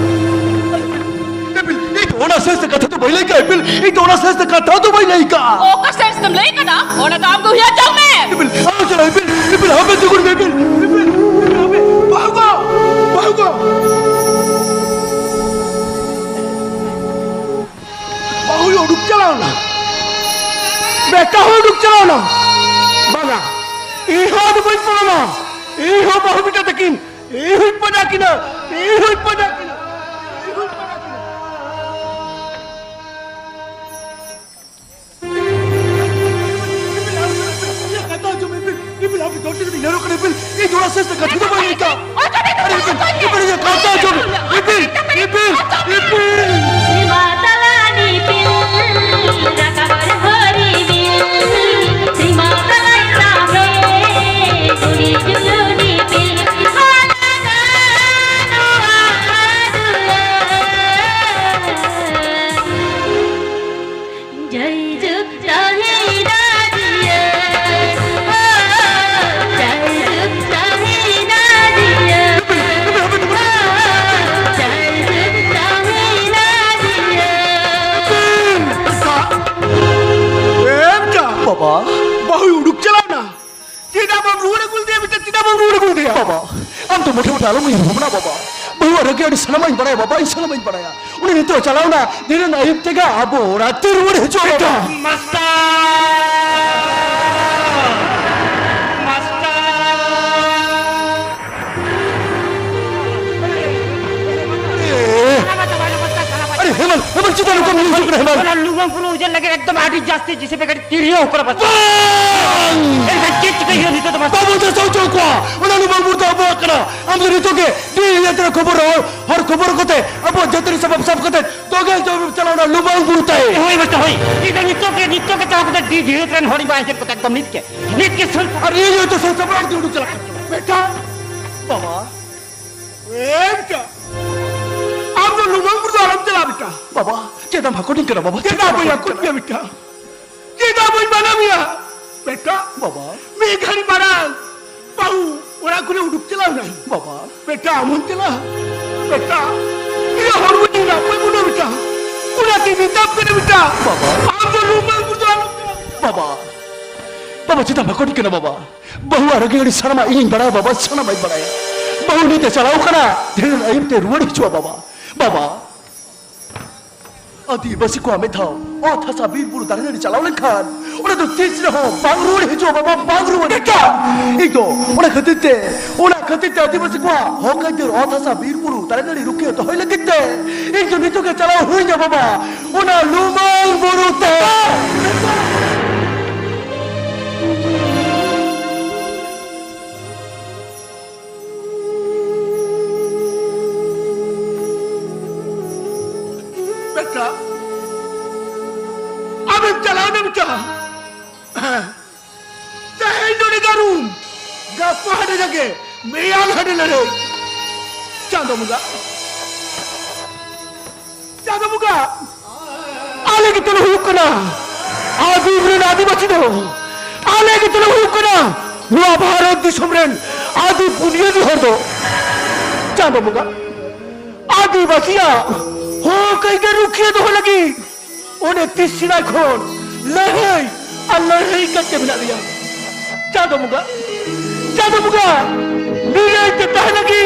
ᱤᱯᱤᱞ, ᱤᱧ ᱫᱚ ᱚᱱᱟ ᱥᱮᱱᱥ ᱛᱮ ᱠᱟᱛᱷᱟ ᱫᱚ ᱵᱟᱹᱧ ᱞᱟᱹᱭ ᱠᱟᱜᱼᱟ, ᱤᱯᱤᱞ, ᱤᱧ ᱫᱚ ᱚᱱᱟ ᱥᱮᱱᱥ ᱛᱮ ᱠᱟᱛᱷᱟ ᱫᱚ ᱵᱟᱹᱧ ᱞᱟᱹᱭ ᱠᱟᱜᱼᱟ᱾ ᱚᱠᱟ ᱥᱮᱱᱥ ᱛᱮᱢ ᱞᱟᱹᱭ ᱠᱟᱫᱟ, ᱚᱱᱟ ᱫᱚ ᱟᱢ ᱜᱮ ᱩᱭᱦᱟᱹᱨ ᱡᱚᱝ ᱢᱮ᱾ ᱤᱯᱤᱞ, ᱟᱞᱚᱢ ᱪᱟᱞᱟᱜᱼᱟ, ᱤᱯᱤᱞ, ᱤᱯᱤᱞ, ᱦᱟᱯᱮ ᱛᱤᱸᱜᱩᱱ ᱢᱮ, ᱤᱯᱤᱞ, ᱤᱯᱤᱞ, ᱤᱯᱤᱞ, ᱦᱟᱯᱮ, ᱵᱟᱹᱦᱩ ᱜᱚ, ᱵᱟᱹᱦᱩ ᱜᱚ᱾ ᱵᱟᱹᱦᱩᱭ ᱩᱰᱩᱠ ᱪᱟᱞᱟᱣᱱᱟ, ᱵᱮᱴᱟ ᱦᱚᱸ ᱩᱰᱩᱠ ᱪᱟᱞᱟᱣᱱᱟ᱾ ᱵᱟᱝᱟ, ᱤᱧ ᱦᱚᱸ ᱟᱫᱚ ᱵᱟᱹᱧ ᱯᱟᱨᱚᱢᱟ, ᱤᱧ ᱦᱚᱸ ᱵᱟᱹᱦᱩ ᱵᱮᱴᱟ ᱛᱟᱹᱠᱤᱱ ᱤᱧ ᱦᱚᱸᱧ ᱯᱟᱸᱡᱟ ᱠᱤᱱᱟ, ᱤᱧ ᱦᱚᱸᱧ ᱯᱟᱸᱡᱟ ᱠᱤᱱᱟ, ᱤᱧ ᱦᱚᱸᱧ ᱯᱟᱸᱡᱟ ᱠᱤᱱᱟ᱾ ᱤᱯᱤᱞ, ᱟᱞᱚᱢ ᱪᱟᱞᱟᱜ, ᱤᱯᱤᱞ, ᱤᱧᱟᱜ ᱠᱟᱛᱷᱟ ᱟᱸᱡᱚᱢ ᱢᱮ, ᱤᱯᱤᱞ, ᱤᱯᱤᱞ, ᱟᱢ ᱫᱚ ᱡᱚᱞᱫᱤ ᱠᱟᱛᱮ ᱧᱮᱞᱚᱜ ᱠᱟᱱᱟ, ᱤᱯᱤᱞ, ᱤᱧ ᱫᱚ ᱚᱱᱟ ᱥᱮᱱᱥ ᱛᱮ ᱠᱟᱛᱷᱟ ᱫᱚ ᱵᱟᱹᱧ ᱞᱟᱹᱭ ᱠᱟᱜᱼᱟ᱾ ᱟᱨᱮ ᱤᱯᱤᱞ, ᱤᱯᱤᱞ, ᱤᱧᱟᱜ ᱠᱟᱛᱷᱟ ᱟᱸᱡᱚᱢ ᱢᱮ, ᱤᱯᱤᱞ, ᱤᱯᱤᱞ, ᱤᱯᱤᱞ᱾ ᱥᱤᱢᱟ ᱛᱟᱞᱟᱱ ᱤᱯᱤᱞ, ᱨᱟᱠᱟᱵ ᱨᱮᱦᱚᱸ ᱨᱤᱢᱤᱞ, ᱥᱤᱢᱟ ᱛᱟᱞᱟᱭ ᱛᱟᱢᱮ, ᱠᱩᱲᱤ ᱡᱩᱞᱩᱱ ᱤᱯᱤᱞ, ᱦᱟᱱᱟ ᱱᱚᱣᱟ ᱫᱩᱞᱟᱹᱲ᱾ ᱡᱟᱭᱡᱩᱜᱽ ᱛᱟᱦᱮᱸᱭᱮᱱᱟ ᱡᱤᱭᱟᱹᱲ, ᱚ, ᱡᱟᱭᱡᱩᱜᱽ ᱛᱟᱦᱮᱸᱭᱮᱱᱟ ᱡᱤᱭᱟᱹᱲ᱾ ᱵᱟᱵᱟ, ᱟᱢ ᱫᱚ ᱢᱚᱴᱷᱮ ᱢᱚᱴᱷᱮ ᱟᱞᱚᱢ ᱩᱭᱦᱟᱹᱨ ᱵᱷᱟᱵᱽᱱᱟ ᱵᱟᱵᱟ᱾ ᱵᱟᱹᱦᱩ ᱟᱨ ᱨᱟᱹᱜᱤ ᱟᱹᱰᱤ ᱥᱟᱱᱟᱢᱟᱜ ᱤᱧ ᱵᱟᱲᱟᱭᱟ ᱵᱟᱵᱟ, ᱤᱧ ᱥᱟᱱᱟᱢᱟᱜ ᱤᱧ ᱵᱟᱲᱟᱭᱟ᱾ ᱩᱱᱤ ᱱᱤᱛᱚᱜ ᱪᱟᱞᱟᱣ ᱮᱱᱟ, ᱫᱷᱤᱱᱟᱹᱱ ᱟᱹᱭᱩᱵ ᱛᱮᱜᱮ ᱟᱵᱚ ᱚᱲᱟᱜ ᱛᱮ ᱨᱩᱣᱟᱹᱲ ᱦᱤᱡᱩᱜᱼᱟ ᱵᱟᱵᱟ᱾ ᱢᱟᱥᱴᱟᱨ! ᱢᱟᱥᱴᱟᱨ! ᱟᱨᱮ ᱦᱮᱢᱟᱞ, ᱦᱮᱢᱟᱞ, ᱪᱮᱫᱟᱜ ᱱᱚᱝᱠᱟᱢ ᱧᱩ ᱦᱚᱪᱚᱜ ᱠᱟᱱᱟ ᱦᱮᱢᱟᱞ? ᱚᱱᱟ ᱞᱩᱢᱟᱹᱝ ᱵᱩᱨᱩ ᱩᱡᱟᱹᱲ ᱞᱟᱹᱜᱤᱫ ᱮᱠᱫᱚᱢ ᱟᱹᱰᱤ ᱡᱟᱹᱥᱛᱤ ᱡᱤᱥᱤ ᱯᱮ ᱠᱟᱹᱴᱤᱡ ᱛᱤᱨᱭᱳ ᱦᱚᱯᱚᱱ ᱵᱟᱪᱷᱟ᱾ ᱵᱟᱝ! ᱮᱱᱠᱷᱟᱱ ᱪᱮᱫ ᱪᱤᱠᱟᱹᱭ ᱦᱩᱭᱩᱜᱼᱟ ᱱᱤᱛᱚᱜ ᱫᱚ ᱢᱟᱥᱴᱟᱨ? ᱵᱟᱵᱚᱱ ᱫᱟᱥᱟᱣ ᱦᱚᱪᱚ ᱠᱚᱣᱟ᱾ ᱚᱱᱟ ᱞᱩᱢᱟᱹᱝ ᱵᱩᱨᱩ ᱫᱚ ᱟᱵᱚᱣᱟᱜ ᱠᱟᱱᱟ᱾ ᱟᱢ ᱫᱚ ᱱᱤᱛᱚᱜ ᱜᱮ ᱰᱤ ᱤᱭᱟᱹ ᱛᱮ ᱠᱷᱚᱵᱚᱨ ᱦᱚᱲ, ᱦᱚᱲ ᱠᱷᱚᱵᱚᱨ ᱠᱟᱛᱮ ᱟᱵᱚᱣᱟᱜ ᱡᱟᱹᱛᱤ ᱥᱟᱯᱟᱵ ᱥᱟᱵ ᱠᱟᱛᱮ ᱛᱚᱜᱮ ᱡᱚᱢ ᱪᱟᱞᱟᱣ ᱚᱱᱟ ᱞᱩᱢᱟᱹᱝ ᱵᱩᱨᱩ ᱛᱮ᱾ ᱦᱳᱭ ᱢᱟᱥᱴᱟᱨ, ᱦᱳᱭ᱾ ᱱᱤᱛᱚᱜ, ᱱᱤᱛᱚᱜ ᱜᱮ, ᱱᱤᱛᱚᱜ ᱜᱮ ᱪᱟᱞᱟᱣ ᱠᱟᱛᱮ ᱰᱤ ᱵᱤᱨᱩᱫ ᱨᱮᱱ ᱦᱚᱲᱤᱧ ᱵᱟᱝ ᱪᱮᱫ ᱠᱚ ᱮᱠᱫᱚᱢ ᱱᱤᱛ ᱜᱮ᱾ ᱱᱤᱛ ᱜᱮ ᱥᱩᱨ ᱟᱨ ᱤᱧ ᱦᱚᱸᱛᱚ ᱥᱟᱶ ᱥᱟᱯᱲᱟᱣ ᱠᱟᱛᱮ ᱩᱰᱩᱠ ᱪᱟᱞᱟᱜ ᱠᱟᱱᱟ᱾ ᱵᱮᱴᱟ᱾ ᱵᱟᱵᱟ᱾ ᱮ ᱵᱮᱴᱟ᱾ ᱟᱢ ᱫᱚ ᱞᱩᱢᱟᱹᱝ ᱵᱩᱨᱩ ᱫᱚ ᱟᱞᱚᱢ ᱪᱟᱞᱟᱜᱼᱟ ᱵᱮᱴᱟ᱾ ᱵᱟᱵᱟ, ᱪᱮᱫ ᱮᱢ ᱦᱟᱹᱠᱩᱴᱤᱧ ᱠᱟᱱᱟ ᱵᱟᱵᱟ? ᱪᱮᱫᱟᱜ ᱵᱟᱹᱧ ᱦᱟᱹᱠᱩᱴ ᱢᱮᱭᱟ ᱵᱮᱴᱟ? ᱪᱮᱫᱟᱜ ᱵᱟᱹᱧ ᱢᱟᱱᱟ ᱢᱮᱭᱟ? ᱵᱮᱴᱟ, ᱵᱟᱵᱟ᱾ ᱢᱤᱫ ᱜᱷᱟᱹᱲᱤ ᱢᱟᱲᱟᱝ ᱵᱟᱹᱦᱩ ᱚᱲᱟᱜ ᱠᱷᱚᱱᱮ ᱩᱰᱩᱠ ᱪᱟᱞᱟᱣ ᱮᱱᱟᱭ᱾ ᱵᱟᱵᱟ᱾ ᱵᱮᱴᱟ, ᱟᱢ ᱦᱚᱸᱢ ᱪᱟᱞᱟᱜᱼᱟ? ᱵᱮᱴᱟ, ᱤᱧᱟᱹᱜ ᱦᱚᱲᱢᱚ ᱡᱤᱣᱤ ᱨᱟᱯᱟᱜ ᱵᱩᱰᱟᱹ ᱵᱮᱴᱟ᱾ ᱚᱱᱟᱛᱮ ᱢᱮᱛᱟᱢ ᱠᱟᱱᱟ ᱵᱮᱴᱟ᱾ ᱵᱟᱵᱟ᱾ ᱟᱢ ᱫᱚ ᱞᱩᱢᱟᱹᱝ ᱵᱩᱨᱩ ᱫᱚ ᱟᱞᱚᱢ ᱪᱟᱞᱟᱜᱼᱟ᱾ ᱵᱟᱵᱟ᱾ ᱵᱟᱵᱟ, ᱪᱮᱫᱟᱜ ᱵᱟᱠᱚ ᱴᱷᱤᱠᱟᱹᱱᱟ ᱵᱟᱵᱟ? ᱵᱟᱹᱦᱩ ᱟᱨ ᱨᱟᱹᱜᱤ ᱟᱹᱰᱤ ᱥᱟᱱᱟᱢᱟᱜ ᱤᱧᱤᱧ ᱵᱟᱲᱟᱭᱟ ᱵᱟᱵᱟ, ᱥᱟᱱᱟᱢᱟᱜ ᱤᱧ ᱵᱟᱲᱟᱭᱟ᱾ ᱵᱟᱹᱦᱩ ᱱᱤᱛ ᱮ ᱪᱟᱞᱟᱣ ᱠᱟᱱᱟ, ᱫᱷᱤᱱᱟᱹᱱ ᱟᱹᱭᱩᱵ ᱛᱮ ᱨᱩᱣᱟᱹᱲ ᱦᱤᱡᱩᱜᱼᱟ ᱵᱟᱵᱟ᱾ ᱵᱟᱵᱟ᱾ ᱟᱹᱫᱤᱵᱟᱹᱥᱤ ᱠᱚᱣᱟᱜ ᱢᱤᱫ ᱫᱷᱟᱣ ᱚᱛ ᱦᱟᱥᱟ ᱵᱤᱨ ᱵᱩᱨᱩ ᱫᱟᱨᱮ ᱱᱟᱹᱲᱤ ᱪᱟᱞᱟᱣ ᱞᱮᱱᱠᱷᱟᱱ ᱚᱱᱟ ᱫᱚ ᱛᱤᱥ ᱨᱮᱦᱚᱸ ᱵᱟᱝ ᱨᱩᱣᱟᱹᱲ ᱦᱤᱡᱩᱜᱼᱟ ᱵᱟᱵᱟ, ᱵᱟᱝ ᱨᱩᱣᱟᱹᱲ ᱦᱤᱡᱩᱜᱼᱟ᱾ ᱤᱧ ᱫᱚ ᱚᱱᱟ ᱠᱷᱟᱹᱛᱤᱨ ᱛᱮ, ᱚᱱᱟ ᱠᱷᱟᱹᱛᱤᱨ ᱛᱮ ᱟᱹᱫᱤᱵᱟᱹᱥᱤ ᱠᱚᱣᱟᱜ ᱦᱚᱠ ᱟᱹᱭᱫᱟᱹᱨ ᱚᱛ ᱦᱟᱥᱟ ᱵᱤᱨ ᱵᱩᱨᱩ ᱫᱟᱨᱮ ᱱᱟᱹᱲᱤ ᱨᱩᱠᱷᱤᱭᱟᱹ ᱫᱚᱦᱚᱭ ᱞᱟᱹᱜᱤᱫ ᱛᱮ ᱤᱧ ᱫᱚ ᱱᱤᱛᱚᱜ ᱜᱮ ᱪᱟᱞᱟᱣ ᱦᱩᱭ ᱤᱧᱟ ᱵᱟᱵᱟ, ᱚᱱᱟ ᱞᱩᱢᱟᱹᱝ ᱵᱩᱨᱩ ᱛᱮ᱾ ᱵᱮᱴᱟ, ᱟᱢᱮᱢ ᱪᱟᱞᱟᱣ ᱮᱱᱟ ᱵᱮᱴᱟ? ᱦᱮᱸ᱾ ᱛᱮᱦᱮᱧ ᱱᱚᱰᱮ ᱜᱟᱹᱨᱩᱢ, ᱜᱟᱯᱟ ᱦᱟᱸᱰᱮ ᱡᱟᱸᱜᱮ, ᱢᱮᱭᱟᱝ ᱦᱟᱸᱰᱮ ᱞᱟᱹᱲᱦᱟᱹᱭ᱾ ᱪᱟᱸᱫᱚ ᱵᱚᱸᱜᱟ, ᱪᱟᱸᱫᱚ ᱵᱚᱸᱜᱟ, ᱟᱞᱮ ᱜᱮᱛᱚ ᱞᱮ ᱦᱩᱭᱩᱜ ᱠᱟᱱᱟ ᱟᱹᱫᱤᱢ ᱨᱮᱱ ᱟᱹᱫᱤᱵᱟᱹᱥᱤ ᱫᱚ, ᱟᱞᱮ ᱜᱮᱛᱚ ᱞᱮ ᱦᱩᱭᱩᱜ ᱠᱟᱱᱟ ᱱᱚᱣᱟ ᱵᱷᱟᱨᱚᱛ ᱫᱤᱥᱚᱢ ᱨᱮᱱ ᱟᱹᱫᱤ ᱵᱩᱱᱤᱭᱟᱹᱫᱤ ᱦᱚᱲ ᱫᱚ᱾ ᱪᱟᱸᱫᱚ ᱵᱚᱸᱜᱟ, ᱟᱹᱫᱤᱵᱟᱹᱥᱤᱭᱟᱜ ᱦᱚᱠ ᱟᱹᱭᱫᱟᱹᱨ ᱨᱩᱠᱷᱤᱭᱟᱹ ᱫᱚᱦᱚ ᱞᱟᱹᱜᱤᱫ ᱚᱱᱮ ᱛᱤᱥ ᱥᱮᱫᱟᱭ ᱠᱷᱚᱱ ᱞᱟᱹᱲᱦᱟᱹᱭ ᱟᱨ ᱞᱟᱹᱲᱦᱟᱹᱭ ᱠᱟᱛᱮ ᱢᱮᱱᱟᱜ ᱞᱮᱭᱟ᱾ ᱪᱟᱸᱫᱚ ᱵᱚᱸᱜᱟ, ᱪᱟᱸᱫᱚ ᱵᱚᱸᱜᱟ,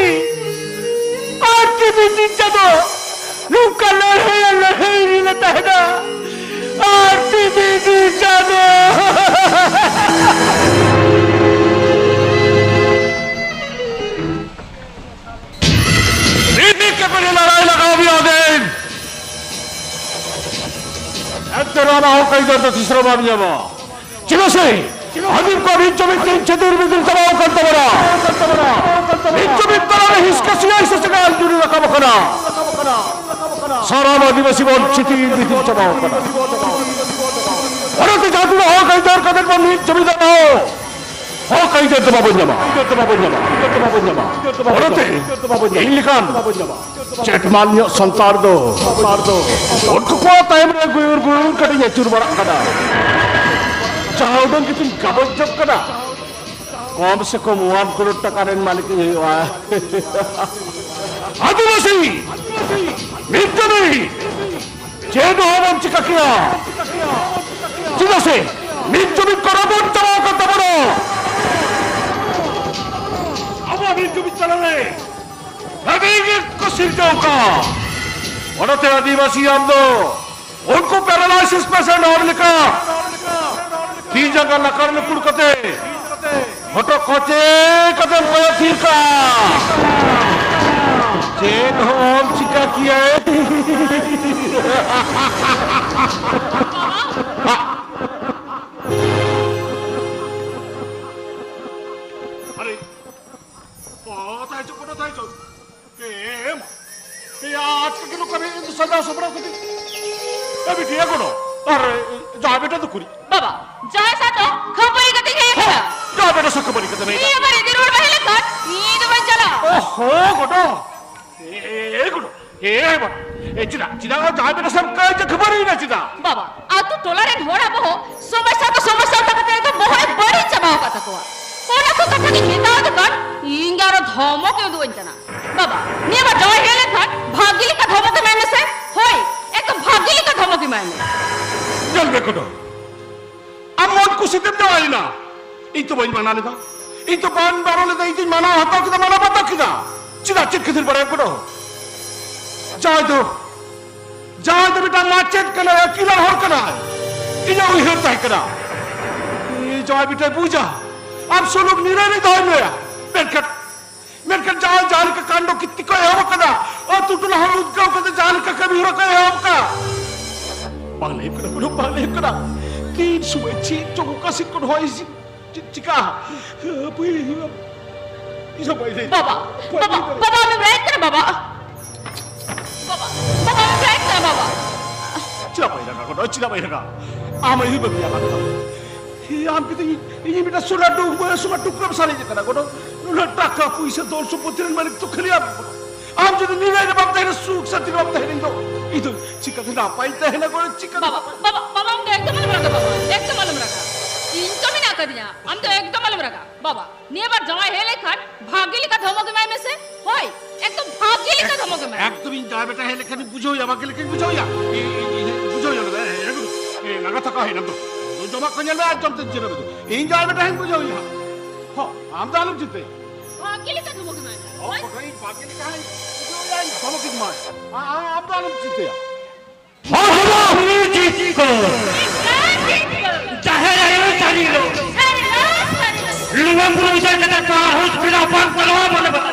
ᱵᱤᱫᱩ ᱪᱟᱸᱫᱚ ᱱᱚᱝᱠᱟ ᱞᱟᱹᱲᱦᱟᱹᱭ ᱟᱨ ᱞᱟᱹᱲᱦᱟᱹᱭ ᱨᱮᱞᱮ ᱛᱟᱦᱮᱱᱟ᱾ ᱟᱨ ᱵᱤᱫᱩ ᱪᱟᱸᱫᱚ᱾ ᱱᱤᱛ ᱠᱟᱹᱯᱤᱞ ᱞᱟᱲᱟᱭ ᱞᱟᱜᱟᱣ ᱢᱮᱭᱟ ᱫᱮᱱ᱾ ᱮᱱᱛᱮ ᱨᱮᱦᱚᱸ ᱚᱱᱟ ᱦᱚᱸ ᱠᱟᱹᱭᱫᱟᱹᱨ ᱫᱚ ᱛᱤᱥ ᱨᱮᱦᱚᱸ ᱵᱟᱢ ᱧᱟᱢᱟ᱾ ᱪᱮᱫᱟᱜ ᱥᱮ ᱟᱹᱫᱤᱢ ᱠᱚᱣᱟᱜ ᱢᱤᱫ ᱡᱩᱢᱤᱫ ᱛᱮ ᱪᱷᱟᱹᱛᱩᱨ ᱵᱤᱫᱩᱨ ᱪᱟᱵᱟᱣ ᱟᱠᱟᱱ ᱛᱟᱵᱚᱱᱟ᱾ ᱢᱤᱫ ᱡᱩᱢᱤᱫ ᱛᱟᱞᱟᱨᱮ ᱦᱤᱥᱠᱟᱹ ᱥᱤᱭᱟᱹ ᱦᱤᱥᱟᱹ ᱥᱟᱸᱜᱟᱞ ᱡᱩᱨᱤ ᱨᱟᱠᱟᱵ ᱟᱠᱟᱱᱟ᱾ ᱥᱟᱱᱟᱢ ᱟᱹᱫᱤᱵᱟᱹᱥᱤ ᱵᱚᱱ ᱪᱷᱤᱛᱤᱨ ᱵᱤᱛᱤᱨ ᱪᱟᱵᱟᱣ ᱟᱠᱟᱱᱟ᱾ ᱚᱱᱟᱛᱮ ᱡᱟᱦᱟᱸ ᱛᱤᱱᱟᱹᱜ ᱦᱚᱸ ᱠᱟᱹᱭᱫᱟᱹᱨ ᱠᱟᱛᱮ ᱵᱚᱱ ᱢᱤᱫ ᱡᱩᱢᱤᱫ ᱟᱠᱟᱱᱟ, ᱦᱚᱸ ᱠᱟᱹᱭᱫᱟᱹᱨ ᱫᱚ ᱵᱟᱵᱚᱱ ᱧᱟᱢᱟ᱾ ᱚᱱᱟᱛᱮ ᱤᱧ ᱞᱮᱠᱟᱱ ᱪᱮᱴᱢᱟᱞ ᱧᱚᱜ ᱥᱟᱱᱛᱟᱲ ᱫᱚ ᱩᱱᱠᱩ ᱠᱚ ᱛᱟᱭᱚᱢ ᱨᱮ ᱜᱩᱭᱩᱨ ᱜᱩᱭᱩᱨ ᱠᱟᱹᱴᱤᱡ ᱟᱹᱪᱩᱨ ᱵᱟᱲᱟᱜ ᱠᱟᱱᱟ᱾ ᱡᱟᱦᱟᱸ ᱩᱰᱟᱹᱝ ᱠᱤᱪᱷᱩᱧ ᱜᱟᱵᱚᱡ ᱡᱚᱜ ᱠᱟᱱᱟ, ᱠᱚᱢ ᱥᱮ ᱠᱚᱢ ᱚᱣᱟᱱ ᱠᱨᱳᱲ ᱴᱟᱠᱟ ᱨᱮᱱ ᱢᱟᱹᱞᱤᱠ ᱤᱧ ᱦᱩᱭᱩᱜᱼᱟ᱾ ᱟᱹᱫᱤᱵᱟᱹᱥᱤ ᱢᱤᱫ ᱡᱩᱢᱤᱫ ᱪᱮᱫ ᱦᱚᱸ ᱵᱟᱢ ᱪᱤᱠᱟ ᱠᱮᱭᱟ᱾ ᱪᱮᱫᱟᱜ ᱥᱮ ᱢᱤᱫ ᱡᱩᱢᱤᱫ ᱠᱚᱨᱟ ᱵᱚᱱ ᱪᱟᱵᱟ ᱟᱠᱟᱫ ᱛᱟᱵᱚᱱᱟ᱾ ᱟᱵᱚᱣᱟᱜ ᱢᱤᱫ ᱡᱩᱢᱤᱫ ᱛᱟᱞᱟᱨᱮ ᱟᱹᱰᱤ ᱜᱮ ᱠᱚ ᱥᱤᱨᱡᱟᱹᱣ ᱠᱟᱜᱼᱟ᱾ ᱚᱱᱟᱛᱮ ᱟᱹᱫᱤᱵᱟᱹᱥᱤ ᱟᱢ ᱫᱚ ᱩᱱᱠᱩ paralysis patient ᱦᱚᱲ ᱞᱮᱠᱟ ᱛᱤ ᱡᱟᱸᱜᱟ ᱞᱟᱠᱟᱲ ᱞᱩᱠᱩᱲ ᱠᱟᱛᱮ ᱦᱚᱴᱚᱜ ᱠᱚᱪᱮ ᱠᱟᱛᱮᱢ ᱠᱚᱭᱚᱜ ᱛᱷᱤᱨ ᱠᱟᱜᱼᱟ᱾ ᱪᱮᱫ ᱦᱚᱸ ᱪᱤᱠᱟ ᱠᱮᱭᱟ᱾ ᱟᱨᱮ, ᱚ, ᱛᱟᱭ ᱪᱚ, ᱠᱚᱫᱚ ᱛᱟᱭ ᱪᱚ᱾ ᱮ ᱢᱟ᱾ ᱮ, ᱟᱡ ᱠᱟᱹᱠᱤ ᱱᱚᱝᱠᱟ ᱨᱮ ᱥᱟᱡᱟᱣ ᱥᱟᱯᱲᱟᱣ ᱠᱟᱛᱮ᱾ ᱮ ᱵᱤᱴᱤ, ᱮ ᱜᱚᱲᱚ᱾ ᱟᱨ ᱡᱟᱶᱟᱭ ᱵᱮᱴᱟ ᱫᱚ ᱠᱩᱲᱤ᱾ ᱵᱟᱵᱟ, ᱡᱟᱶᱟᱭ ᱥᱟᱶ ᱫᱚ ᱠᱷᱟᱹᱯᱟᱹᱨᱤ ᱠᱟᱛᱮ ᱦᱮᱡ ᱟᱠᱟᱱᱟ᱾ ᱡᱟᱶᱟᱭ ᱵᱮᱴᱟ ᱥᱟᱶ ᱠᱷᱟᱹᱯᱟᱹᱨᱤ ᱠᱟᱛᱮ ᱦᱮᱡ ᱱᱤᱭᱟᱹ ᱟᱠᱟᱱᱟ᱾ ᱵᱟᱨ ᱤᱫᱤ ᱨᱩᱣᱟᱹᱲ ᱵᱟᱭ ᱦᱮᱡ ᱞᱮᱱᱠᱷᱟᱱ ᱤᱧ ᱫᱚ ᱵᱟᱹᱧ ᱪᱟᱞᱟᱜᱼᱟ᱾ ᱚᱦᱚ, ᱜᱚᱰᱚ᱾ ᱮ, ᱮ, ᱮ, ᱜᱚᱰᱚ᱾ ᱮ, ᱵᱟᱵᱟ᱾ ᱮ, ᱪᱮᱫᱟᱜ, ᱪᱮᱫᱟᱜ ᱡᱟᱶᱟᱭ ᱵᱮᱴᱟ ᱥᱟᱶ ᱠᱷᱟᱹᱯᱟᱹᱨᱤ ᱮᱱᱟ ᱪᱮᱫᱟᱜ? ᱵᱟᱵᱟ, ᱟᱛᱳ ᱴᱚᱞᱟ ᱨᱮᱱ ᱦᱚᱲ ᱟᱵᱚ ᱦᱚᱸ ᱥᱚᱢᱚᱥᱥᱟ ᱠᱚ ᱥᱚᱢᱚᱥᱥᱟ ᱠᱟᱛᱮ ᱮᱠᱫᱚᱢ ᱵᱚᱦᱚᱜ ᱮ ᱵᱟᱹᱲᱤᱡ ᱪᱟᱵᱟᱣ ᱟᱠᱟᱫ ᱛᱟᱠᱚᱣᱟ᱾ ᱚᱱᱟ ᱠᱚ ᱠᱟᱛᱷᱟ ᱜᱤᱧ ᱢᱮᱛᱟᱣ ᱫᱮ ᱠᱷᱟᱱ ᱤᱧ ᱜᱮ ᱟᱨᱚ ᱫᱷᱚᱢᱚᱠ ᱮ ᱩᱫᱩᱜ ᱟᱹᱧ ᱠᱟᱱᱟ᱾ ᱵᱟᱵᱟ, ᱱᱤᱭᱟᱹ ᱵᱟᱨ ᱡᱟᱶᱟᱭ ᱦᱮᱡ ᱞᱮᱱᱠᱷᱟᱱ ᱵᱷᱟᱹᱜᱤ ᱞᱮᱠᱟ ᱫᱷᱚᱢᱚᱠ ᱮᱢᱟᱭ ᱢᱮᱥᱮ᱾ ᱦᱳᱭ, ᱮᱠᱫᱚᱢ ᱵᱷᱟᱹᱜᱤ ᱞᱮᱠᱟ ᱫᱷᱚᱢᱚᱠ ᱮᱢᱟᱭ ᱢᱮ᱾ ᱧᱮᱞ ᱢᱮ ᱠᱚᱰᱚ, ᱟᱢ ᱢᱚᱱ ᱠᱩᱥᱤ ᱛᱮᱢ ᱡᱟᱶᱟᱭ ᱮᱱᱟ᱾ ᱤᱧ ᱛᱚ ᱵᱟᱹᱧ ᱢᱟᱱᱟ ᱞᱮᱫᱟ, ᱤᱧ ᱛᱚ ᱵᱟᱹᱧ ᱵᱟᱨᱚᱱ ᱞᱮᱫᱟ, ᱤᱧ ᱛᱚᱧ ᱢᱟᱱᱟᱣ ᱦᱟᱛᱟᱣ ᱠᱮᱫᱟ, ᱢᱟᱱᱟᱣ ᱵᱟᱛᱟᱣ ᱠᱮᱫᱟ᱾ ᱪᱮᱫᱟᱜ, ᱪᱮᱫ ᱠᱷᱟᱹᱛᱤᱨ ᱵᱟᱲᱟᱭᱟᱢ ᱠᱚᱰᱚ? ᱡᱟᱦᱟᱸᱭ ᱫᱚ ᱡᱟᱦᱟᱸᱭ ᱫᱚ ᱢᱤᱫᱴᱟᱝ ᱢᱟᱪᱮᱫ ᱠᱟᱱᱟᱭ, ᱟᱹᱠᱤᱞᱟᱱ ᱦᱚᱲ ᱠᱟᱱᱟᱭ, ᱤᱧᱟᱹᱜ ᱩᱭᱦᱟᱹᱨ ᱛᱟᱦᱮᱸ ᱠᱟᱱᱟ, ᱤᱧ ᱡᱟᱶᱟᱭ ᱵᱮᱴᱟᱭ ᱵᱩᱡᱟ, ᱟᱢ ᱥᱩᱞᱩᱠ ᱱᱤᱨᱟᱹᱭ ᱨᱮ ᱫᱚᱦᱚᱭ ᱢᱮᱭᱟ᱾ ᱢᱮᱱᱠᱷᱟᱱ ᱢᱮᱱᱠᱷᱟᱱ ᱡᱟᱦᱟᱸ ᱡᱟᱦᱟᱸ ᱞᱮᱠᱟ ᱠᱟᱱᱰᱚ ᱠᱤᱨᱛᱤ ᱠᱚ ᱮᱦᱚᱵ ᱟᱠᱟᱫᱟ, ᱟᱹᱛᱩ ᱴᱚᱞᱟ ᱦᱚᱲ ᱩᱫᱽᱜᱟᱹᱣ ᱠᱟᱛᱮ ᱡᱟᱦᱟᱸ ᱞᱮᱠᱟ ᱠᱟᱹᱢᱤ ᱦᱚᱨᱟ ᱠᱚ ᱮᱦᱚᱵ ᱟᱠᱟᱫᱟ, ᱵᱟᱝ ᱞᱟᱹᱭ ᱠᱟᱱᱟ, ᱠᱳᱱᱳ ᱵᱟᱝ ᱞᱟᱹᱭ ᱠᱟᱱᱟ᱾ ᱛᱤᱱ ᱥᱚᱢᱚᱭ ᱪᱮᱫ ᱪᱚᱝ ᱚᱠᱟ ᱥᱮᱫ ᱠᱷᱚᱱ ᱦᱚᱭ ᱦᱤᱸᱥᱤᱫ ᱪᱮᱫ ᱪᱤᱠᱟ? ᱦᱟᱹᱯᱟᱹᱭ ᱦᱩᱭᱩᱜᱼᱟ᱾ ᱤᱧ ᱦᱚᱸ ᱵᱟᱹᱧ ᱞᱟᱹᱭ ᱵᱟᱵᱟ, ᱫᱟᱲᱮᱭᱟᱜ ᱵᱟᱵᱟ, ᱠᱟᱱᱟ᱾ ᱵᱟᱵᱟ, ᱟᱢᱮᱢ ᱨᱟᱜ ᱠᱟᱱᱟ ᱵᱟᱵᱟ? ᱵᱟᱵᱟ, ᱵᱟᱵᱟ, ᱟᱢᱮᱢ ᱨᱟᱜ ᱠᱟᱱᱟ ᱵᱟᱵᱟ? ᱪᱮᱫᱟᱜ ᱵᱟᱹᱧ ᱨᱟᱜᱟ ᱜᱚᱰᱚ? ᱪᱮᱫᱟᱜ ᱵᱟᱹᱧ ᱨᱟᱜᱟ? ᱟᱢ ᱟᱹᱭᱩᱨ ᱵᱟᱹᱜᱤᱭᱟ ᱵᱟᱝ ᱠᱷᱟᱱ᱾ ᱦᱮᱸ, ᱟᱢ ᱠᱤᱱᱛᱩ ᱤᱧ, ᱤᱧ ᱢᱤᱫᱴᱟᱝ ᱥᱳᱱᱟ ᱰᱩ-, ᱥᱳᱱᱟ ᱴᱩᱠᱨᱟᱹᱢ ᱥᱟᱨᱮᱡ ᱟᱠᱟᱱᱟ ᱜᱚᱰᱚ᱾ ᱱᱩᱱᱟᱹᱜ ᱴᱟᱠᱟ ᱯᱩᱭᱥᱟᱹ ᱫᱷᱚᱱ ᱥᱚᱢᱯᱚᱛᱤ ᱨᱮᱱ ᱢᱟᱹᱞᱤᱠ ᱫᱚ ᱠᱷᱟᱹᱞᱤ ᱟᱢ ᱜᱚᱰᱚ᱾ ᱟᱢ ᱡᱩᱫᱤ ᱱᱤᱨᱟᱹᱭ ᱨᱮ ᱵᱟᱢ ᱛᱟᱦᱮᱱᱟ, ᱥᱩᱠ ᱥᱟᱱᱛᱤ ᱨᱮ ᱵᱟᱢ ᱛᱟᱦᱮᱱᱟ, ᱤᱧ ᱫᱚ, ᱤᱧ ᱫᱚ ᱪᱤᱠᱟᱹᱛᱮ ᱱᱟᱯᱟᱭ ᱤᱧ ᱛᱟᱦᱮᱱᱟ ᱜᱚᱰᱚ? ᱪᱤᱠᱟᱹᱛᱮ ᱵᱟᱵᱟ, ᱱᱟᱯᱟᱭ? ᱵᱟᱵᱟ, ᱵᱟᱵᱟ, ᱟᱢ ᱫᱚ ᱮᱠᱫᱚᱢ ᱟᱞᱚᱢ ᱨᱟᱜᱟ ᱵᱟᱵᱟ, ᱮᱠᱫᱚᱢ ᱟᱞᱚᱢ ᱨᱟᱜᱟ᱾ ᱤᱧ ᱛᱚ ᱢᱮᱱᱟᱜ ᱟᱠᱟᱫᱤᱧᱟ, ᱟᱢ ᱫᱚ ᱮᱠᱫᱚᱢ ᱟᱞᱚᱢ ᱨᱟᱜᱟ ᱵᱟᱵᱟ᱾ ᱱᱤᱭᱟᱹ ᱵᱟᱨ ᱡᱟᱶᱟᱭ ᱦᱮᱡ ᱞᱮᱠᱷᱟᱱ ᱵᱷᱟᱜᱮ ᱞᱮᱠᱟ ᱫᱷᱚᱢᱚᱠ ᱮᱢᱟᱭ ᱢᱮᱥᱮ᱾ ᱦᱳᱭ, ᱮᱠᱫᱚᱢ ᱵᱷᱟᱜᱮ ᱞᱮᱠᱟ ᱫᱷᱚᱢᱚᱠ ᱮᱢᱟᱭ ᱢᱮ᱾ ᱮᱠᱫᱚᱢ ᱤᱧ ᱡᱟᱶᱟᱭ ᱵᱮᱴᱟ ᱦᱮᱡ ᱞᱮᱠᱷᱟᱱᱤᱧ ᱵᱩᱡᱷᱟᱹᱣᱮᱭᱟ, ᱵᱷᱟᱜᱮ ᱞᱮᱠᱟᱧ ᱵᱩᱡᱷᱟᱹᱣᱮᱭᱟ᱾ ᱤᱧ, ᱤᱧ, ᱤᱧ ᱵᱩᱡᱷᱟᱹᱣᱮᱭᱟ, ᱮ, ᱮ, ᱮ, ᱞᱟᱸᱜᱟ ᱛᱷᱟᱠᱟ ᱦᱩᱭᱱᱟ ᱛᱚ᱾ ᱡᱚᱢᱟᱜ ᱠᱚ ᱧᱮᱞ ᱢᱮ, ᱮᱠᱫᱚᱢ ᱛᱮ ᱡᱤᱨᱟᱹᱣ ᱢᱮ᱾ ᱤᱧ ᱡᱟᱶᱟᱭ ᱵᱮᱴᱟ ᱦᱚᱸᱧ ᱵᱩᱡᱷᱟᱹᱣᱮᱭᱟ᱾ ᱦᱚᱸ, ᱟᱢ ᱫᱚ ᱟᱞᱚᱢ ᱪᱤᱱᱛᱟᱹᱭᱟ᱾ ᱵᱷᱟᱜᱮ ᱞᱮᱠᱟ ᱫᱷᱚᱢᱚᱠ ᱮᱢᱟᱭ ᱢᱮ᱾ ᱦᱚᱸ, ᱦᱳᱭ? ᱵᱟᱠᱷᱟᱱ ᱤᱧ ᱵᱷᱟᱜᱮ ᱞᱮᱠᱟ ᱦᱟᱸᱜ ᱤᱧ ᱵᱩᱡᱷᱟᱹᱣᱮᱭᱟ, ᱤᱧ ᱫᱷᱚᱢᱚᱠ ᱤᱧ ᱮᱢᱟᱭᱟ᱾ ᱟ-, ᱟ-, ᱟᱢ ᱫᱚ ᱟᱞᱚᱢ ᱪᱤᱱᱛᱟᱹᱭᱟ᱾ ᱦᱚᱲ ᱦᱚᱸ ᱩᱱᱤ ᱪᱮᱫ ᱠᱚ? ᱡᱟᱦᱮᱨ ᱟᱭᱳ ᱥᱟᱹᱨᱤ ᱞᱳ᱾ ᱞᱩᱣᱟᱹ ᱵᱩᱨᱩ ᱤᱫᱤ ᱠᱟᱛᱮ ᱯᱟᱲᱦᱟᱣ ᱦᱚᱸ ᱵᱮᱱᱟᱣ ᱵᱟᱝ ᱯᱟᱲᱦᱟᱣ ᱢᱟᱱᱮ ᱵᱟᱝ᱾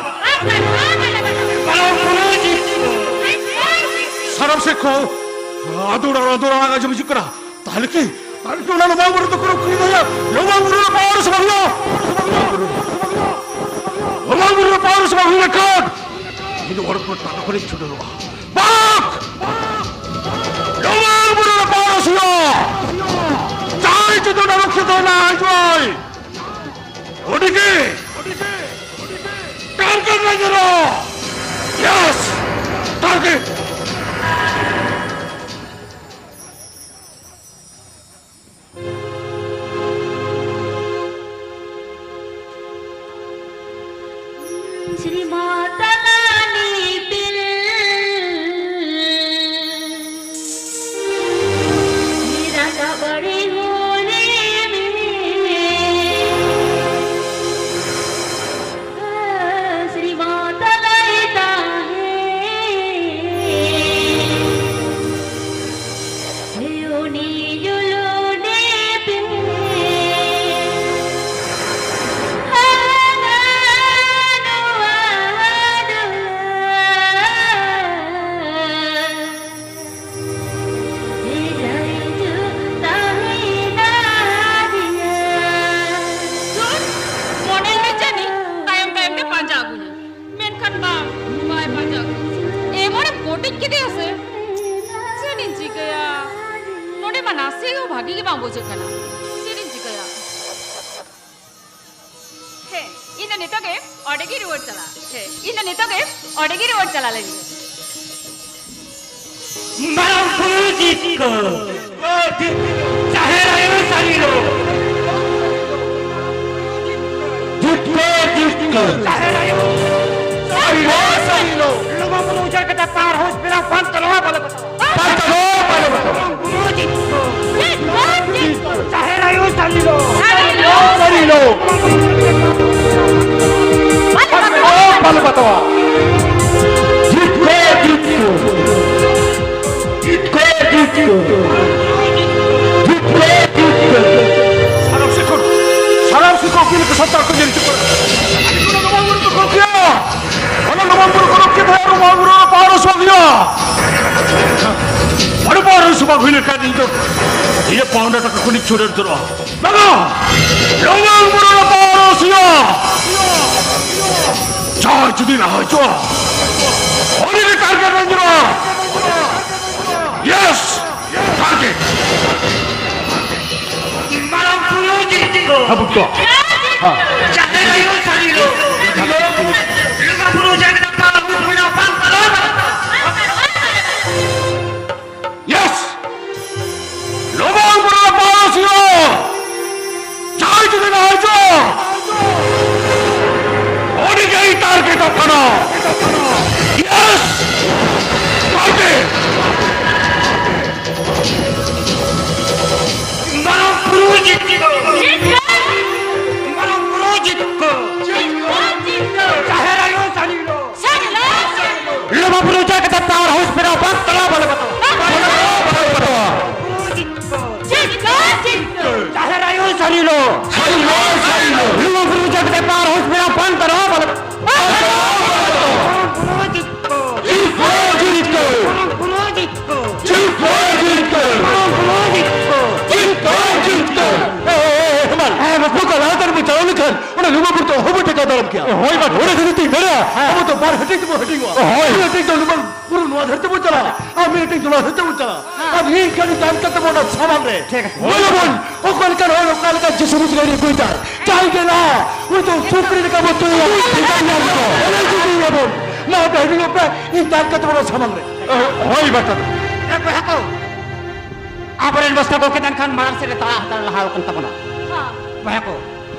ᱯᱟᱲᱦᱟᱣ ᱵᱩᱨᱩ ᱪᱮᱫ ᱠᱚ? ᱥᱟᱱᱟᱢ ᱥᱮᱫ ᱠᱷᱚᱱ ᱟᱫᱚᱲ ᱟᱫᱚᱲ ᱟᱲᱟᱝ ᱟᱸᱡᱚᱢ ᱦᱤᱡᱩᱜ ᱠᱟᱱᱟ᱾ ᱛᱟᱦᱞᱮ ᱠᱤ, ᱛᱟᱦᱞᱮ ᱠᱤ ᱚᱱᱟ ᱞᱚᱵᱟᱝ ᱵᱩᱨᱩ ᱫᱚ ᱠᱚᱱᱚ ᱠᱩᱲᱤ ᱫᱚ ᱦᱩᱭᱩᱜᱼᱟ? ᱞᱚᱵᱟᱝ ᱵᱩᱨᱩ ᱨᱮ ᱯᱟᱣᱟᱨ ᱥᱮ ᱵᱟᱝ ᱦᱩᱭᱩᱜᱼᱟ? ᱞᱚᱵᱟᱝ ᱵᱩᱨᱩ ᱨᱮ ᱯᱟᱣᱟᱨ ᱥᱮ ᱵᱟᱝ ᱦᱩᱭ ᱞᱮᱱᱠᱷᱟᱱ ᱤᱧ ᱫᱚ ᱚᱸᱰᱮ ᱠᱷᱚᱱ ᱴᱟᱴᱟ ᱠᱷᱚᱱᱤᱧ ᱪᱷᱩᱰᱟᱹᱨᱚᱜᱼᱟ᱾ ᱵᱟᱠ! ᱞᱚᱵᱟᱝ ᱵᱩᱨᱩ ᱨᱮ ᱯᱟᱣᱟᱨ ᱦᱩᱭᱩᱜᱼᱟ᱾ ᱡᱟᱦᱟᱸᱭ ᱡᱩᱫᱤ ᱚᱱᱟ ᱨᱚᱠᱷᱤᱭᱟᱹ ᱫᱚ ᱚᱱᱟ ᱦᱤᱡᱩᱜᱼᱟᱭ᱾ ᱚᱸᱰᱮ ᱜᱮ! ᱴᱟᱨᱜᱮᱴ ᱨᱮ ᱧᱮᱞᱚᱜ! ᱭᱮᱥ! ᱴᱟᱨᱜᱮᱴ! श्री माता लाली पिल, मेरा कबड़ी होने में, श्री माता लाइता है। ᱠᱮᱫᱮᱭᱟ ᱥᱮ? ᱪᱮᱫ ᱤᱧ ᱪᱤᱠᱟᱹᱭᱟ? ᱱᱚᱰᱮ ᱢᱟ ᱱᱟᱥᱮ ᱦᱚᱸ ᱵᱷᱟᱹᱜᱤ ᱜᱮ ᱵᱟᱝ ᱵᱩᱡᱷᱟᱹᱜ ᱠᱟᱱᱟ᱾ ᱪᱮᱫ ᱤᱧ ᱪᱤᱠᱟᱹᱭᱟ? ᱦᱮᱸ, ᱤᱧ ᱫᱚ ᱱᱤᱛᱚᱜ ᱜᱮ ᱚᱸᱰᱮ ᱜᱮ ᱨᱩᱣᱟᱹᱲ ᱪᱟᱞᱟᱜ᱾ ᱦᱮᱸ, ᱤᱧ ᱫᱚ ᱱᱤᱛᱚᱜ ᱜᱮ ᱚᱸᱰᱮ ᱜᱮ ᱨᱩᱣᱟᱹᱲ ᱪᱟᱞᱟᱜ ᱞᱟᱹᱜᱤᱫ᱾ ᱢᱟᱨᱟᱝ ᱵᱩᱨᱩ ᱡᱤᱛᱠᱟᱹᱨ, ᱡᱟᱦᱮᱨ ᱟᱭᱳ ᱥᱟᱹᱨᱤ ᱞᱳ᱾ ᱡᱤᱛᱠᱟᱹᱨ, ᱡᱤᱛᱠᱟᱹᱨ, ᱡᱟᱦᱮᱨ ᱟᱭᱳ ᱥᱟᱹᱨᱤ ᱞᱳ, ᱥᱟᱹᱨᱤ ᱞᱳ᱾ ᱞᱩᱢᱟᱹᱝ ᱵᱩᱨᱩ ᱩᱡᱟᱹᱲ ᱠᱟᱛᱮ ᱯᱟᱨ ᱦᱩᱥ ᱵᱮᱱᱟᱣ ᱯᱟᱱ ᱛᱟᱞᱣᱟ ᱵᱟᱞᱮ ᱵᱟᱛᱟᱣᱟ᱾ ᱯᱟᱱ ᱛᱟᱞᱣᱟ ᱵᱟᱞᱮ ᱵᱟᱛᱟᱣᱟ᱾ ᱞᱩᱢᱟᱹᱝ ᱵᱩᱨᱩ ᱡᱤᱛᱠᱟᱹᱨ᱾ ᱡᱤᱛᱠᱟᱹᱨ, ᱡᱤᱛᱠᱟᱹᱨ᱾ ᱡᱟᱦᱮᱨ ᱟᱭᱳ ᱥᱟᱹᱨᱤ ᱞᱳ᱾ ᱥᱟᱹᱨᱤ ᱞᱳ᱾ ᱥᱟᱹᱨᱤ ᱞᱳ᱾ ᱵᱟᱞᱮ ᱵᱟᱛᱟᱣᱟ᱾ ᱵᱟᱞᱮ ᱵᱟᱛᱟᱣᱟ᱾ ᱡᱤᱛᱠᱟᱹᱨ, ᱡᱤᱛᱠᱟᱹᱨ᱾ ᱡᱤᱛᱠᱟᱹᱨ, ᱡᱤᱛᱠᱟᱹᱨ᱾ ᱡᱤᱛᱠᱟᱹᱨ, ᱡᱤᱛᱠᱟᱹᱨ᱾ ᱥᱟᱱᱟᱢ ᱥᱮᱫ ᱠᱷᱚᱱ, ᱥᱟᱱᱟᱢ ᱥᱮᱫ ᱠᱷᱚᱱ ᱩᱠᱤᱞ ᱠᱚ ᱥᱟᱱᱛᱟᱲ ᱠᱚ ᱧᱮᱞ ᱦᱚᱪᱚ ᱠᱚᱣᱟ᱾ ᱟᱹᱰᱤ ᱠᱚ ᱱᱚᱣᱟ ᱵᱩᱨᱩ ᱠᱚ ᱠᱷᱚᱨᱚᱪ ᱜᱮᱭᱟ᱾ ᱚᱱᱟ ᱱᱚᱣᱟ ᱵᱩᱨᱩ ᱠᱚ ᱨᱚᱠᱷᱤᱛ ᱦᱩᱭᱩᱜᱼᱟ, ᱱᱚᱣᱟ ᱵᱩᱨᱩ ᱨᱮ ᱯᱟᱣᱨᱚᱥ ᱵᱟᱝ ᱦᱩᱭᱩᱜᱼᱟ᱾ ᱚᱸᱰᱮ ᱯᱟᱣᱨᱚᱥ ᱵᱟᱝ ᱦᱩᱭ ᱞᱮᱱᱠᱷᱟᱱ ᱤᱧ ᱫᱚ ᱤᱧᱟᱹᱜ ᱯᱟᱣᱱᱟ ᱴᱟᱠᱟ ᱠᱚᱧ ᱪᱷᱩᱰᱟᱹᱨ ᱩᱛᱟᱹᱨᱚᱜᱼᱟ᱾ ᱵᱟᱝᱟ! ᱞᱩᱢᱟᱹᱝ ᱵᱩᱨᱩ ᱨᱮ ᱯᱟᱣᱨᱚᱥ ᱦᱩᱭᱩᱜᱼᱟ᱾ ᱡᱟᱦᱟᱸᱭ ᱡᱩᱫᱤ ᱞᱟᱦᱟ ᱦᱚᱪᱚᱜᱼᱟ, ᱩᱱᱤ ᱜᱮ target ᱨᱮ ᱧᱩᱨᱩᱜᱼᱟ᱾ Yes! Target! ᱢᱟᱨᱟᱝ ᱵᱩᱨᱩ ᱡᱤᱛᱠᱟᱹᱨ᱾ ᱦᱮᱸ, ᱵᱩᱡᱽ ᱠᱚ᱾ ᱦᱮᱸ᱾ ᱡᱟᱦᱮᱨ ᱟᱭᱳ ᱥᱟᱹᱨᱤ ᱞᱳ᱾ ᱞᱩᱢᱟᱹᱝ ᱵᱩᱨᱩ ᱡᱟᱦᱮᱨ ᱟᱭᱳ ᱥᱟᱹᱨᱤ ᱞᱳ᱾ Yes! ᱞᱩᱢᱟᱹᱝ ᱵᱩᱨᱩ ᱨᱮ ᱯᱟᱣᱨᱚᱥ ᱦᱩᱭᱩᱜᱼᱟ᱾ ᱡᱟᱦᱟᱸᱭ ᱡᱩᱫᱤ ᱱᱚᱜᱼᱚᱭ ᱡᱚ, ᱩᱱᱤ ᱜᱮᱭ target ᱚᱜ ᱠᱟᱱᱟ᱾ Yes! Target! ᱢᱟᱨᱟᱝ ᱵᱩᱨᱩ ᱡᱤᱛᱠᱟᱹᱨ᱾ ᱡᱤᱛᱠᱟᱹᱨ᱾ ᱢᱟᱨᱟᱝ ᱵᱩᱨᱩ ᱡᱤᱛᱠᱟᱹᱨ᱾ ᱡᱤᱛᱠᱟᱹᱨ, ᱡᱤᱛᱠᱟᱹᱨ᱾ ᱡᱟᱦᱮᱨ ᱟᱭᱳ ᱥᱟᱹᱨᱤ ᱞᱳ᱾ ᱥᱟᱹᱨᱤ ᱞᱳ, ᱥᱟᱹᱨᱤ ᱞᱳ᱾ ᱞᱩᱢᱟᱹᱝ ᱵᱩᱨᱩ ᱡᱟᱦᱮᱨ ᱠᱟᱛᱮ power house ᱵᱮᱱᱟᱣ ᱵᱟᱝ ᱛᱟᱞᱟ ᱵᱟᱞᱮ ᱵᱟᱛᱟᱣᱟ᱾ ᱵᱟᱞᱮ ᱵᱟᱛᱟᱣᱟ᱾ ᱡᱤᱛᱠᱟᱹᱨ, ᱡᱤᱛᱠᱟᱹᱨ᱾ ᱡᱟᱦᱮᱨ ᱟᱭᱳ ᱥᱟᱹᱨᱤ ᱞᱳ᱾ ᱥᱟᱹᱨᱤ ᱞᱳ, ᱥᱟᱹᱨᱤ ᱞᱳ᱾ ᱞᱩᱢᱟᱹᱝ ᱵᱩᱨᱩ ᱡᱟᱦᱮᱨ ᱠᱟᱛᱮ power house ᱵᱮᱱᱟᱣ ᱵᱟᱝ ᱛᱟᱞᱟ ᱵᱟᱞᱮ ᱵᱟᱛᱟᱣᱟ᱾ ᱡᱤᱛᱠᱟᱹᱨ, ᱡᱤᱛᱠᱟᱹᱨ᱾ ᱡᱤᱛᱠᱟᱹᱨ, ᱡᱤᱛᱠᱟᱹᱨ᱾ ᱡᱤᱛᱠᱟᱹᱨ, ᱡᱤᱛᱠᱟᱹᱨ᱾ ᱡᱤᱛᱠᱟᱹᱨ, ᱡᱤᱛᱠᱟᱹᱨ᱾ ᱮ, ᱮ, ᱮ, ᱦᱮᱢᱟᱞ᱾ ᱦᱮᱸ, ᱵᱟᱹᱵᱩ᱾ ᱱᱚᱝᱠᱟ ᱞᱟᱦᱟ ᱛᱮ ᱵᱚ ᱪᱟᱞᱟᱣ ᱞᱮᱠᱷᱟᱱ ᱚᱱᱟ ᱞᱩᱢᱟᱹᱝ ᱵᱩᱨᱩ ᱫᱚ ᱚᱦᱚ ᱵᱚ ᱴᱮᱠᱟᱣ ᱫᱟᱨᱟᱢ ᱠᱮᱭᱟ᱾ ᱦᱳᱭ, ᱵᱟᱹᱵᱩ᱾ ᱚᱱᱟ ᱠᱷᱟᱹᱛᱤᱨ ᱛᱤᱧ ᱢᱮᱱᱟ, ᱦᱮᱸ᱾ ᱟᱵᱚ ᱫᱚ ᱵᱟᱨ ᱦᱟᱹᱴᱤᱧ ᱛᱮᱵᱚ ᱦᱟᱹᱴᱤᱧᱚᱜᱼᱟ᱾ ᱦᱳᱭ᱾ ᱢᱤᱫ ᱦᱟᱹᱴᱤᱧ ᱫᱚ ᱞᱩᱢᱟᱹᱝ ᱵᱩᱨᱩ ᱫᱷᱟᱹᱨᱛᱤ ᱵᱚᱱ ᱪᱟᱞᱟᱜᱼᱟ, ᱟᱨ ᱢᱤᱫᱴᱤᱡ ᱡᱚᱞᱟ ᱫᱷᱟᱹᱨᱛᱤ ᱵᱚᱱ ᱪᱟᱞᱟᱜᱼᱟ᱾ ᱟᱨ ᱱᱤᱭᱟᱹ ᱜᱷᱟᱹᱲᱤ ᱫᱟᱱ ᱠᱟᱛᱮ ᱵᱚᱱ ᱥᱟᱢᱟᱝ ᱨᱮ᱾ ᱴᱷᱤᱠ ᱟᱪᱷᱮ᱾ ᱧᱮᱞ ᱟᱵᱚᱱ, ᱚᱠᱟ ᱞᱮᱠᱟᱱ ᱦᱚᱲ, ᱚᱠᱟ ᱞᱮᱠᱟᱱ ᱡᱤᱥᱩ ᱨᱩᱡᱽᱜᱟᱹᱨᱤ ᱟᱹᱜᱩᱭᱮᱫᱟ᱾ ᱡᱟᱭ ᱜᱮ ᱞᱟᱦᱟ, ᱩᱱᱤ ᱫᱚ ᱥᱩᱠᱨᱤ ᱞᱮᱠᱟ ᱵᱚ ᱛᱩᱭᱟ᱾ ᱮᱱᱮᱡ ᱡᱩᱫᱤ ᱟᱵᱚᱱ, ᱢᱟ ᱰᱟᱹᱦᱤ ᱯᱮ, ᱤᱧ ᱫᱟᱱ ᱠᱟᱛᱮ ᱵᱚᱱ ᱥᱟᱢᱟᱝ ᱨᱮ᱾ ᱦᱳᱭ, ᱵᱟᱴᱟ᱾ ᱮ ᱵᱚᱭᱦᱟ ᱠᱚ, ᱟᱵᱚᱨᱮᱱ ᱵᱚᱥᱛᱟ ᱜᱚᱢᱠᱮ ᱫᱟᱱ ᱠᱷᱟᱱ ᱢᱟᱲᱟᱝ ᱥᱮᱫ ᱨᱮ ᱛᱟᱲᱟ ᱦᱟᱛᱟᱲ ᱞᱟᱦᱟ ᱟᱠᱟᱱ ᱛᱟᱵᱚᱱᱟ᱾ ᱦᱮᱸ᱾ ᱵᱚᱭᱦᱟ ᱠᱚ,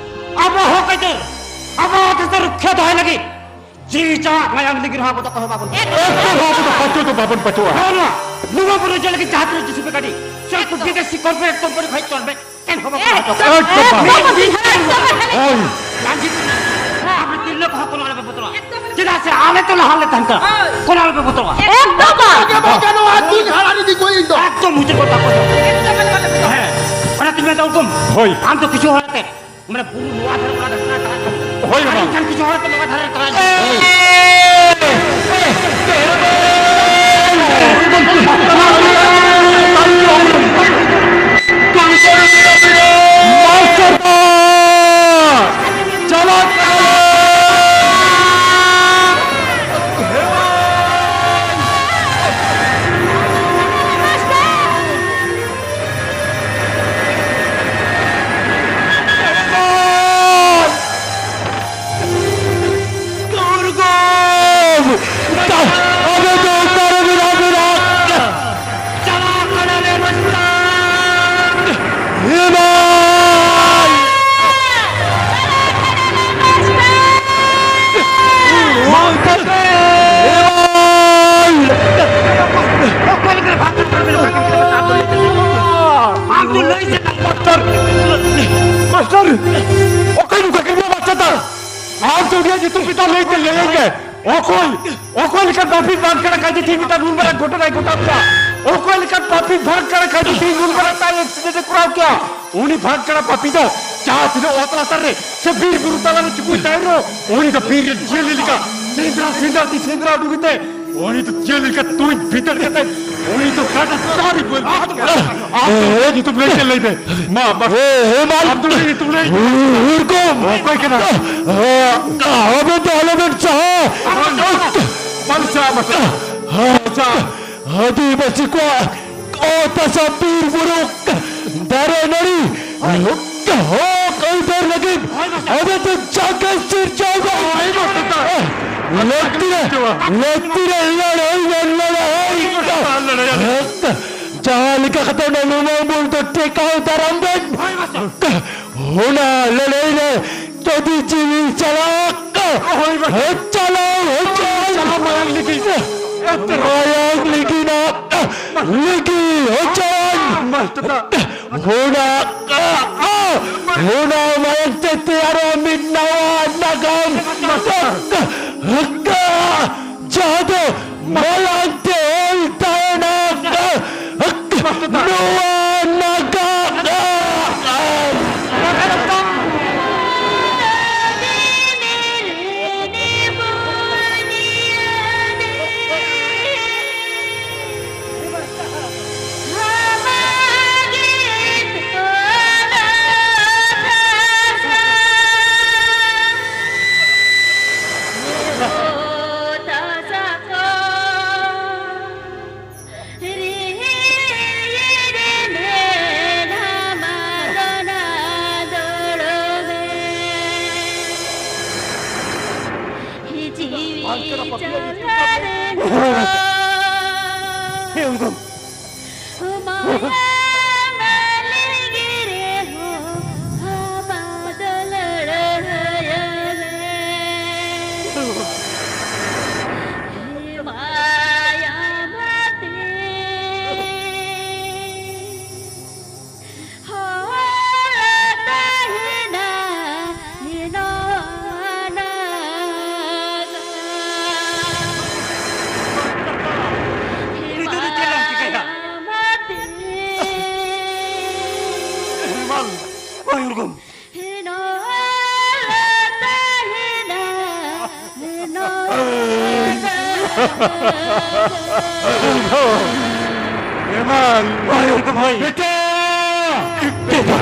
ᱟᱵᱚ ᱦᱚᱸ ᱠᱟᱹᱡ ᱟᱵᱚ ᱫᱤᱥᱚᱢ ᱨᱩᱠᱷᱤᱭᱟᱹ ᱫᱚᱦᱚᱭ ᱞᱟᱹᱜᱤᱫ ᱡᱤᱣᱤ ᱡᱟᱱ ᱢᱟᱭᱟᱢ ᱞᱤᱸᱜᱤ ᱨᱮᱦᱚᱸ ᱟᱵᱚ ᱫᱚ ᱠᱚᱦᱚᱸ ᱵᱟᱵᱚᱱ ᱮᱠᱫᱚᱢ᱾ ᱮᱠᱫᱚᱢ ᱟᱵᱚ ᱫᱚ ᱯᱟᱹᱪᱩᱜ ᱫᱚ ᱵᱟᱵᱚᱱ ᱯᱟᱹᱪᱩᱜᱼᱟ᱾ ᱱᱚᱣᱟ, ᱱᱚᱣᱟ ᱵᱚᱱ ᱨᱤᱡᱷᱟᱹ ᱞᱟᱹᱜᱤᱫ ᱡᱟᱦᱟᱸ ᱛᱤᱱᱟᱹᱜ ᱡᱤᱥᱩ ᱯᱮ ᱜᱟᱹᱰᱤ, ᱥᱮ ᱩᱱᱠᱩ ᱮᱠᱫᱚᱢ᱾ ᱵᱤᱫᱮᱥᱤ corporate company ᱠᱷᱚᱱ ᱪᱚᱞ ᱢᱮ, ᱮᱱ ᱦᱚᱸ ᱵᱟᱵᱚᱱ ᱮᱠᱫᱚᱢ᱾ ᱦᱟᱛᱟᱣᱟ᱾ ᱮᱠᱫᱚᱢ᱾ ᱮᱠᱫᱚᱢ᱾ ᱦᱳᱭ᱾ ᱨᱟᱢᱡᱤᱛ, ᱟᱯᱮ ᱛᱤᱨᱞᱟᱹ ᱠᱚᱦᱚᱸ ᱠᱳᱱᱳ ᱟᱞᱚᱯᱮ ᱵᱚᱛᱚᱨᱚᱜᱼᱟ᱾ ᱮᱠᱫᱚᱢ᱾ ᱪᱮᱫᱟᱜ ᱥᱮ ᱟᱞᱮ ᱛᱚ ᱞᱟᱦᱟ ᱞᱮ ᱛᱟᱦᱮᱱ ᱠᱟᱱᱟ᱾ ᱦᱳᱭ᱾ ᱠᱳᱱᱳ ᱟᱞᱚᱯᱮ ᱵᱚᱛᱚᱨᱚᱜᱼᱟ᱾ ᱮᱠᱫᱚᱢ ᱵᱟᱝ᱾ ᱮᱠᱫᱚᱢ ᱵᱟᱝ᱾ ᱱᱚᱣᱟ ᱟᱹᱛᱩᱧ ᱦᱟᱨᱟ ᱤᱫᱤ ᱠᱚᱣᱟ ᱤᱧ ᱫᱚ᱾ ᱮᱠᱫᱚᱢ ᱢᱩᱪᱟᱹᱫ ᱠᱚ ᱛᱟᱠᱚ ᱫᱚ᱾ ᱮᱠᱫᱚᱢ ᱟᱞᱚᱯᱮ ᱵᱚᱛᱚᱨᱚᱜᱼᱟ᱾ ᱦᱮᱸ᱾ ᱚᱱᱟ ᱛᱤᱧ ᱢᱮᱱᱫᱟ ᱩᱱᱠᱩ᱾ ᱦᱳᱭ᱾ ᱟᱢ ᱫᱚ ᱠᱤᱪᱷᱩ ᱦᱚᱲ ᱟᱛᱮ ᱢᱟᱱᱮ ᱵᱩᱨᱩ ᱱᱚᱣᱟ ᱫᱷᱟᱨᱮ, ᱚᱱᱟ ᱫᱷᱟᱨᱮ, ᱚᱱᱟ ᱫᱷᱟᱨᱮ᱾ ᱦᱳᱭ, ᱟᱨ ᱢᱟ᱾ ᱮᱱᱠᱷᱟᱱ ᱠᱤᱪᱷᱩ ᱦᱚᱲ ᱛᱮ ᱱᱚᱣᱟ ᱫᱷᱟᱨᱮ ᱛᱟᱨᱟ ᱤᱫᱤ᱾ ᱢᱟᱥᱴᱟᱨ ᱫᱟ! ᱪᱟᱞᱟᱜ ᱠᱟᱱᱟ! ᱫᱩᱨᱜᱚᱢ! ᱟᱵᱮᱱ ᱫᱚ ᱚᱠᱟᱨᱮ ᱢᱮᱱᱟᱜ ᱵᱮᱱᱟ? ᱪᱟᱞᱟᱜ ᱠᱟᱱᱟᱞᱮ ᱢᱟᱥᱴᱟᱨ! ᱮ ᱵᱷᱟᱭ! ᱢᱟᱥᱴᱟᱨ! ᱮ ᱵᱷᱟᱭ! ᱚᱠᱟ ᱞᱮᱠᱟ ᱵᱷᱟᱜᱽ ᱠᱟᱱᱟ ᱵᱮᱱ? ᱟᱢ ᱫᱚ ᱞᱟᱹᱭ ᱪᱮᱫ? ᱢᱟᱥᱴᱟᱨ! ᱢᱟᱥᱴᱟᱨ! ᱚᱠᱚᱭ ᱱᱚᱝᱠᱟ ᱠᱟᱹᱢᱤᱭᱟ ᱢᱟᱥᱴᱟᱨ ᱫᱚ? ᱟᱢ ᱫᱚ ᱩᱱᱤᱭᱟᱜ ᱧᱩᱛᱩᱢ ᱪᱮᱫᱟᱜ ᱞᱟᱹᱭ ᱛᱮ ᱞᱟᱹᱭᱟᱹᱧ ᱢᱮ? ᱚᱠᱚᱭ, ᱚᱠᱚᱭ ᱞᱮᱠᱟᱱ ᱯᱟᱹᱯᱤ ᱵᱟᱝ ᱠᱟᱱᱟ ᱠᱟᱡᱮ ᱛᱮᱦᱮᱧ ᱢᱤᱫᱴᱟᱝ ᱱᱩᱱ ᱢᱟᱨᱟᱝ ᱜᱷᱚᱴᱚᱱᱟᱭ ᱜᱷᱚᱴᱟᱣ ᱠᱮᱭᱟ? ᱚᱠᱚᱭ ᱞᱮᱠᱟᱱ ᱯᱟᱹᱯᱤ ᱵᱟᱝ ᱠᱟᱱᱟ ᱠᱟᱡᱮ ᱛᱮᱦᱮᱧ ᱱᱩᱱ ᱢᱟᱨᱟᱝ ᱛᱟᱭ accident ᱮ ᱠᱚᱨᱟᱣ ᱠᱮᱭᱟ? ᱩᱱᱤ ᱵᱟᱝ ᱠᱟᱱᱟ ᱯᱟᱹᱯᱤ ᱫᱚ ᱡᱟᱦᱟᱸ ᱛᱤᱱᱟᱹᱜ ᱚᱛ ᱞᱟᱛᱟᱨ ᱨᱮ ᱥᱮ ᱵᱤᱨ ᱵᱩᱨᱩ ᱛᱟᱞᱟ ᱨᱮ ᱪᱩᱠᱩᱭ ᱛᱟᱦᱮᱱ ᱨᱮᱦᱚᱸ, ᱩᱱᱤ ᱫᱚ ᱵᱤᱨ ᱨᱮ ᱡᱤᱭᱟᱹᱞᱤ ᱞᱮᱠᱟ ᱥᱮᱸᱫᱽᱨᱟ, ᱥᱮᱸᱫᱽᱨᱟ ᱛᱮ ᱥᱮᱸᱫᱽᱨᱟ ᱩᱰᱩᱠ ᱠᱟᱛᱮ ᱩᱱᱤ ᱫᱚ ᱪᱮᱫ ᱞᱮᱠᱟ ᱛᱩᱧ ᱵᱷᱤᱛᱟᱹᱨ ᱠᱟᱛᱮ ᱩᱱᱤ ᱫᱚ ᱠᱟᱴᱟ ᱥᱟᱨᱤ ᱵᱟᱹᱧ ᱟᱢ ᱫᱚ ᱧᱩᱛᱩᱢ ᱞᱟᱹᱭ ᱛᱮ ᱞᱟᱹᱭ ᱢᱮ᱾ ᱢᱟ, ᱵᱟᱥ᱾ ᱦᱮ, ᱦᱮ, ᱢᱟ᱾ ᱟᱢ ᱫᱚ ᱞᱟᱹᱭ ᱧᱩᱛᱩᱢ ᱞᱟᱹᱭ ᱢᱮ᱾ ᱦᱩᱨᱠᱩᱢ᱾ ᱚᱠᱚᱭ ᱠᱟᱱᱟ? ᱦᱮ, ᱟᱵᱮᱱ ᱫᱚ ᱟᱞᱚᱵᱮᱱ ᱪᱟᱦᱟ᱾ ᱵᱟᱝ ᱪᱟᱦᱟ, ᱵᱟᱝ ᱪᱟᱦᱟ᱾ ᱦᱮ, ᱟᱹᱫᱤᱵᱟᱹᱥᱤ ᱠᱚᱣᱟᱜ ᱚᱛ ᱦᱟᱥᱟ, ᱵᱤᱨ ᱵᱩᱨᱩ, ᱫᱟᱨᱮ ᱱᱟᱹᱲᱤ, ᱦᱚᱠ ᱟᱹᱭᱫᱟᱹᱨ ᱞᱟᱹᱜᱤᱫ ᱟᱵᱚ ᱫᱚ ᱡᱟᱸᱜᱟ ᱥᱤᱨᱡᱟᱹᱣ ᱫᱚ ᱞᱟᱹᱠᱛᱤ ᱨᱮ, ᱞᱟᱹᱠᱛᱤ ᱨᱮ ᱞᱟᱹᱲᱦᱟᱹᱭ ᱵᱚᱱ ᱞᱟᱹᱲᱦᱟᱹᱭ᱾ ᱡᱟᱦᱟᱸ ᱞᱮᱠᱟ ᱠᱟᱛᱮ ᱚᱱᱟ ᱞᱩᱢᱟᱹᱝ ᱵᱩᱨᱩ ᱫᱚ ᱴᱮᱠᱟᱣ ᱫᱟᱨᱟᱢ ᱵᱮᱱ᱾ ᱚᱱᱟ ᱞᱟᱹᱲᱦᱟᱹᱭ ᱨᱮ ᱡᱩᱫᱤ ᱡᱤᱣᱤ ᱪᱟᱞᱟᱜ, ᱦᱳᱭ, ᱢᱟᱥᱴᱟᱨ᱾ ᱪᱟᱞᱟᱣ ᱦᱚᱪᱚᱣᱟᱹᱧ᱾ ᱪᱟᱞᱟᱣ ᱢᱟᱭᱟᱝ ᱞᱤᱸᱜᱤ᱾ ᱢᱟᱭᱟᱝ ᱞᱤᱸᱜᱤᱱᱟ, ᱞᱤᱸᱜᱤ ᱦᱚᱪᱚᱣᱟᱹᱧ᱾ ᱢᱟᱥᱴᱟᱨ᱾ ᱚᱱᱟ, ᱚᱱᱟ ᱢᱟᱭᱟᱝ ᱛᱮ ᱛᱮᱭᱟᱨᱚᱜᱼᱟ ᱢᱤᱫ ᱱᱟᱣᱟ ᱱᱟᱜᱟᱢ᱾ ᱢᱟᱥᱴᱟᱨ᱾ ᱡᱟᱦᱟᱸ ᱫᱚ ᱢᱟᱲᱟᱝ ᱛᱮ ᱚᱞ ᱛᱟᱦᱮᱱᱟ ᱱᱚᱣᱟ ᱱᱟᱜᱟᱢ᱾ ᱢᱟᱞ, ᱢᱟᱭᱩᱨᱵᱷᱚᱸᱡᱽ᱾ ᱮᱢᱟᱱ᱾ ᱵᱮᱴᱟ! ᱵᱮᱴᱟ!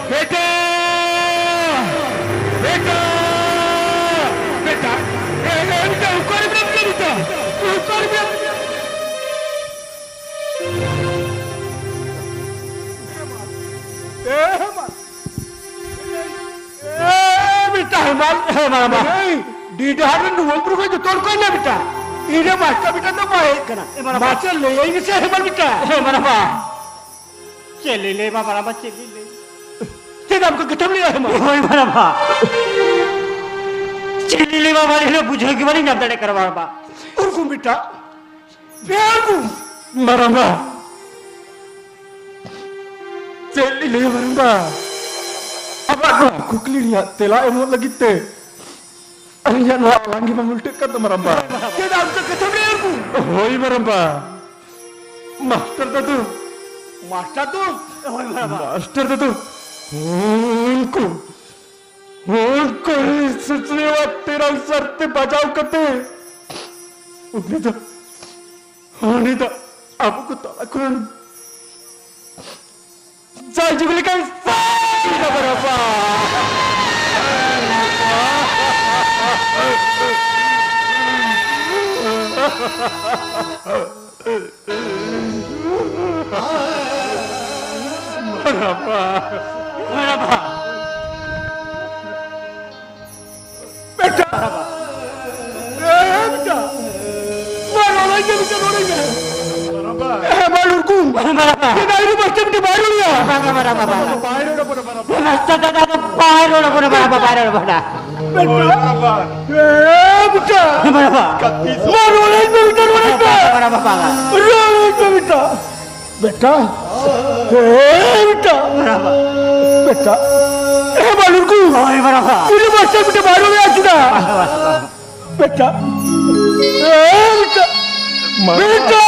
ᱵᱮᱴᱟ! ᱵᱮᱴᱟ! ᱦᱮᱸ, ᱢᱟᱨᱟᱝᱵᱟ᱾ ᱮᱭ, ᱰᱤ ᱰᱟᱦᱟᱨ ᱨᱮ ᱱᱚᱣᱟ ᱵᱩᱨᱩ ᱠᱷᱚᱱ ᱡᱚᱛᱚ ᱦᱚᱲ ᱠᱚ ᱦᱮᱡ ᱮᱱᱟ ᱵᱮᱴᱟ᱾ ᱤᱧ ᱨᱮ ᱢᱟᱥᱴᱟᱨ ᱵᱮᱴᱟ ᱫᱚ ᱵᱟᱭ ᱦᱮᱡ ᱠᱟᱱᱟ᱾ ᱦᱮᱸ, ᱢᱟᱨᱟᱝᱵᱟ᱾ ᱢᱟᱥᱴᱟᱨ ᱞᱟᱹᱭᱟᱹᱧ ᱢᱮᱥᱮ, ᱦᱮᱸ, ᱢᱟᱨᱟᱝᱵᱟ᱾ ᱪᱮᱫ ᱞᱤᱧ ᱞᱟᱹᱭ ᱢᱟ ᱢᱟᱨᱟᱝᱵᱟ, ᱪᱮᱫ ᱞᱤᱧ ᱞᱟᱹᱭ? ᱪᱮᱫ ᱟᱢ ᱠᱚ ᱠᱟᱛᱷᱟᱢ ᱞᱟᱹᱭᱟ, ᱦᱮᱸ, ᱢᱟ? ᱦᱳᱭ, ᱢᱟᱨᱟᱝᱵᱟ᱾ ᱪᱮᱫ ᱞᱤᱧ ᱞᱟᱹᱭ ᱢᱟ, ᱢᱟᱨᱟᱝᱵᱟ, ᱵᱩᱡᱷᱟᱹᱣ ᱜᱮ ᱵᱟᱹᱞᱤᱧ ᱧᱟᱢ ᱫᱟᱲᱮᱭᱟᱜ ᱠᱟᱱᱟ, ᱢᱟᱨᱟᱝᱵᱟ᱾ ᱩᱨᱜᱩᱢ ᱵᱮᱴᱟ᱾ ᱯᱮ ᱩᱨᱜᱩᱢ᱾ ᱢᱟᱨᱟᱝᱵᱟ᱾ ᱪᱮᱫ ᱞᱤᱧ ᱞᱟᱹᱭᱟ ᱢᱟᱨᱟᱝᱵᱟ? ᱟᱵᱚᱣᱟᱜ ᱱᱚᱣᱟ ᱠᱩᱠᱞᱤ ᱨᱮᱭᱟᱜ ᱛᱮᱞᱟ ᱮᱢᱚᱜ ᱞᱟᱹᱜᱤᱫ ᱛᱮ ᱟᱹᱞᱤᱧᱟᱜ ᱱᱚᱣᱟ ᱟᱞᱟᱝ ᱜᱮ ᱵᱟᱝ ᱩᱞᱴᱟᱹᱜ ᱠᱟᱱ ᱫᱚ ᱢᱟᱨᱟᱝᱵᱟ᱾ ᱪᱮᱫ ᱟᱢ ᱪᱮᱫ ᱠᱟᱛᱷᱟᱢ ᱞᱟᱹᱭᱟ ᱩᱱᱠᱩ? ᱦᱳᱭ ᱢᱟᱨᱟᱝᱵᱟ᱾ ᱢᱟᱥᱴᱟᱨ ᱫᱟᱫᱩ᱾ ᱢᱟᱥᱴᱟᱨ ᱫᱚ? ᱦᱳᱭ ᱢᱟᱨᱟᱝᱵᱟ᱾ ᱢᱟᱥᱴᱟᱨ ᱫᱟᱫᱩ᱾ ᱩᱱᱠᱩ, ᱩᱱᱠᱩ ᱥᱩᱥᱱᱤᱣᱟᱜ ᱛᱮᱨᱟᱝ ᱥᱟᱨᱛᱮ ᱵᱟᱡᱟᱣ ᱠᱟᱛᱮ ᱩᱱᱤ ᱫᱚ ᱩᱱᱤ ᱫᱚ ᱟᱵᱚ ᱠᱚ ᱛᱟᱞᱟ ᱠᱷᱚᱱ ᱡᱟᱭᱡᱩᱜᱽ ᱞᱮᱠᱟᱭ ᱥᱟᱭ ᱮᱱᱟ ᱵᱟᱨᱟᱵᱟ᱾ ᱵᱟᱨᱟᱵᱟ᱾ ᱵᱮᱴᱟ! ᱮ, ᱵᱮᱴᱟ! ᱢᱟ ᱨᱚᱲᱟᱭ ᱢᱮ, ᱵᱮᱴᱟ, ᱨᱚᱲᱟᱭ ᱢᱮ᱾ ᱮ, ᱢᱟ ᱞᱩᱨᱠᱩ! ᱪᱮᱫᱟᱜ ᱤᱧ ᱢᱟᱥᱴᱟᱨ ᱵᱮᱴᱟ ᱵᱟᱭ ᱨᱚᱲ ᱮᱫᱟ? ᱵᱟᱝᱟ, ᱵᱟᱝᱟ, ᱵᱟᱝᱟ, ᱵᱟᱝᱟ᱾ ᱵᱟᱭ ᱨᱚᱲ ᱮᱫᱟ, ᱵᱟᱭ ᱨᱚᱲ ᱮᱫᱟ᱾ ᱢᱟᱥᱴᱟᱨ ᱫᱟᱫᱟ ᱫᱚ ᱵᱟᱭ ᱨᱚᱲ ᱟᱵᱚᱱᱟ, ᱵᱟᱝᱟ, ᱵᱟᱭ ᱨᱚᱲ ᱟᱵᱚᱱᱟ᱾ ᱵᱮᱴᱟ! ᱮ, ᱵᱮᱴᱟ! ᱵᱟᱝᱟ, ᱵᱟᱝᱟ᱾ ᱢᱟ ᱨᱚᱲᱟᱭ ᱢᱮ, ᱵᱮᱴᱟ, ᱨᱚᱲᱟᱭ ᱢᱮ᱾ ᱵᱟᱝᱟ, ᱵᱟᱝᱟ, ᱵᱟᱝᱟ᱾ ᱨᱚᱲᱟᱭ ᱢᱮ, ᱵᱮᱴᱟ᱾ ᱵᱮᱴᱟ, ᱮ ᱵᱮᱴᱟ, ᱵᱮᱴᱟ, ᱮ ᱵᱟᱞᱩᱨᱠᱩ, ᱦᱳᱭ, ᱵᱟᱵᱟ᱾ ᱩᱱᱤ ᱢᱟᱥᱴᱟᱨ ᱵᱮᱴᱟ ᱵᱟᱭ ᱨᱚᱲ ᱮᱫᱟ ᱪᱮᱫᱟᱜ? ᱵᱮᱴᱟ, ᱮ ᱵᱮᱴᱟ, ᱵᱮᱴᱟ,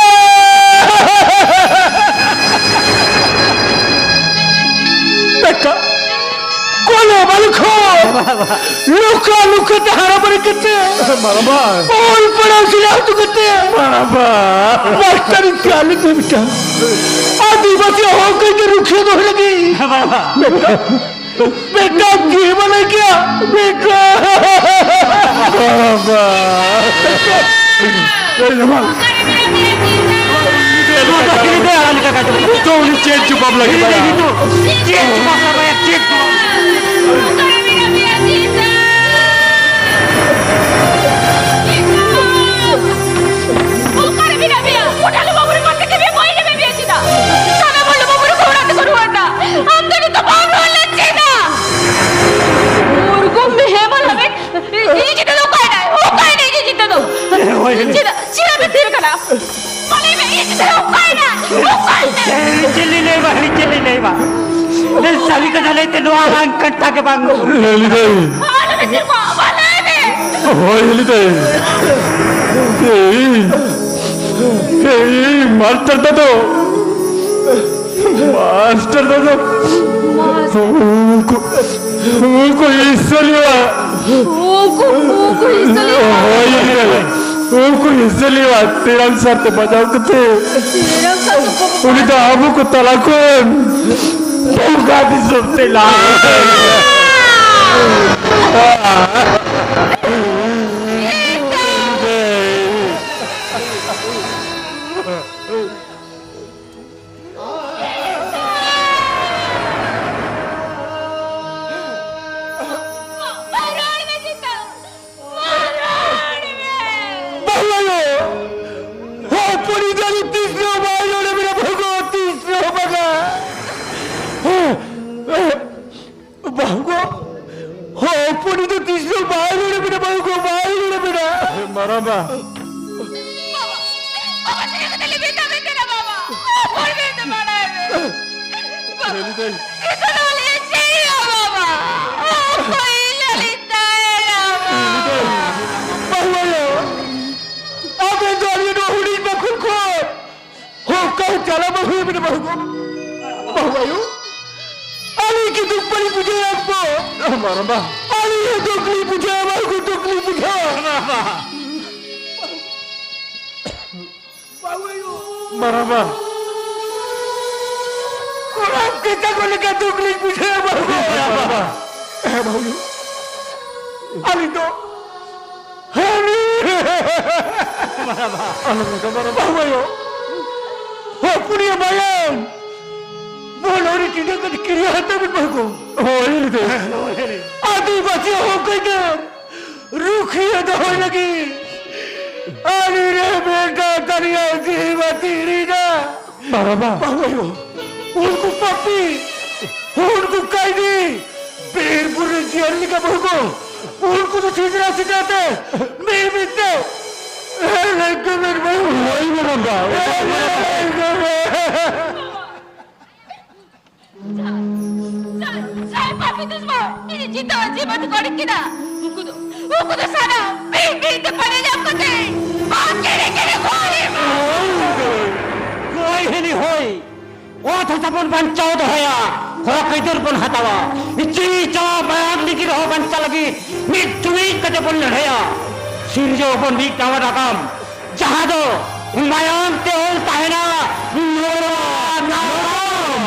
ᱵᱮᱴᱟ᱾ ᱠᱚᱞᱮ ᱵᱟᱞᱩ ᱠᱷᱚᱱ ᱞᱩᱠᱟ ᱞᱩᱠᱟ ᱛᱮ ᱦᱟᱨᱟ ᱵᱟᱲᱟ ᱠᱟᱛᱮ, ᱢᱟᱨᱟᱵᱟ᱾ ᱚᱞ ᱯᱟᱲᱦᱟᱣ ᱥᱮᱬᱟ ᱦᱚᱪᱚ ᱠᱟᱛᱮ, ᱢᱟᱨᱟᱵᱟ᱾ ᱢᱟᱥᱴᱟᱨ ᱤᱧ ᱛᱮᱭᱟᱨ ᱞᱮᱫ ᱢᱮ ᱢᱤᱫᱴᱟᱝ ᱟᱹᱫᱤᱵᱟᱹᱥᱤ ᱦᱚᱲ ᱠᱚ ᱤᱧ ᱨᱩᱠᱷᱤᱭᱟᱹ ᱫᱚᱦᱚᱭ ᱞᱟᱹᱜᱤᱫ᱾ ᱢᱟᱨᱟᱵᱟ᱾ ᱵᱮᱴᱟ, ᱵᱮᱴᱟ, ᱡᱤᱣᱤ ᱵᱟᱞᱮ ᱜᱮᱭᱟ, ᱵᱮᱴᱟ᱾ ᱢᱟᱨᱟᱵᱟ᱾ ᱱᱤᱛᱚᱜ ᱩᱱᱤ ᱪᱮᱫ ᱡᱚᱵᱟᱵ ᱞᱟᱹᱜᱤᱫ? ᱪᱮᱫ ᱡᱚᱵᱟᱵ ᱞᱟᱹᱜᱤᱫ? ᱪᱮᱫ ᱡᱚᱵᱟᱵ? ᱪᱮᱫᱟᱜ, ᱪᱮᱫᱟᱜ ᱯᱮ ᱛᱷᱤᱨ ᱠᱟᱱᱟ? ᱢᱟ ᱞᱟᱹᱭ ᱢᱮ, ᱤᱧ ᱜᱤᱫᱽᱨᱟᱹ ᱚᱠᱟᱭᱮᱱᱟ? ᱚᱠᱟᱭᱮᱱᱟ? ᱪᱮᱫ ᱞᱤᱧ ᱞᱟᱹᱭ ᱵᱟ, ᱪᱮᱫ ᱞᱤᱧ ᱞᱟᱹᱭ ᱵᱟ? ᱥᱟᱹᱨᱤ ᱠᱟᱛᱷᱟ ᱞᱟᱹᱭᱛᱮ ᱱᱚᱣᱟ ᱵᱟᱝ ᱠᱟᱛᱷᱟ ᱜᱮ ᱵᱟᱝ᱾ ᱞᱟᱹᱞᱤ ᱫᱟᱹᱭ᱾ ᱟᱞᱚ ᱯᱮ ᱛᱷᱤᱨ ᱠᱚᱣᱟ, ᱢᱟ ᱞᱟᱹᱭ ᱢᱮ᱾ ᱦᱳᱭ, ᱞᱟᱹᱞᱤ ᱫᱟᱹᱭ᱾ ᱮᱭ, ᱮᱭ, ᱢᱟᱥᱴᱟᱨ ᱫᱟᱫᱩ᱾ ᱢᱟᱥᱴᱟᱨ ᱫᱟᱫᱩ᱾ ᱩᱱᱠᱩ, ᱩᱱᱠᱩ ᱦᱤᱥᱟᱹᱞᱤᱭᱟᱹ᱾ ᱩᱱᱠᱩ, ᱩᱱᱠᱩ ᱦᱤᱥᱟᱹᱞᱤᱭᱟᱹ᱾ ᱦᱳᱭ, ᱞᱟᱹᱞᱤ ᱫᱟᱹᱭ᱾ ᱩᱱᱠᱩ ᱦᱤᱥᱟᱹᱞᱤᱭᱟᱹ ᱛᱮᱨᱟᱝ ᱥᱟᱨᱛᱮ ᱵᱟᱡᱟᱣ ᱠᱟᱛᱮ ᱛᱮᱨᱟᱝ ᱥᱟᱨᱛᱮ ᱩᱱᱤ ᱫᱚ ᱟᱵᱚ ᱠᱚ ᱛᱟᱞᱟ ᱠᱷᱚᱱ ᱵᱚᱸᱜᱟ ᱫᱤᱥᱚᱢ ᱛᱮ ᱞᱟᱦᱟ᱾ ᱵᱟᱹᱦᱩ ᱟᱭᱳ! ᱦᱚᱯᱚᱱᱤᱡ ᱫᱚ ᱛᱤᱥ ᱨᱮᱦᱚᱸ ᱵᱟᱭ ᱨᱚᱲ ᱮ ᱢᱮᱱᱟ, ᱵᱟᱹᱦᱩ ᱜᱚ, ᱛᱤᱥ ᱨᱮᱦᱚᱸ ᱵᱟᱝᱟ᱾ ᱵᱟᱹᱦᱩ ᱜᱚ! ᱦᱚᱯᱚᱱᱤᱡ ᱫᱚ ᱛᱤᱥ ᱨᱮᱦᱚᱸ ᱵᱟᱭ ᱨᱚᱲ ᱮ ᱢᱮᱱᱟ, ᱵᱟᱹᱦᱩ ᱜᱚ, ᱵᱟᱭ ᱨᱚᱲ ᱮ ᱢᱮᱱᱟ᱾ ᱢᱟᱨᱟᱝᱵᱟ᱾ ᱵᱟᱵᱟ, ᱪᱮᱫ ᱠᱟᱛᱮ ᱞᱮ ᱢᱮᱛᱟ ᱢᱮ ᱠᱟᱱᱟ, ᱵᱟᱵᱟ? ᱚᱠᱚᱭ ᱢᱮᱱᱛᱮ ᱵᱟᱲᱟᱭ ᱢᱮ? ᱞᱟᱹᱞᱤ ᱫᱟᱹᱭ᱾ ᱱᱤᱛᱚᱜ ᱫᱚ ᱞᱟᱹᱞᱤ ᱪᱮᱫ ᱦᱩᱭᱩᱜᱼᱟ, ᱵᱟᱵᱟ? ᱚᱠᱚᱭ ᱞᱟᱹᱞᱤ ᱛᱟᱭᱟ, ᱵᱟᱵᱟ? ᱵᱟᱹᱦᱩ ᱟᱭᱳ, ᱟᱵᱮᱱ ᱫᱚ ᱟᱹᱞᱤᱧ ᱱᱚᱣᱟ ᱦᱩᱰᱤᱧ ᱵᱟᱠᱷᱳᱞ ᱠᱷᱚᱱ ᱦᱚᱸ ᱚᱠᱟ ᱪᱟᱞᱟᱣ ᱵᱟᱝ ᱦᱩᱭ ᱟᱵᱮᱱᱟ, ᱵᱟᱹᱦᱩ ᱜᱚ᱾ ᱵᱟᱹᱦᱩ ᱟᱭᱳ, ᱟᱹᱞᱤᱧ ᱠᱤ ᱫᱩᱠ ᱵᱟᱹᱞᱤᱧ ᱵᱩᱡᱷᱟᱹᱣᱮᱫᱼᱟ ᱟᱢ ᱠᱚ? ᱢᱟᱨᱟᱝᱵᱟ᱾ ᱟᱹᱞᱤᱧ ᱦᱚᱸ ᱫᱩᱠ ᱞᱤᱧ ᱵᱩᱡᱷᱟᱹᱣᱟ, ᱵᱟᱹᱦᱩ ᱜᱚ, ᱫᱩᱠ ᱞᱤᱧ ᱵᱩᱡᱷᱟᱹᱣᱟ᱾ ᱢᱟᱨᱟᱝᱵᱟ᱾ ᱵᱟᱹᱦᱩ ᱟᱭᱳ᱾ ᱢᱟᱨᱟᱝᱵᱟ᱾ ᱠᱚᱲᱟ ᱠᱮᱪᱟ ᱠᱚ ᱞᱮᱠᱟ ᱫᱩᱠ ᱞᱤᱧ ᱵᱩᱡᱷᱟᱹᱣᱟ, ᱵᱟᱹᱦᱩ ᱜᱚ᱾ ᱢᱟᱨᱟᱝᱵᱟ᱾ ᱦᱮᱸ, ᱵᱟᱹᱦᱩ ᱟᱭᱳ᱾ ᱟᱹᱞᱤᱧ ᱫᱚ ᱦᱮᱸ, ᱟᱞᱚᱢ ᱚᱱᱠᱟ ᱢᱟᱨᱟᱝᱵᱟ᱾ ᱵᱟᱹᱦᱩ ᱟᱭᱳ, ᱦᱚᱯᱚᱱᱤᱭᱟᱹ ᱢᱟᱭᱟᱢ, ᱵᱚᱞᱚᱨᱤ ᱛᱤᱱᱟᱹᱜ ᱜᱟᱱ ᱠᱤᱨᱤᱭᱟᱹ ᱦᱟᱛᱟᱣ ᱵᱤᱱ ᱵᱟᱹᱦᱩ ᱜᱚ᱾ ᱦᱳᱭ, ᱞᱟᱹᱞᱤ ᱫᱟᱹᱭ᱾ ᱟᱹᱫᱤᱵᱟᱹᱥᱤ ᱦᱚᱸ ᱠᱟᱹᱭᱫᱟᱹᱨ ᱨᱩᱠᱷᱤᱭᱟᱹ ᱫᱚᱦᱚᱭ ᱞᱟᱹᱜᱤᱫ ᱟᱹᱞᱤᱧ ᱨᱮ ᱢᱤᱫᱴᱟᱝ ᱛᱟᱹᱨᱤᱭᱟ ᱡᱤᱣᱤ ᱵᱟᱹᱛᱤ ᱮᱱᱟ᱾ ᱵᱟᱵᱟ᱾ ᱵᱟᱹᱦᱩ ᱟᱭᱳ, ᱩᱱᱠᱩ ᱯᱟᱯᱤ, ᱩᱱᱠᱩ ᱠᱟᱭᱫᱤ, ᱵᱤᱨ ᱵᱩᱨᱩ ᱨᱮ ᱡᱤᱭᱟᱹᱞᱤ ᱞᱮᱠᱟ ᱵᱟᱹᱦᱩ ᱜᱚ, ᱩᱱᱠᱩ ᱫᱚ ᱥᱮᱸᱫᱽᱨᱟ ᱥᱮᱸᱫᱽᱨᱟ ᱛᱮ ᱢᱤᱫ ᱢᱤᱫ ᱛᱮ ᱡᱟᱦᱟᱸᱭ, ᱡᱟᱦᱟᱸᱭ, ᱡᱟᱦᱟᱸᱭ ᱯᱟᱯᱤ ᱫᱩᱥᱢᱚᱱ ᱤᱧ ᱪᱤᱛᱟᱹ ᱡᱤᱵᱚᱱ ᱠᱚ ᱚᱰᱚᱠ ᱠᱮᱫᱟ, ᱩᱱᱠᱩ ᱫᱚ, ᱩᱱᱠᱩ ᱫᱚ ᱥᱟᱱᱟᱢ ᱢᱤᱫ ᱢᱤᱫ ᱛᱮ ᱯᱟᱸᱡᱟ ᱧᱟᱢ ᱠᱟᱛᱮ ᱵᱟᱝ ᱠᱮᱲᱮ ᱠᱮᱲᱮ ᱦᱚᱲ ᱮᱢᱟ᱾ ᱦᱳᱭ, ᱦᱳᱭ, ᱦᱳᱭ, ᱚᱛ ᱦᱟᱥᱟ ᱵᱚᱱ ᱵᱟᱧᱪᱟᱣ ᱫᱚᱦᱚᱭᱟ, ᱦᱚᱠ ᱟᱹᱭᱫᱟᱹᱨ ᱵᱚᱱ ᱦᱟᱛᱟᱣᱟ, ᱡᱤᱣᱤ ᱡᱟᱶ ᱢᱟᱭᱟᱢ ᱞᱤᱸᱜᱤᱱ ᱨᱮᱦᱚᱸ ᱵᱟᱧᱪᱟᱣ ᱞᱟᱹᱜᱤᱫ ᱢᱤᱫ ᱡᱩᱢᱤᱫ ᱠᱟᱛᱮ ᱵᱚᱱ ᱞᱟᱹᱲᱦᱟᱹᱭᱟ, ᱥᱤᱨᱡᱟᱹᱣ ᱵᱚᱱ ᱢᱤᱫ ᱱᱟᱣᱟ ᱱᱟᱜᱟᱢ, ᱡᱟᱦᱟᱸ ᱫᱚ ᱢᱟᱭᱟᱢ ᱛᱮ ᱚᱞ ᱛᱟᱦᱮᱱᱟ ᱱᱚᱣᱟ ᱱᱟᱜᱟᱢ᱾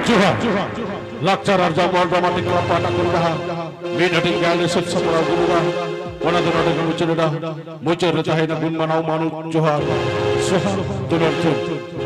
ᱡᱚᱦᱟᱨ᱾ ᱞᱟᱠᱪᱟᱨ ᱟᱨᱡᱟᱣ ᱢᱚᱦᱚᱞ ᱰᱨᱟᱢᱟᱴᱤᱠ ᱠᱞᱟᱵᱽ ᱯᱟᱦᱴᱟ ᱠᱷᱚᱱ ᱡᱟᱦᱟᱸ ᱢᱤᱫ ᱦᱟᱹᱴᱤᱧ ᱜᱟᱭᱟᱱ ᱨᱮ ᱥᱟᱹᱛ ᱥᱟᱯᱲᱟᱣ ᱟᱹᱜᱩ ᱞᱮᱫᱟ, ᱚᱱᱟ ᱫᱚ ᱱᱚᱰᱮ ᱜᱮ ᱢᱩᱪᱟᱹᱫ ᱮᱫᱟ᱾ ᱢᱩᱪᱟᱹᱫ ᱨᱮ ᱛᱟᱦᱮᱸᱭᱮᱱᱟ ᱜᱩᱱ ᱢᱟᱱᱟᱣ ᱢᱟᱱᱚᱛ, ᱡᱚᱦᱟᱨ, ᱥᱟᱹᱜᱩᱱ, ᱫᱩᱞᱟᱹᱲ ᱛᱷᱩᱢ᱾